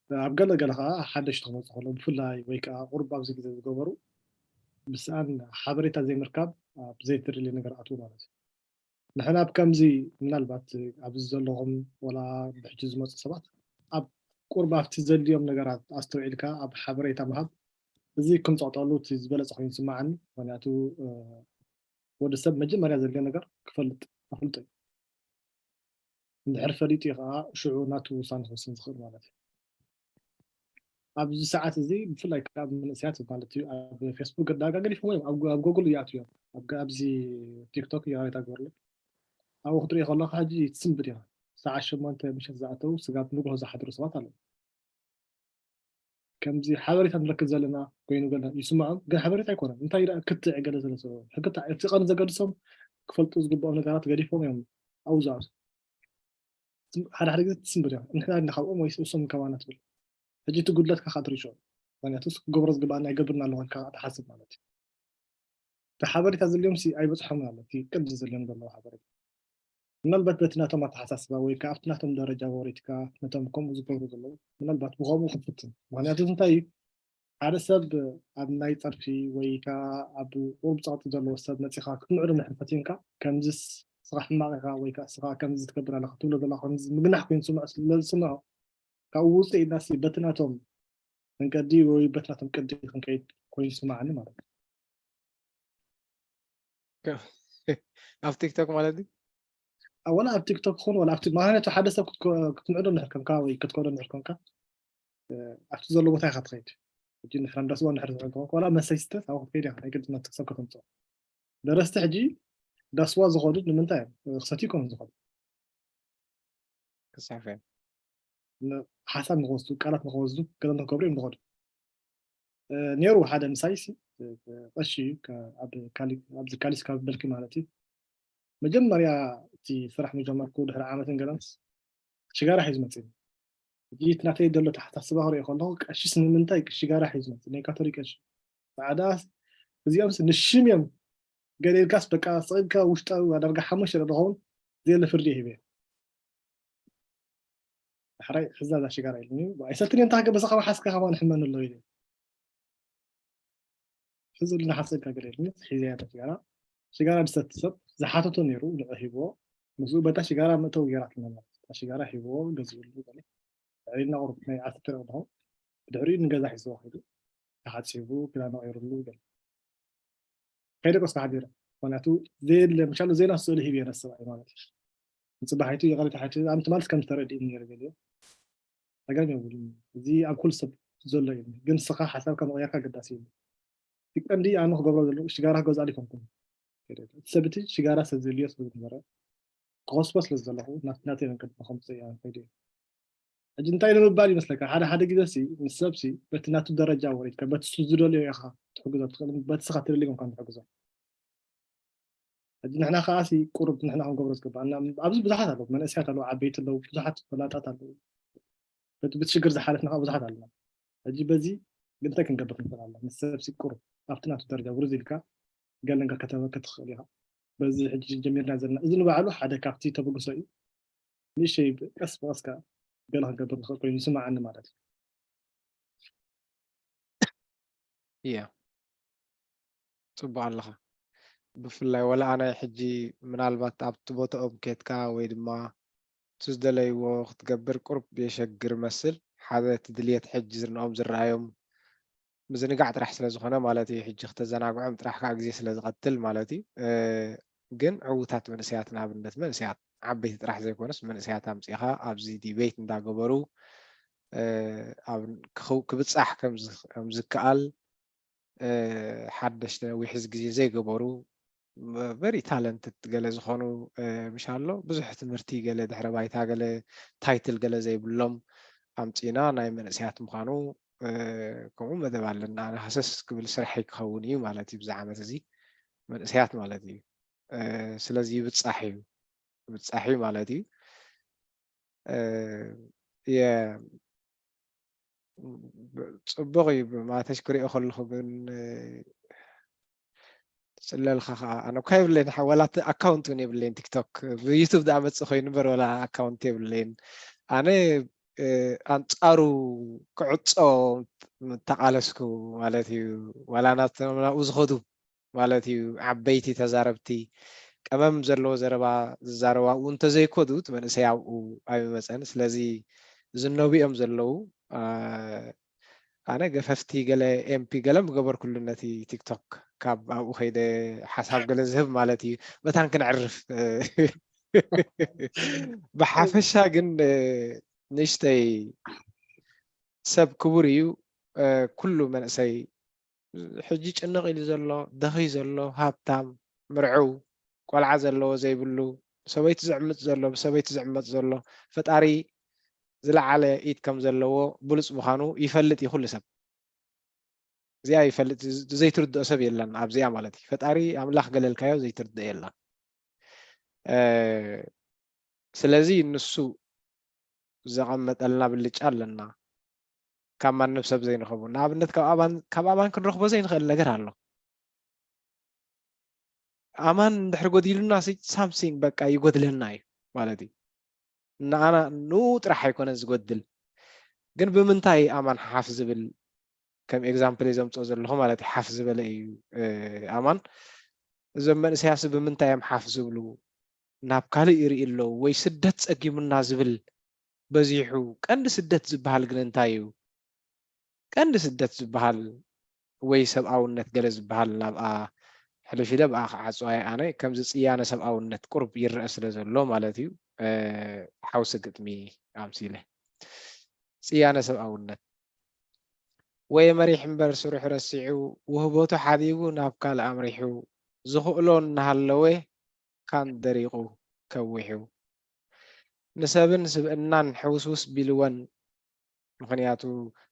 ኣብ ገለ ገለ ከዓ ሓደሽቲ ክመፁ ከለዉ ብፍላይ ወይ ከዓ ቁሩብ ኣብዚ ግዜ ዝገበሩ ብስኣን ሓበሬታ ዘይምርካብ ኣብ ዘይተደልየ ነገር ኣትዉ ማለት እዩ። ንሕና ኣብ ከምዚ ምናልባት ኣብዚ ዘለኹም ወላ ብሕጂ ዝመፁ ሰባት ኣብ ቁርብ ኣብቲ ዘድልዮም ነገራት ኣስተውዒልካ ኣብ ሓበሬታ ምሃብ እዚ ክንፀቕጠሉ እቲ ዝበለፀ ኮይኑ ይስማዓኒ። ምክንያቱ ወዲ ሰብ መጀመርያ ዘድልዮ ነገር ክፈልጥ ኣፍልጦ እዩ። እንድሕር ፈሊጡ እዩ ከዓ ሽዑ ናቱ ውሳነ ክወስን ዝኽእል ማለት እዩ። ኣብዚ ሰዓት እዚ ብፍላይ ካብ መንእሰያት ማለት እዩ ኣብ ፌስቡክ ዳጋ ገዲፎም እዮም ኣብ ጎግል ይኣትዉ እዮም ኣብዚ ቲክቶክ ይቕሬታ ግበርሉ ኣብኡ ክትሪኦ ከለካ ሕጂ ትስንብድ ኢኻ ሰዓት ሸሞንተ ምሸት ዝኣተዉ ስጋብ ንግሆ ዝሓድሩ ሰባት ኣለዉ ከምዚ ሓበሬታ ንረክብ ዘለና ኮይኑ ገለ ይስምዖም ግን ሓበሬታ ኣይኮነን እንታይ ክትዕ ገለ ስለ እቲ ቀንዲ ዘገድሶም ክፈልጡ ዝግብኦም ነገራት ገዲፎም እዮም ኣብኡ ዝኣትዉ ሓደ ሓደ ግዜ ትስንብድ ኢኻ ንሕና ኢና ካብኦም ወይስ እሶም ካባና ትብል ሕጂ እቲ ጉድለትካ ከዓ ትሪሾ ምክንያቱ ክገብሮ ዝግባኣና ኣይገብርና ኣለኹ ኢልካ ትሓስብ ማለት እዩ እቲ ሓበሬታ ዘድልዮም ሲ ኣይበፅሖምን ኣሎ እቲ ቅዲ ዘድልዮም ዘለዎ ሓበሬታ ምናልባት በቲ ናቶም ኣተሓሳስባ ወይ ከዓ ኣብቲ ናቶም ደረጃ ወሪድካ ነቶም ከምኡ ዝገብሩ ዘለዉ ምናልባት ብከምኡ ክትፍትን ምክንያቱ እንታይ እዩ ሓደ ሰብ ኣብ ናይ ፀርፊ ወይ ከዓ ኣብ ቁሩብ ፀቕጢ ዘለዎ ሰብ መፂኻ ክትምዕዶ እንድሕር ፈቲንካ ከምዚስ ስኻ ሕማቕ ኢኻ ወይ ከዓ ስኻ ከምዚ ትገብር ኣለኻ ትብሎ ዘለኻ ከምዚ ምግናሕ ኮይኑ ዝስምዖ ስለ ዝስምዖ ካብኡ ውፅእ ኢልናሲ በቲ ናቶም መንገዲ ወይ በቲ ናቶም ቅዲ ክንከይድ ኮይኑ ይስምዓኒ ማለት እዩ። ኣብ ቲክቶክ ማለት እዩ ወላ ኣብ ቲክቶክ ክኾን ወላ ኣብቲ ምክንያቱ ሓደ ሰብ ክትምዕዶ እንድሕር ከምካ ወይ ክትከዶ እንድሕር ከምካ ኣብቲ ዘሎ ቦታ ኢኻ ትኸይድ ሕጂ እንድሕር እንዳስዋ እንድሕር ዝኸንከ ወላ መሰይስተት ኣብኡ ክትከይድ ኢኻ ናይ ግድነት ክሰብ ከተምፅኦ ደረስቲ ሕጂ እንዳስዋ ዝኸዱ ንምንታይ እዮም ክሰትዩ ከም ዝኸዱ ክሳፈ ሓሳብ ንክወስዱ ቃላት ንክወስዱ ገለ ንክገብሩ እዮም ዝኸዱ ነይሩ ሓደ ምሳይ ሲ ቀሺ ኣብዚ ካሊስ ካብ በልኪ ማለት እዩ መጀመርያ እቲ ስራሕ ምጀመርኩ ድሕሪ ዓመትን ገለንስ ሽጋራ ሒዙ መፅእ እቲ ናተይ ዘሎ ተሓሳስባ ክሪኦ ከለኩ ቀሺስ ንምንታይ ሽጋራ ሒዙ መፅእ ናይ ካቶሊክ ቀሺ ፃዕዳ እዚኦም ንሽም እዮም ገለ ኢልካስ በቃ ስቕ ኢልካ ውሽጣዊ ዳርጋ ሓሙሽተ ዶ ዝኸውን ዘየለ ፍርዲ ሂበ ሕራይ ሕዛ እዛ ሽጋራ ኢሉኒ ኣይሰልትን እንታ ገበሰ ከማ ሓስካ ከማ ንሕመን ኣሎ ኢሉ ሕዚ ኢሉ ንሓሰካ ገለ ኢሉኒ ሒዘያ እታ ሽጋራ ሽጋራ ዝሰቲ ሰብ ዝሓተቶ ነይሩ ንዑ ሂብዎ ምስኡ በታ ሽጋራ መእተዊ ገይራትልና ማለት እታ ሽጋራ ሂብዎ ገዚኡሉ ገለ ዕልና ቁሩብ ናይ ዓሰርተ ደቂቕ ድኾን ብድሕሪኡ ንገዛ ሒዝዎ ከይዱ ተሓፂቡ ክዳኑ ቀይሩሉ ገለ ከይደቀስኩ ሓዲረ ምክንያቱ ዘየለ ምሻሉ ዜና ስእሊ ሂብ የነስባይ ማለት እዩ ንፅባሒቱ ይቐሪት ሓቲ ኣንቲ ማለት ከም ዝተረድእ ነይሩ ገሊኦ ጸገም የብሉን እዚ ኣብ ኩሉ ሰብ ዘሎ እዩ ግን ንስኻ ሓሳብካ ምቕያርካ ኣገዳሲ እዩ እቲ ቀንዲ ኣነ ክገብሮ ዘለኩ ሽጋራ ክገዝኣሉ ኣይኮንኩን እቲ ሰብ እቲ ሽጋራ ሰብ ዘድልዮ ስለ ዝነበረ ክኸስቦ ስለ ዝደለኹ ናተይ መንገዲ ንኸምፅእ እየ ከይደ ሕጂ እንታይ ንምባል ይመስለካ ሓደ ሓደ ግዜ ሲ ምስ ሰብ ሲ በቲ ናቱ ደረጃ ወሪድካ በቲ ሱ ዝደልዮ ኢኻ ትሕግዞ ትኽእል በቲ ስኻ ትደልዮ ኢኻ ትሕግዞ ሕጂ ንሕና ከዓ ሲ ቁሩብ ንሕና ክንገብሮ ዝግባኣና ኣብዚ ብዙሓት ኣለዉ መንእሰያት ኣለዉ ዓበይቲ ኣለዉ ብዙሓት ፈላጣት ኣለዉ በቲ ብቲ ሽግር ዝሓለፍና ከዓ ብዙሓት ኣለና። ሕጂ በዚ ግን እንታይ ክንገብር ንኽእል ኣለና? ምስ ሰብ ሲ ቁሩብ ኣብቲ ናቱ ደረጃ ውርዝ ኢልካ ገለ ነገር ከተበርክት ትኽእል ኢኻ። በዚ ሕጂ ጀሚርና ዘለና እዚ ንባዕሉ ሓደ ካብቲ ተበግሶ እዩ። ንእሽተይ ቀስ ብቐስ ከዓ ገለ ክንገብር ንኽእል ኮይኑ ይስምዓኒ ማለት እዩ። እያ፣ ጽቡቕ ኣለኻ። ብፍላይ ወላ ኣነ ሕጂ ምናልባት ኣብቲ ቦታኦም ኬድካ ወይ ድማ እቲ ዝደለይዎ ክትገብር ቁሩብ የሸግር መስል ሓደ እቲ ድልየት ሕጂ ዝርንኦም ዝረኣዮም ምዝንጋዕ ጥራሕ ስለ ዝኾነ ማለት እዩ። ሕጂ ክተዘናግዖም ጥራሕ ከዓ ግዜ ስለ ዝቐትል ማለት እዩ። ግን ዕዉታት መንእሰያት ንኣብነት መንእሰያት ዓበይቲ ጥራሕ ዘይኮነስ መንእሰያት ኣምፂኻ ኣብዚ ዲቤት እንዳገበሩ ክብፃሕ ከምዝከኣል ሓደሽቲ ነዊሕ ግዜ ዘይገበሩ very talented ገለ ዝኾኑ ምሻሎ ብዙሕ ትምህርቲ ገለ ድሕረ ባይታ ገለ ታይትል ገለ ዘይብሎም ኣምፂና ናይ መንእሰያት ምዃኑ ከምኡ መደብ ኣለና። ኣነ ሃሰስ ክብል ስራሐይ ክኸውን እዩ ማለት እዩ። ብዚ ዓመት እዚ መንእሰያት ማለት እዩ። ስለዚ ይብፃሕ እዩ፣ ይብፃሕ እዩ ማለት እዩ። ጽቡቕ እዩ ማተሽ ክሪኦ ከለኹ ግን ፅለልካ ከዓ ኣነ እኳ የብለይን፣ ዋላ ኣካውንት እውን የብለይን ቲክቶክ፣ ብዩቱብ ዝኣመፅእ ኮይኑ እምበር ዋላ ኣካውንት የብለይን። ኣነ ኣንፃሩ ክዕፆ ተቓለስኩ ማለት እዩ። ዋላ ናብኡ ዝኸዱ ማለት እዩ ዓበይቲ ተዛረብቲ ቀመም ዘለዎ ዘረባ ዝዛረቡ ኣብኡ እንተዘይኮዱ እቲ መንእሰይ ኣብኡ ኣይምመፀን። ስለዚ ዝነቡ እዮም ዘለዉ። ኣነ ገፈፍቲ ገለ ኤምፒ ገለ ምገበርኩሉ ነቲ ቲክቶክ ካብ ኣብኡ ከይደ ሓሳብ ገለ ዝህብ ማለት እዩ። መታን ክነዕርፍ ብሓፈሻ ግን ንእሽተይ ሰብ ክቡር እዩ። ኩሉ መንእሰይ ሕጂ ጭንቕ ኢሉ ዘሎ፣ ደኺ ዘሎ፣ ሃብታም፣ ምርዕው፣ ቆልዓ ዘለዎ ዘይብሉ፣ ሰበይቲ ዝዕምፅ ዘሎ፣ ብሰበይቲ ዝዕመፅ ዘሎ፣ ፈጣሪ ዝለዓለ ኢድ ከም ዘለዎ ብሉፅ ምዃኑ ይፈልጥ እዩ ኩሉ ሰብ። እዚኣ ይፈልጥ፣ ዘይትርድኦ ሰብ የለን ኣብዚኣ ማለት እዩ። ፈጣሪ ኣምላኽ ገለልካዮ ዘይትርድኦ የለን። ስለዚ ንሱ ዘቐመጠልና ብልጫ ኣለና ካብ ማንም ሰብ ዘይንኸቡ። ንኣብነት ካብ ኣማን ክንረኽቦ ዘይንኽእል ነገር ኣሎ። ኣማን እንድሕር ጎዲሉና ሳምሲንግ በቃ ይጎድለና እዩ ማለት እዩ። ንኣና ንኡ ጥራሕ ኣይኮነን ዝጎድል፣ ግን ብምንታይ ኣማን ሓፍ ዝብል ከም ኤግዛምፕል እየ ዘምፅኦ ዘለኹ ማለት እዩ። ሓፍ ዝበለ እዩ ኣማን። እዞም መንእሰያስ ብምንታይ እዮም ሓፍ ዝብሉ? ናብ ካልእ ይርኢ ኣለዉ ወይ ስደት ጸጊሙና ዝብል በዚሑ። ቀንዲ ስደት ዝበሃል ግን እንታይ እዩ? ቀንዲ ስደት ዝበሃል ወይ ሰብኣውነት ገለ ዝበሃል ናብኣ ሕልፍ ኢለ ብኣ ክዓጽዋ እየ ኣነ። ከምዚ ጽያነ ሰብኣውነት ቁሩብ ይረአ ስለ ዘሎ ማለት እዩ። ሓውሲ ግጥሚ ኣምሲለ። ጽያነ ሰብኣውነት። ወይ መሪሕ እምበር ስርሑ ረሲዑ፣ ውህበቱ ሓዲጉ ናብ ካልእ ኣምሪሑ፣ ዝኽእሎ እናሃለወ ካን ደሪቑ ከዊሑ። ንሰብን ስብእናን ሕውስውስ ቢልወን፣ ምኽንያቱ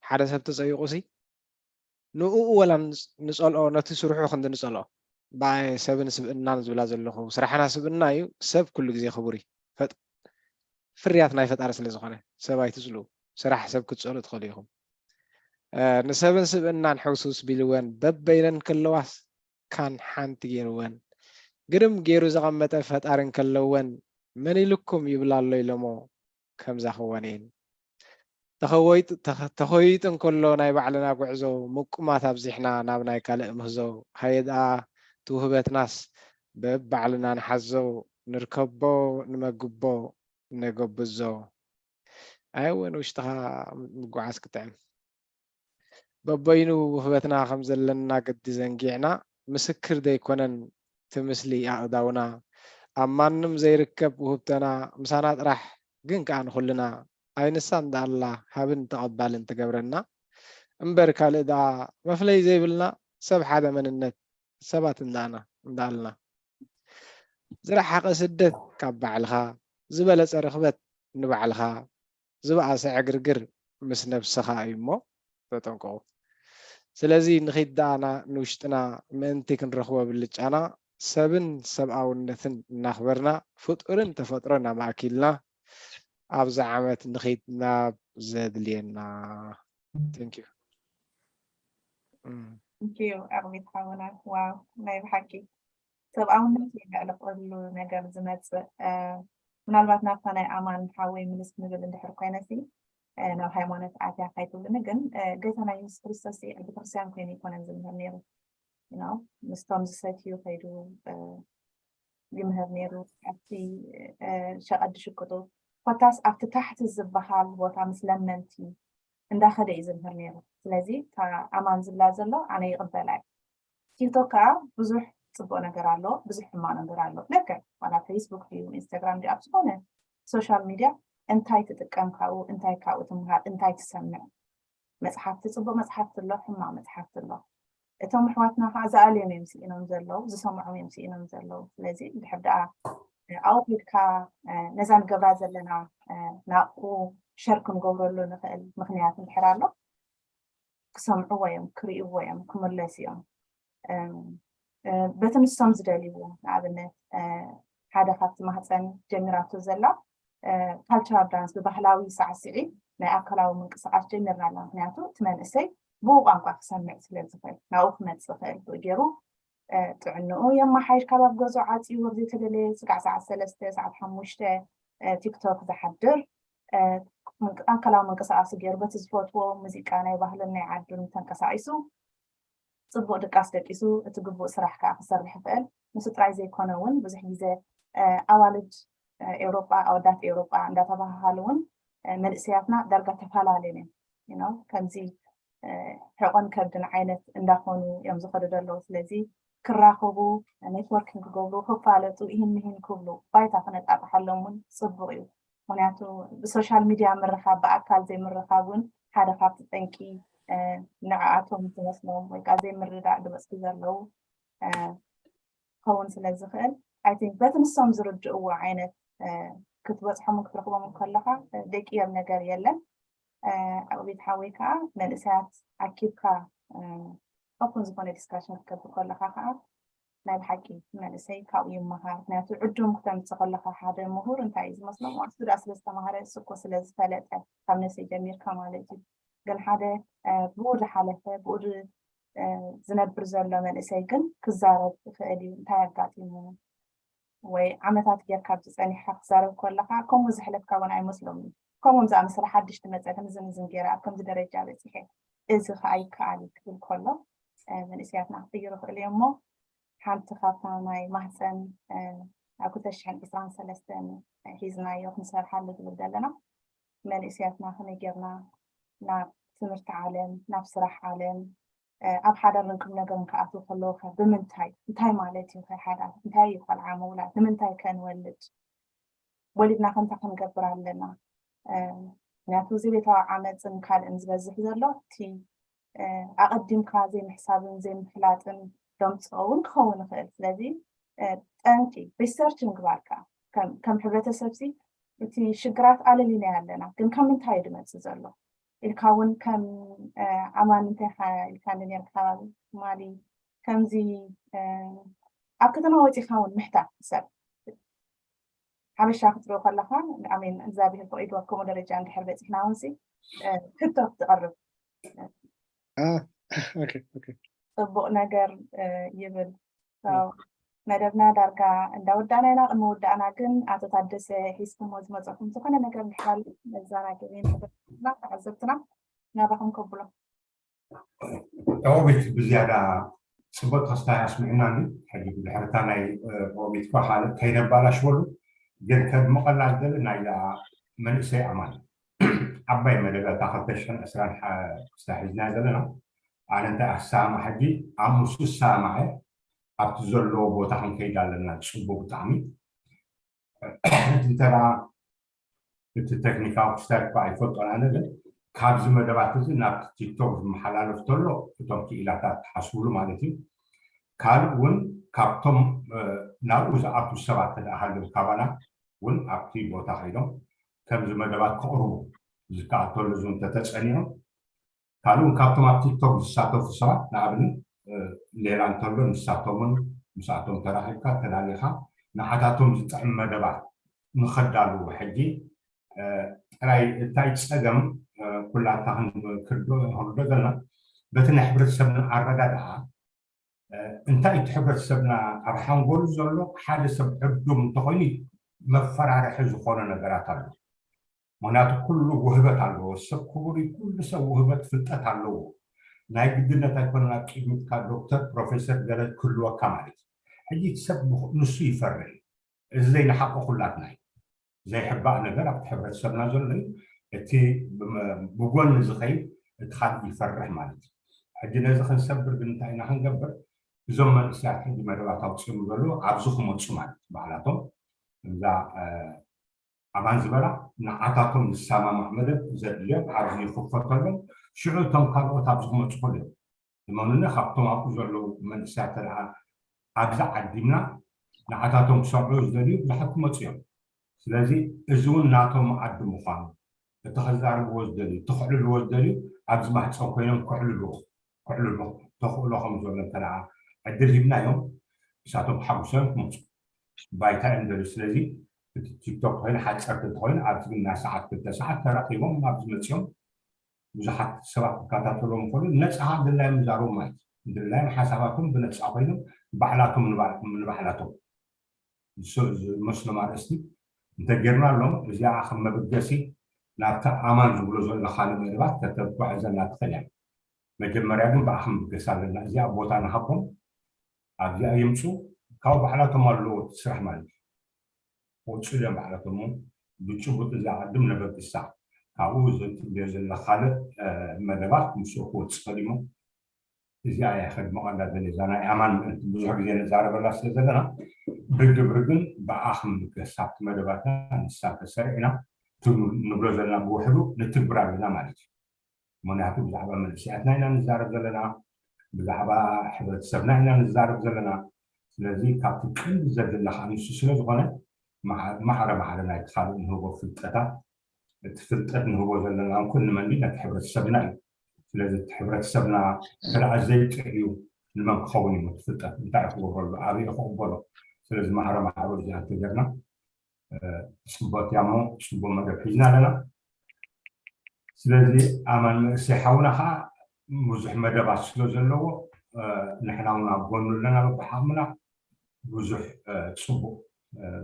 ሓደ ሰብ ተጸይቑሲ ንእኡ ወላ ንጸልኦ፣ ነቲ ስርሑ ክንዲ ንጸልኦ፣ ብኣይ ሰብን ስብእናን ዝብላ ዘለኹ፣ ስራሕና ስብእና እዩ። ሰብ ኩሉ ግዜ ክቡር እዩ። ፍርያት ናይ ፈጣሪ ስለ ዝኾነ ሰብ ኣይትጽልኡ። ስራሕ ሰብ ክትጸልኡ ትኽእሉ ኢኹም። ንሰብን ስብእናን ሕውስውስ ቢልወን በበይነን ከለዋስ ካን ሓንቲ ገይርወን። ግርም ገይሩ ዘቐመጠ ፈጣሪ እንከለወን መን ኢልኩም ይብላ ኣሎ ኢሎሞ ከምዛ ክወን እየን። ተኸይጡ እንከሎ ናይ ባዕልና ጉዕዞ ምቁማት ኣብዚሕና ናብ ናይ ካልእ ምህዞ። ሃየ ደኣ ትውህበትናስ በብባዕልና ንሓዞ፣ ንርከቦ ንመግቦ ነጎብዞ። ኣየወ ንውሽጥኻ ምጉዓዝ ክጥዕም። በበይኑ ውህበትና ከም ዘለና ግዲ ዘንጊዕና፣ ምስክር ዘይኮነን እቲ ምስሊ ኣእዳውና። ኣብ ማንም ዘይርከብ ውህብተና ምሳና ጥራሕ ግን ከኣ ንኹልና። ኣይ ንሳ እንዳ ኣላ ሃብን ተቐባልን ትገብረና እምበር ካልእ ደኣ መፍለዪ ዘይብልና ሰብ ሓደ መንነት ሰባት እንዳና እንዳልና። ዝረሓቐ ስደት ካብ ባዕልኻ፣ ዝበለጸ ርኽበት ንባዕልኻ፣ ዝበኣሰ ዕግርግር ምስ ነብስኻ እዩ እሞ ተጠንቀቑ። ስለዚ ንኺድ ደኣ ንውሽጥና ምእንቲ ክንረኽቦ ብልጫና ሰብን ሰብኣውነትን እናኽበርና ፍጡርን ተፈጥሮን ኣማእኪልና ኣብዚ ዓመት ንኺድ ናብ ዘድልየና። Thank you። Thank you ኣቕቢት ሓውና። ዋው ናይ ብሓቂ ሰብኣውነት እዩ ልዕሊ ኩሉ ነገር ዝመፅእ። ምናልባት ናብታ ናይ ኣማን ሓወይ ምልስ ክንብል እንድሕር ኮይነሲ ናብ ሃይማኖት ኣትያ ካይትብልኒ፣ ግን ጎይታና የሱስ ክርስቶስ ቤተክርስትያን ኮይኑ ኣይኮነን ዝምህር ነይሩ። ምስቶም ዝሰትዩ ከይዱ ይምህር ነይሩ። ኣብቲ ሸቐዲ ሽቅጡ ኮታስ ኣብቲ ታሕቲ ዝበሃል ቦታ ምስ ለመንቲ እንዳኸደ እዩ ዝምህር ነይሩ። ስለዚ ኣማን ዝብላ ዘሎ ኣነ ይቕበላ እዩ። ቲክቶክ ከዓ ብዙሕ ፅቡቅ ነገር ኣሎ፣ ብዙሕ ሕማቅ ነገር ኣሎ። ልክዕ ዋላ ፌስቡክ ድዩ ኢንስታግራም ድዩ ኣብ ዝኾነ ሶሻል ሚድያ እንታይ ትጥቀም፣ ካብኡ እንታይ ካብኡ ትምሃር፣ እንታይ ትሰምዕ። መፅሓፍቲ ፅቡቅ መፅሓፍቲ ኣሎ፣ ሕማቅ መፅሓፍቲ ኣሎ። እቶም ኣሕዋትና ከዓ ዝኣልዮም እዮም ስኢኖም ዘለዉ፣ ዝሰምዖም እዮም ስኢኖም ዘለዉ። ስለዚ ድሕር ደኣ ኣብኡ ከድካ ነዛ ንገብራ ዘለና ናብኡ ሸር ክንገብረሉ ንኽእል ምኽንያት እንድሕር ኣሎ ክሰምዕዎ እዮም፣ ክርእይዎ እዮም፣ ክምለሱ እዮም። በቲ ንሶም ዝደልይዎ ንኣብነት ሓደ ካብቲ ማህፀን ጀሚራቶ ዘላ ካልቸራል ዳንስ ብባህላዊ ሳዕስዒ ናይ ኣካላዊ ምንቅስቃስ ጀሚርና ኣላ። ምክንያቱ እቲ መንእሰይ ብኡ ቋንቋ ክሰምዕ ስለ ዝኽእል ናብኡ ክመፅእ ይኽእል ብኡ ገይሩ ጥዕንኡ የመሓይሽ። ካብ ኣብ ገዝኡ ዓፅዩ ኣብ ዘይተደለየ ስጋዕ ሰዓት ሰለስተ ሰዓት ሓሙሽተ ቲክቶክ ዝሓድር ኣካላዊ ምንቅስቃሱ ገይሩ በቲ ዝፈትዎ ሙዚቃ ናይ ባህልን ናይ ዓዱን ተንቀሳቂሱ ፅቡቅ ድቃስ ደቂሱ እቲ ግቡእ ስራሕ ከዓ ክሰርሕ ይኽእል። ንሱ ጥራይ ዘይኮነ እውን ብዙሕ ግዜ ኣዋልድ ኤውሮጳ ኣወዳት ኤውሮጳ እንዳተባሃሃሉ እውን መንእሰያትና ዳርጋ ተፈላለዩን እዮም። ከምዚ ሕቆን ከብድን ዓይነት እንዳኾኑ እዮም ዝኸዱ ዘለዉ። ስለዚ ክራኸቡ፣ ኔትወርኪንግ ክገብሩ፣ ክፋለጡ፣ ይህን ምሂን ክብሉ ባይታ ክነጣጥሓሎም እውን ፅቡቅ እዩ። ምክንያቱ ብሶሻል ሚድያ ምርኻብ ብኣካል ዘይምርኻብ እውን ሓደ ካብቲ ጠንቂ ንዕኣቶም ዝመስሎም ወይ ከዓ ዘይምርዳእ ዝበፅሑ ዘለዉ ክኸውን ስለ ዝኽእል ኣይ ቲንክ በቲ ንሶም ዝርድእዎ ዓይነት ክትበፅሖምን ክትረኽቦምን ከለኻ ደቂየር ነገር የለን። ዕቕቢት ሓወይ ከዓ መንእሰያት ኣኪብካ ኦፕን ዝኾነ ዲስካሽን ክትገብር ከለኻ ከዓ ናይ ብሓቂ መንእሰይ ካብኡ ይመሃር። ምክንያቱ ዕዱም ክተምፅእ ከለኻ ሓደ ምሁር እንታይ እዩ ዝመስሎም ዋሱ ደኣ ስለ ዝተማሃረ እሱ እኮ ስለ ዝፈለጠ ካብ ነሰይ ጀሚርካ ማለት እዩ። ግን ሓደ ብኡ ዝሓለፈ ብኡ ዝነብር ዘሎ መንእሰይ ግን ክዛረብ ይኽእል እዩ። እንታይ ኣጋጢሙ ወይ ዓመታት ጌርካ ኣብዚ ጸኒሕካ ክትዛረብ ከለኻ ከምኡ ዘሕለፍካ እውን ኣይመስሎምን። ከምኦም ዝኣመሰለ ሓድሽ ትመጸ ግን እዝን እዝን ገይረ ኣብ ከምዚ ደረጃ በጺሐ እዚ ከኣ ይከኣል እዩ ክብል ከሎ መንእሰያትና ክቕይሩ ይኽእሉ እዮም እሞ ሓንቲ ካብታ ናይ ማህፀን ኣብ ክልተ ሽሕን ዕስራን ሰለስተን ሒዝናዮ ክንሰርሓሉ ዝብል ዘለና መንእሰያትና ከመይ ጌርና ናብ ትምህርቲ ዓለም ናብ ስራሕ ዓለም ኣብ ሓዳር ርክብ ነገርን ክኣትዉ ከለዉ ከ ብምንታይ እንታይ ማለት እዩ ከ ሓዳር እንታይ እዩ ቆልዓ ምውላድ ንምንታይ ከ ንወልድ ወሊድና ከ እንታይ ክንገብር ኣለና ምክንያቱ እዚ ቤታዊ ዓመፅን ካልእን ዝበዝሕ ዘሎ እቲ ኣቐዲምካ ዘይምሕሳብን ዘይምፍላጥን ደምፅኦ እውን ክኸውን ይኽእል ስለዚ ጠንቂ ሪሰርች ምግባር ከዓ ከም ሕብረተሰብ ሲ እቲ ሽግራት ኣለሊናዮ ኣለና ግን ካብ ምንታይ እዩ ዝመፅእ ዘሎ ኢልካ እውን ከም ኣማን እንታይ ኢልካ ነርካ ትማሊ ከምዚ ኣብ ከተማ ወፂኻ እውን ምሕታት ሰብ ሓበሻ ክትርኢ ከለኻ ኣሜን እግዚኣብሔር ፈቒድዎ ኣብ ከምኡ ደረጃ እንድሕር በፂሕና እውን ሲ ሕቶ ክትቐርብ ፅቡቕ ነገር ይብል መደብና ዳርጋ እንዳወዳእና ኢና ቅድሚ ውዳእና ግን ኣቶ ታደሰ ሒዝኩሞ ዝመፀኹም ዝኾነ ነገር እንድሕር ኣሎ መዘናግዒ ንሕብረተሰብና ተዓዘብትና ናባኹም ከብሎ ኦቢት ብዝያዳ ፅቡቅ ተስታይ ኣስሚዕናኒ ሕጂ ብድሕርታ ናይ ኦቢት ኳ ካልእ ከይነባላሽወሉ ግን ከድምቐላ ዝደሊ ናይዛ መንእሰይ ኣማን ዓባይ መደብ እታ ክልተ ሽሕን ዕስራን ክስታ ሒዝና ዘለና ኣነ እንታይ ኣሳማ ሕጂ ኣብ ምስ ዝሳማዐ ኣብቲ ዘለዎ ቦታ ክንከይድ ኣለና ፅቡቅ ብጣዕሚ እንተ እቲ ቴክኒካዊ ክስታይ እኳ ኣይፈልጦን ኣነ ግን ካብዚ መደባት እዚ ናብቲ ቲክቶክ ዝመሓላለፍ ተሎ እቶም ክኢላታት ትሓስብሉ ማለት እዩ ካልእ እውን ካብቶም ናብኡ ዝኣቱ ሰባት ተደኣ ሃለዉ ካባና እውን ኣብቲ ቦታ ከይዶም ከምዚ መደባት ከቕርቡ ዝከኣል ተሎ እዚ እውን ተተፀኒዑ ካልእ እውን ካብቶም ኣብ ቲክቶክ ዝሳተፉ ሰባት ንኣብነት ሌላ እንተሎ ንሳቶምን ምስኣቶም ተራኺብካ ተላሊኻ ንዓታቶም ዝጥዕም መደባት ንኸዳልዉ ሕጂ ጥራይ እንታይ ፀገም ኩላታ ክንክርዶ ዘለና በቲ ናይ ሕብረተሰብና ኣረዳድኣ እንታይ እቲ ሕብረተሰብና ኣብ ሓንጎሉ ዘሎ ሓደ ሰብ ዕዱም እንተኮይኑ መፈራርሒ ዝኮነ ነገራት ኣሎ። ምክንያቱ ኩሉ ውህበት ኣለዎ። ሰብ ክቡር እዩ። ኩሉ ሰብ ውህበት ፍልጠት ኣለዎ። ናይ ግድነት ኣይኮነን ኣብ ቅድሚትካ ዶክተር ፕሮፌሰር ገለ ክህልወካ ማለት እዩ። ሕጂ እቲ ሰብ ንሱ ይፈርሕ እዩ። እዚ ዘይንሓቆ ኩላትና እዩ። ዘይሕባእ ነገር ኣብቲ ሕብረተሰብና ዘሎ እዩ። እቲ ብጎኒ ዝኸይድ እቲ ካልእ ይፈርሕ ማለት እዩ። ሕጂ ነዚ ክንሰብር ግን እንታይ ኢና ክንገብር? እዞም መንእሰያት ሕጂ መደባት ኣውፅኦም ዘለዉ ኣብዚ ክመፁ ማለት እዩ። ባዕላቶም እዛ ኣማን ዝበላ ንዓታቶም ዝሰማማዕ መደብ ዘድልዮም ኣብዚ ይኽፈተሎም። ሽዑ እቶም ካልኦት ኣብዚ ክመፁ ከሎ እዮም። እመኑኒ፣ ካብቶም ኣብኡ ዘለዉ መንእሰያት ተደኣ ኣብዚ ዓዲምና ንዓታቶም ክሰምዑ ዝደልዩ ብዙሓት ክመፁ እዮም። ስለዚ እዚ እውን ናቶም ዓዲ ምዃኑ፣ እቲ ከዛርብዎ ዝደልዩ፣ እቲ ክዕልልዎ ዝደልዩ ኣብዚ ማህፀን ኮይኖም ክዕልልዎ ክዕልሉ ተኽእሎ ከም ዘሎ እንተ ደኣ ዕድል ሂብናዮም ንሳቶም ሓጉሶም ክመፁ ባይታ እዮም ደልዩ። ስለዚ እቲ ቲክቶክ ኮይኑ ሓፀርቲ እንተኮይኑ ኣብዚ ግን ናይ ሰዓት ክልተ ሰዓት ተራኪቦም ኣብዚ መፅኦም ብዙሓት ሰባት ክከታተሎም ከሉ ነፃ ድላዮም ይዛረቡ ማለት እዩ። ድላዮም ሓሳባቶም ብነፃ ኮይኖም ባዕላቶም ንባዕላቶም ዝመስሎም ኣርእስቲ እንተጌርናሎም እዚኣ ከም መበገሲ ናብታ ኣማን ዝብሎ ዘሎ ካልእ መደባት ከተጓዕዘና ትኽእል እያ። መጀመርያ ግን ብኣኻ ምብገስ ኣለና። እዚኣ ቦታ ንሃቦም ኣብዚኣ ይምፁ። ካብኡ ባዕላቶም ኣለዎ እቲ ስራሕ ማለት እዩ። ክወፅኡ እዮም ባዕላቶም እውን ብጭቡጥ እዚኣ ቅድም ነበግሳ ካብኡ ዘትብዮ ዘሎ ካልእ መደባት ምስኡ ክወፅእ ከሊሞ እዚኣ እያ ከድምቐላ ዘለ እዛ ናይ ኣማን ምእንቲ ብዙሕ ግዜ ንዛረበላ ስለ ዘለና ብግብሪ ግን ብኣኽም ገሳብቲ መደባትና ንሳ ተሰሪዕና ንብሎ ዘለና ብውሕዱ ንትግብር ኣለና ማለት እዩ። ምክንያቱ ብዛዕባ መንእሰያትና ኢና ንዛረብ ዘለና፣ ብዛዕባ ሕብረተሰብና ኢና ንዛረብ ዘለና። ስለዚ ካብቲ ቀንዲ ዘድልና ከዓ ንሱ ስለ ዝኾነ ማዕረ ማዕረ ናይ ካልእ ንህቦ ፍልጠታት እቲ ፍልጠት ንህቦ ዘለና እንኩን ንመን ነቲ ሕብረተሰብና እዩ። ስለዚ እቲ ሕብረተሰብና እንተ ዘይጥዕዩ ንመን ክኸውን እዩ እቲ ፍልጠት እንታይ ክገብረሉ ኣበይ ክቕበሎ? ስለዚ ማዕረ ማዕረ እዚኣ እንተገርና ፅቡቅ እያ እሞ ፅቡቅ መደብ ሒዝና ኣለና። ስለዚ ኣማን መንእሰይ ሓውና ከዓ ብዙሕ መደባት ስለ ዘለዎ ንሕና እውን ኣብ ጎኑ ኣለና በብሓቕምና ብዙሕ ፅቡቅ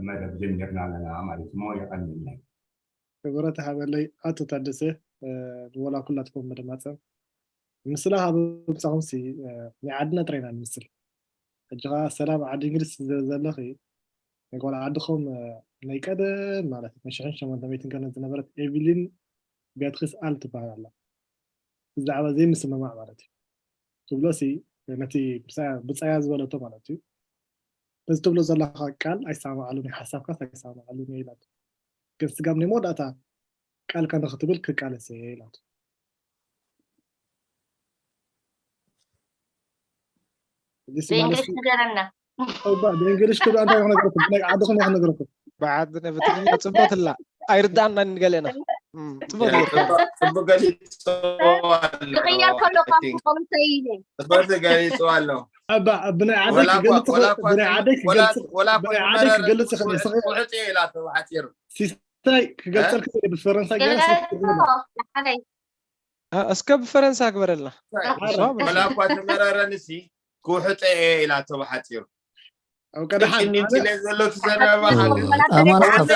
መደብ ጀሚርና ኣለና ማለት እሞ የቐንየለይ። ክብረት ሃበለይ ኣቶ ታደሰ ንወላ ኩላትኩም መደማፀም ምስላ ካብ ምፃኹምሲ ናይ ዓድና ጥራይና ንምስል ሕጂ ከዓ ሰላም ዓዲ እንግሊዝ ዘለኺ ናይ ጓል ዓድኹም ናይ ቀደም ማለት ናይ ሽሕን ሸሞንተ ሚእትን ገለን ዝነበረት ኤቪሊን ቢያትሪስ ኣል ትበሃል ኣላ ብዛዕባ ዘይምስምማዕ ማለት እዩ ትብሎሲ ነቲ ብፃያ ዝበለቶ ማለት እዩ ነዚ ትብሎ ዘለካ ቃል ኣይሰማማዓሉን እዩ ሓሳብካስ ኣይሰማማዓሉን እዩ ኢላቶ ግን ስጋብ ናይ መወዳእታ ቃልካ ንክትብል ክቃለስ እየ ኢላቶ ብእንግሊሽ ንገረና ብእንግሊሽ ክዱ እንታይ ክነግረኩም ናይ ዓድኹም ክነግረኩም ብዓድ ብትግርኛ ፅቡቅ ትላ ኣይርዳእና ንገለና ጽቡቅ ገሊጽ ክቕየር ከሎ ቋንቋ ተይለ ጽቡቅ ገሊጽ ኣሎ ብናይ ዓደይ ክገልጽ ብናይ ዓደይ ክገልጽ ብናይ ዓደይ ክገልጽ ክዕጥ ኢላ ተባሓፂሩ ሲስታይ ክገልጸልክ ብፈረንሳ ገና ሓደይ እስከ ብፈረንሳ ግበረልና ወላ እኳ ተመረረንሲ ክውሕጠ እየ ኢላቶ ብሓፂሩ ኣብ ቀዳሓን ጭኒን ጭለ ዘሎ ትዘረባ ኣማን ካብ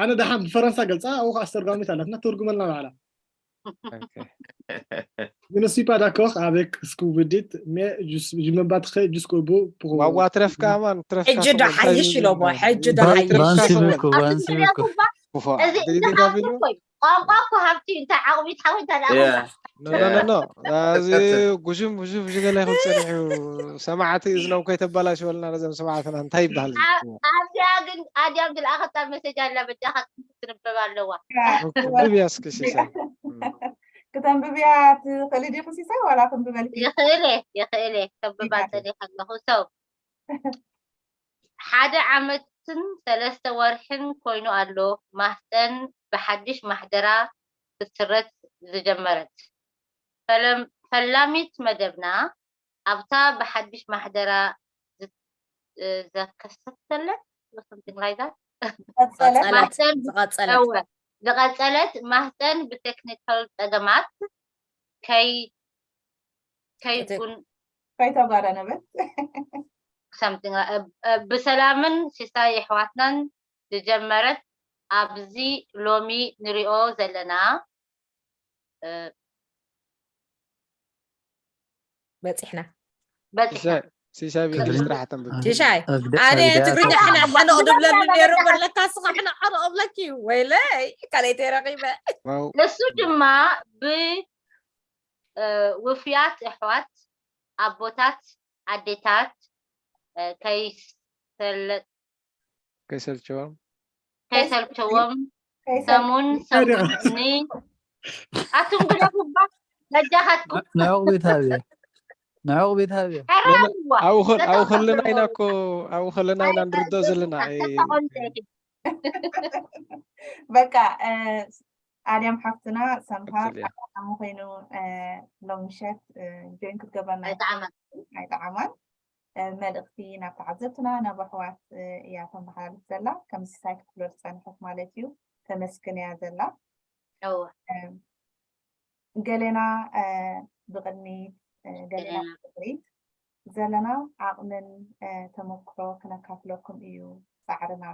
ኣነ ደሓን ብፈረንሳ ገልፃ ኣብኡ ከዓ ኣስተርጓሚት ኣለትና ትርጉመልና ባዕላ Je ne suis pas d'accord avec ce que vous dites, mais je, je me battrai jusqu'au bout pour. ዋዋ ትረፍካ ኣማን ትረፍካ ሕጂ ዶ ሓይሽ ኢሎሞ ሕጂ ዶ ሓይሽ ባንሲብኩ ባንሲብኩ እዚ እንዳሓፍኩ ቋንቋ እኮ ሃብቲ እንታይ ዓቕሚት ሓወይ እንታይ ኖ እዚ ጉዥም ጉዥም ዝገለ ይኽእል ፀኒሑ ሰማዕቲ እዝኖም ከይተበላሽወልና ነዞም ሰማዕትና እንታይ ይበሃል ኣብዚኣ ግን ኣድያም ዝለኣኸታ መሴጅ ኣላ በጃኻ ትንበብ ኣለዋ ብብያ እስኪ ሲሳይ ክተንብብያ ትኽእሊ ዲኹ ሲሳይ ዋላ ክንብበልኪ ይኽእለ ይኽእለ ከንብባ ፀኒሐ ኣለኹ ሰው ሓደ ዓመትን ሰለስተ ወርሕን ኮይኑ ኣሎ ማህፀን ብሓድሽ ማሕደራ ክትስረት ዝጀመረት ፈላሚት መደብና ኣብታ ብሓድሽ ማሕደራ ዘከሰተለን ዝቐፀለት ዝቐጸለት ማህፀን ብቴክኒካል ጸገማት ከይ ከይጉን ከይተጓደነበት something ብሰላምን ሲሳይ የሕዋትናን ዝጀመረት ኣብዚ ሎሚ ንሪኦ ዘለና በፂሕና በፂሕና ሲሳይ ቤት ስራሕ ተንብብ ሽሻይ ኣነ ትግርኛ ሕነ ሕነ ቅድብለኒ ነይሩ በለካ ስኻ ሕነ ዓረ እብለኪ ወይለይ ካልኣይ ተረኺበ እሱ ድማ ብውፍያት ኣሕዋት ኣቦታት ኣዴታት ከይሰለጥ ከይሰልቸዎም ከይሰልቸዎም ሰሙን ሰሙን እኒ ኣቱም ግደፉባ በጃኻትኩም ንዕቕ ቤት ሃብየ ንዕቕ ቤት ሃብየ ሕራምዋ ኣብኡ ከለና ኢና እኮ ኣብኡ ከለና ኢና ንርድኦ ዘለና በቃ ኣድያም ሓፍትና ሰምሃር ኣጋጣሚ ኮይኑ ሎም ምሸት ጆይን ክትገብረና ኣይጠዓማን ኣይጠዓማን መልእኽቲ ናብ ተዓዘብትና ናብ ኣሕዋት እያ ተመሓላልፍ ዘላ ከም ሲሳይ ክትብሎ ዝፀንሐት ማለት እዩ ተመስግን እያ ዘላ እወ ገሌና ብቕድሚት ገሌና ብድሕሪት ዘለና ዓቕምን ተመክሮ ክነካፍለኩም እዩ ፃዕርና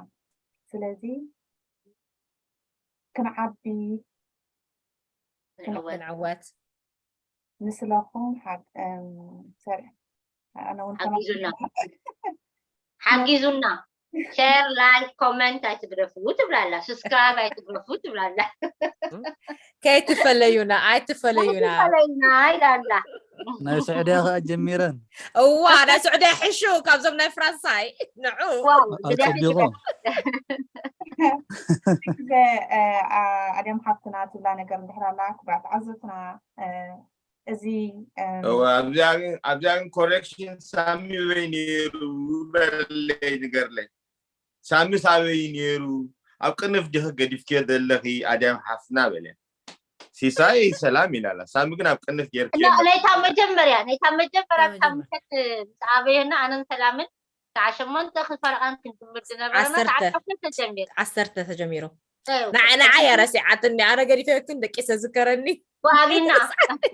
ስለዚ ክንዓቢ ክንዕወት ምስለኹም ሓ- እም፣ ሰር- ኣነ እውን ሓጊዙና ተማሂረ። ሓጊዙና share like comment ኣይትግደፉ ትብላላ subscribe ኣይትግደፉ ትብላላ ከይትፈለዩና ኣይትፈለዩና ኣይትፈለዩና ኢላላ ናይ ስዑድያ ከዓ ጀሚረን እዋ ናይ ስዑድያ ሕሹ ካብዞም ናይ ፍራንሳይ ንዑ ዋው ኣፀቢቑ ግዜ ኣድያም ሓፍትና ትብላ ነገር እንድሕር ኣላ ክቡራት ተዓዘብትና እዚ ኣብዚኣ ግን ኮሬክሽን ሳሚ ወይ ነይሩ በለለይ ንገርለይ ሳሚ ሳበይ ነይሩ ኣብ ቅንፍ ዲኺ ገዲፍክዮ ዘለኺ ኣድያም ሓፍትና በለ ሲሳይ ሰላም ኢላላ ሳሚ ግን ኣብ ቅንፍ ጌርክዮ ነታ መጀመርያ ነታ መጀመርያ ሳምሸት ምስ ኣበየና ኣነን ሰላምን ሰዓ ሸሞንተ ክፈረቓን ክንጅምር ዝነበረና ሰዓ ዓሰርተ ሸሞንተ ተጀሚሩ ዓሰርተ ተጀሚሩ እዩ። ንዓያ ረሲዓትኒ ኣነ ገዲፈክን ደቂሰ ዝከረኒ ወሃቢና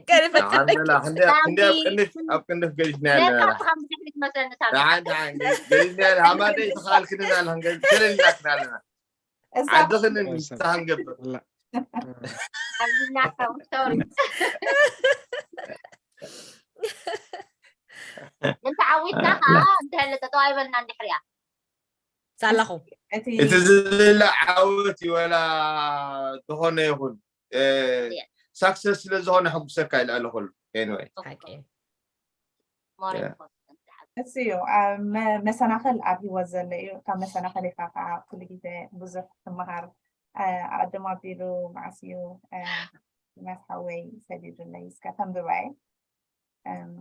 ገዲፈክን ንዓመላ ክንደይ ኣብ ክንደይ ኣብ ቅንፍ ኣብ ቅንፍ ገዲፍና ለካ ኣለና ብከም ድሕሪት መስለኒ ሳሚ ደሓን ደሓን ገዲፍና ኣለና ኣማደይ ተኻልክንና ኣለና ገለልናክና ኣለና እዛ ዓዲ ክንንሳ ክንገብር ኣብዚናካ ውስታወሪ እንተ ዓዊትና ከዓ እንተህለ ጠጠው ኣይበልና እንድሕሪያ ሳላኹ እቲ እቲ ዝብላዕ ዓወት እዩ ወላ ዝኾነ ይኹን ሳክሰስ ስለ ዝኾነ ሕጉሰካ ይልዕለ ኩሉ anyway ሓቂ እዩ። more Yeah. important እሱ እዩ ኣብ መ- መሰናኽል ኣብ ሂወት ዘሎ እዩ ካብ መሰናኽል ኢኻ ከዓ ኩሉ ግዜ ብዙሕ ትመሃር ኣ- ኣቅድም ኣቢሉ መዓስ እዩ እ፣ ዮናስ ሓወይ ሰዲዱለይ እስከ ተንብባየ እም፣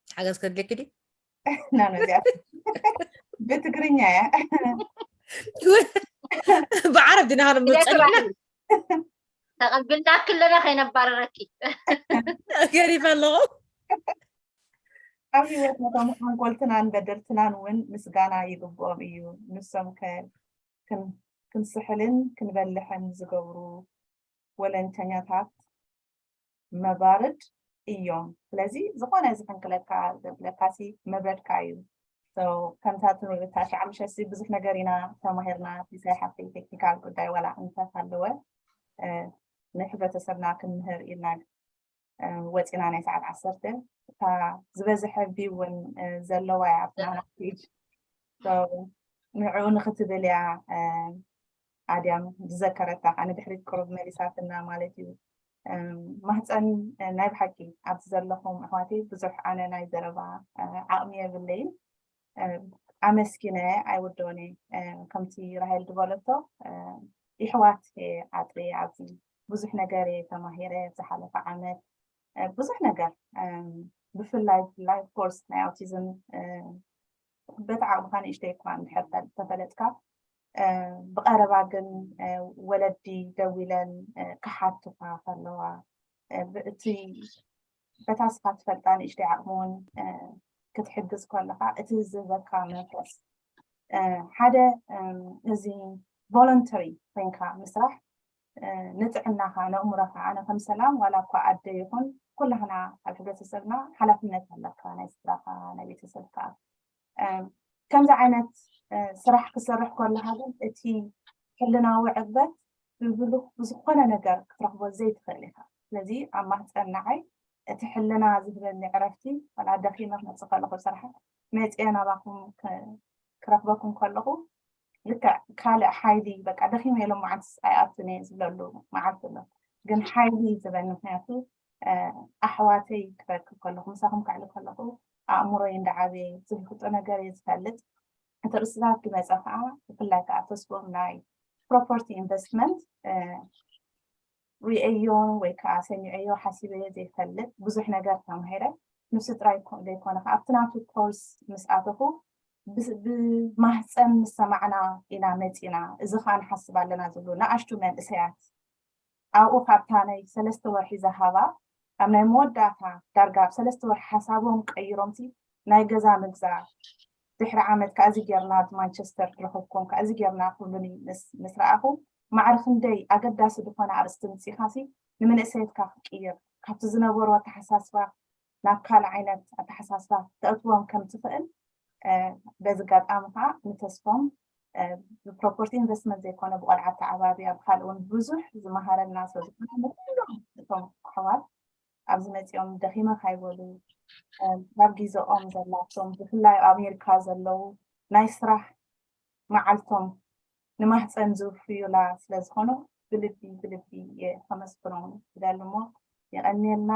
ሓገዝ ከድልየኪ ድዩ ና ነዚኣ ብትግርኛ እያ ብዓረብ ዲና ክንምፅእ ተቐቢልና ክለና ከይነባረረኪ ገሪፈ ኣለኹ ኣብ ህይወት ነቶም ሓንጎልትናን በደልትናን እውን ምስጋና ይግብኦም እዩ። ንሶም ከ ክን- ክንስሕልን ክንበልሕን ዝገብሩ ወለንተኛታት መባርድ እዮም። ስለዚ ዝኾነ እዚ ከንክለካ ዘብለካሲ መብረድካ እዩ። So ከምታ ትምህርታ ሻዕ ምሸሲ ብዙሕ ነገር ኢና ተማሂርና ሲሳይ ሓፍተይ ቴክኒካል ጉዳይ ዋላ እንተሃለወ እ፣ ንሕብረተሰብና ክንምህር ኢልና ወፂና ናይ ሰዓት ዓሰርተ እታ ዝበዝሐ ቪው እውን ዘለዋ እያ ኣብቲ ናህና ፔጅ ንዕኡ ንክትብል እያ ኣድያም ዝዘከረታ ከዓ ንድሕሪት ቅሩብ መሊሳትና ማለት እዩ ማህፀን ናይ ብሓቂ ኣብዚ ዘለኹም ኣሕዋተይ ብዙሕ ኣነ ናይ ዘረባ ዓቕሚ የብለይን ኣመስኪነ ኣይውድኦን እየ ከምቲ ራሄል ዝበለቶ ይሕዋት እየ ዓጥርየ ኣብዚ ብዙሕ ነገር እየ ተማሂረ ዝሓለፈ ዓመት ብዙሕ ነገር ብፍላይ ብፍላይ ኮርስ ናይ ኣውቲዝም በቲ ዓቕምኻ ንእሽተይ እኳ እንድሕር ተፈለጥካ ብቐረባ ግን ወለዲ ደዊለን ክሓቱኻ ከለዋ እቲ በታ ስኻ ትፈልጣ ንእሽተይ ዓቕሚ እውን ክትሕግዝ ከለኻ እቲ ዝህበካ መንፈስ ሓደ እዚ ቮለንተሪ ኮይንካ ምስራሕ ንጥዕናኻ፣ ነእምሮኻ። ኣነ ከም ሰላም ዋላ እኳ ኣደ ይኹን ኩላህና ኣብ ሕብረተሰብና ሓላፍነት ኣለካ፣ ናይ ስድራኻ፣ ናይ ቤተሰብካ። ከምዚ ዓይነት ስራሕ ክሰርሕ ከለካ ግን እቲ ሕልናዊ ዕግበት ብብዝኾነ ነገር ክትረክቦ ዘይትኽእል ኢኻ። ስለዚ ኣብ ማህፀን ንዓይ እቲ ሕልና ዝህበኒ ዕረፍቲ፣ ዋላ ደኺመ ክመፅእ ከለኹ ስራሕ መፅየ ናባኹም ክረክበኩም ከለኹ ልክዕ ካልእ ሓይሊ፣ በቃ ደኺመ ኢሎም መዓልትስ ኣይኣቱን እየ ዝብለሉ መዓልቲ ኣሎ። ግን ሓይሊ ዝህበኒ፣ ምክንያቱ ኣሕዋተይ ክረክብ ከለኹ፣ ምሳኹም ከዕሊ ከለኹ ኣእምሮይ እንዳዓበየ ዝፍልጦ ነገር እየ ዝፈልጥ። እቲ ርእስታት ዝመፀ ከዓ ብፍላይ ከዓ ተስፎም ናይ ፕሮፐርቲ ኢንቨስትመንት ሪኤዮን ወይ ከዓ ሰሚዐዮ ሓሲበዮ ዘይፈልጥ ብዙሕ ነገር ተማሂረ። ንሱ ጥራይ ዘይኮነ ከዓ ኣብቲ ናቱ ኮርስ ምስ ኣተኹ ብማህፀን ምስ ሰማዕና ኢና መፂና፣ እዚ ከዓ ንሓስብ ኣለና ዝብሉ ንኣሽቱ መንእሰያት ኣብኡ ካብታ ናይ ሰለስተ ወርሒ ዝሃባ ኣብ ናይ መወዳእታ ዳርጋ ኣብ ሰለስተ ወርሒ ሓሳቦም ቀይሮምሲ ናይ ገዛ ምግዛእ ድሕሪ ዓመት ከዚ ጌርና ኣብ ማንቸስተር ዝረኸብኩም ከዚ ጌርና ክብሉኒ ምስ ምስ ረኣኹ ማዕረ ክንደይ ኣገዳሲ ዝኾነ ኣርእስቲ ምጺኻሲ ንመንእሰየትካ ክትቅይር ካብቲ ዝነበሩ ኣተሓሳስባ ናብ ካልእ ዓይነት ኣተሓሳስባ ክተእትዎም ከም ትኽእል በዚ ኣጋጣሚ ከዓ ንተስፎም ብፕሮፐርቲ ኢንቨስትመንት ዘይኮነ ብቆልዓ ተዓባብያ ብካልእ እውን ብዙሕ ዝመሃረልና ስለዝኮነ ንኩሎም እቶም ኣሕዋት ኣብዚ መፂኦም ደኺመ ካይበሉ ካብ ግዜኦም ዘላቶም ብፍላይ ኣብ ኣሜሪካ ዘለዉ ናይ ስራሕ መዓልቶም ንማህፀን ዝውፍዩላ ስለዝኾኑ ብልቢ ብልቢ እየ ከመስግኖም ዝደሊ እሞ የቐንየልና።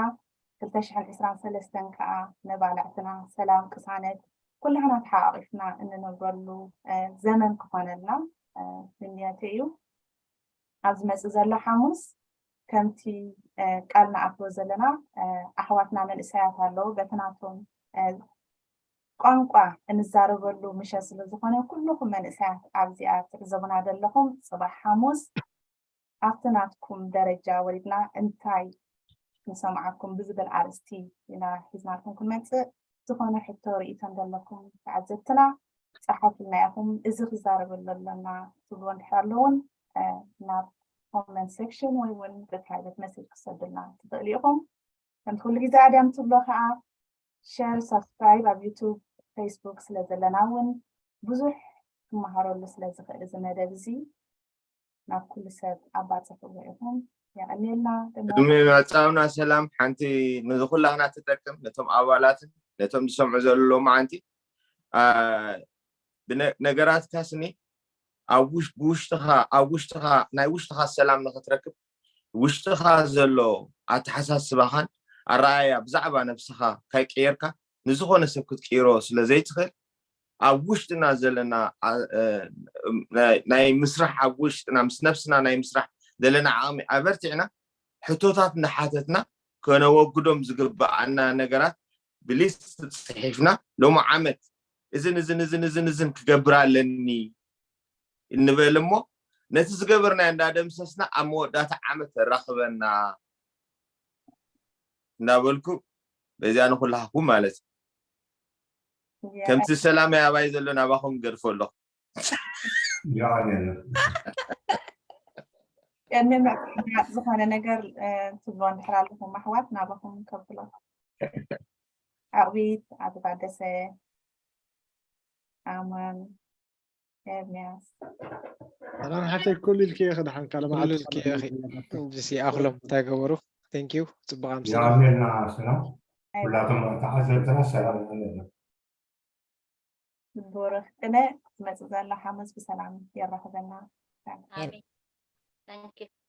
ክልተ ሽሕን ዕስራን ሰለስተን ከዓ ነባልዕትና ሰላም ቅሳነት ኩላህና ተሓቋቒፍና እንነብረሉ ዘመን ክኾነልና ምንዮተይ እዩ። ኣብ ዝመፅእ ዘሎ ሓሙስ ከምቲ ቃል ንኣትዎ ዘለና ኣሕዋትና መንእሰያት ኣለዉ በቲ ናቶም ቋንቋ እንዛረበሉ ምሸት ስለዝኾነ ኩልኹም መንእሰያት ኣብዚኣ ትዕዘቡና ዘለኹም ፅባሕ ሓሙስ ኣብቲ ናትኩም ደረጃ ወሪድና እንታይ ክንሰምዓኩም ብዝብል ኣርእስቲ ኢና ሒዝናልኩም ክንመፅእ ዝኾነ ሕቶ ርእይቶ እንደለኩም ተዓዘብትና ፀሓፉልና ኢኹም። እዚ ክዛረበሉ ኣለና ትብልዎ እንድሕር ኣለውን ናብ ኮመንት ሴክሽን ወይ እውን ብፕራይቬት መሴጅ ክሰዱልና ትኽእሉ ኢኹም። ከምቲ ኩሉ ግዜ ኣድያም ትብሎ ከዓ ሸር ሳብስክራይብ ኣብ ዩቱብ ፌስቡክ ስለ ዘለና እውን ብዙሕ ክመሃረሉ ስለ ዝኽእል እዚ መደብ እዚ ናብ ኩሉ ሰብ ኣባፅሕዎ ኢኹም። የቐንየልና። ቅድሚ ምዕፃውና ሰላም ሓንቲ ንዚ ኩላህና ትጠቅም ነቶም ኣባላትን ነቶም ዝሰምዑ ዘለዉ መዓንቲ ነገራትካ ስኒ ኣብ ውሽጥኻ ኣብ ውሽጥኻ ናይ ውሽጥኻ ሰላም ንኽትረክብ ውሽጥኻ ዘሎ ኣተሓሳስባኻን ኣረኣያ ብዛዕባ ነብስኻ ካይቀየርካ ንዝኾነ ሰብ ክትቅይሮ ስለ ዘይትኽእል ኣብ ውሽጥና ዘለና ናይ ምስራሕ ኣብ ውሽጥና ምስ ነብስና ናይ ምስራሕ ዘለና ዓቕሚ ኣበርቲዕና ሕቶታት እንዳሓተትና ከነወግዶም ዝግብኣና ነገራት ብሊስት ፅሒፍና ሎም ዓመት እዝን እዝን እዝን እዝን እዝን ክገብር ኣለኒ እንበል እሞ ነቲ ዝገበርናዮ እንዳደምሰስና ኣብ መወዳእታ ዓመት ተራኽበና እንዳበልኩ በዚኣ ንኩላሃኩም ማለት እዩ። ከምቲ ሰላም ኣባይ ዘሎ ናባኹም ገድፎ ኣለኹ። ይረኣየና። ቅድሚ ምዕራፍ ዝኾነ ነገር ትብሎ እንድሕር ኣለኹም ኣሕዋት ናባኹም ከብሎ ዓቕቢት ኣቶ ታደሰ ኣማን ኤርምያስ ሰላም ሓተይ ኩሉ ኢልክዮ ክድሓን ካለ ኩሉ መዓልቲ ኢልክዮ ብሲ ኣኽሎም እንታይ ገበሩ thank you ፅቡቅ ኣምስና ይረኣየና ስና ኩላቶም ተዓዘብትና ሰላም ይረኣየና። ብሩኽ ቅነ ዝመፅእ ዘሎ ሓሙስ ብሰላም የራኽበና። ኣሜን። Thank you።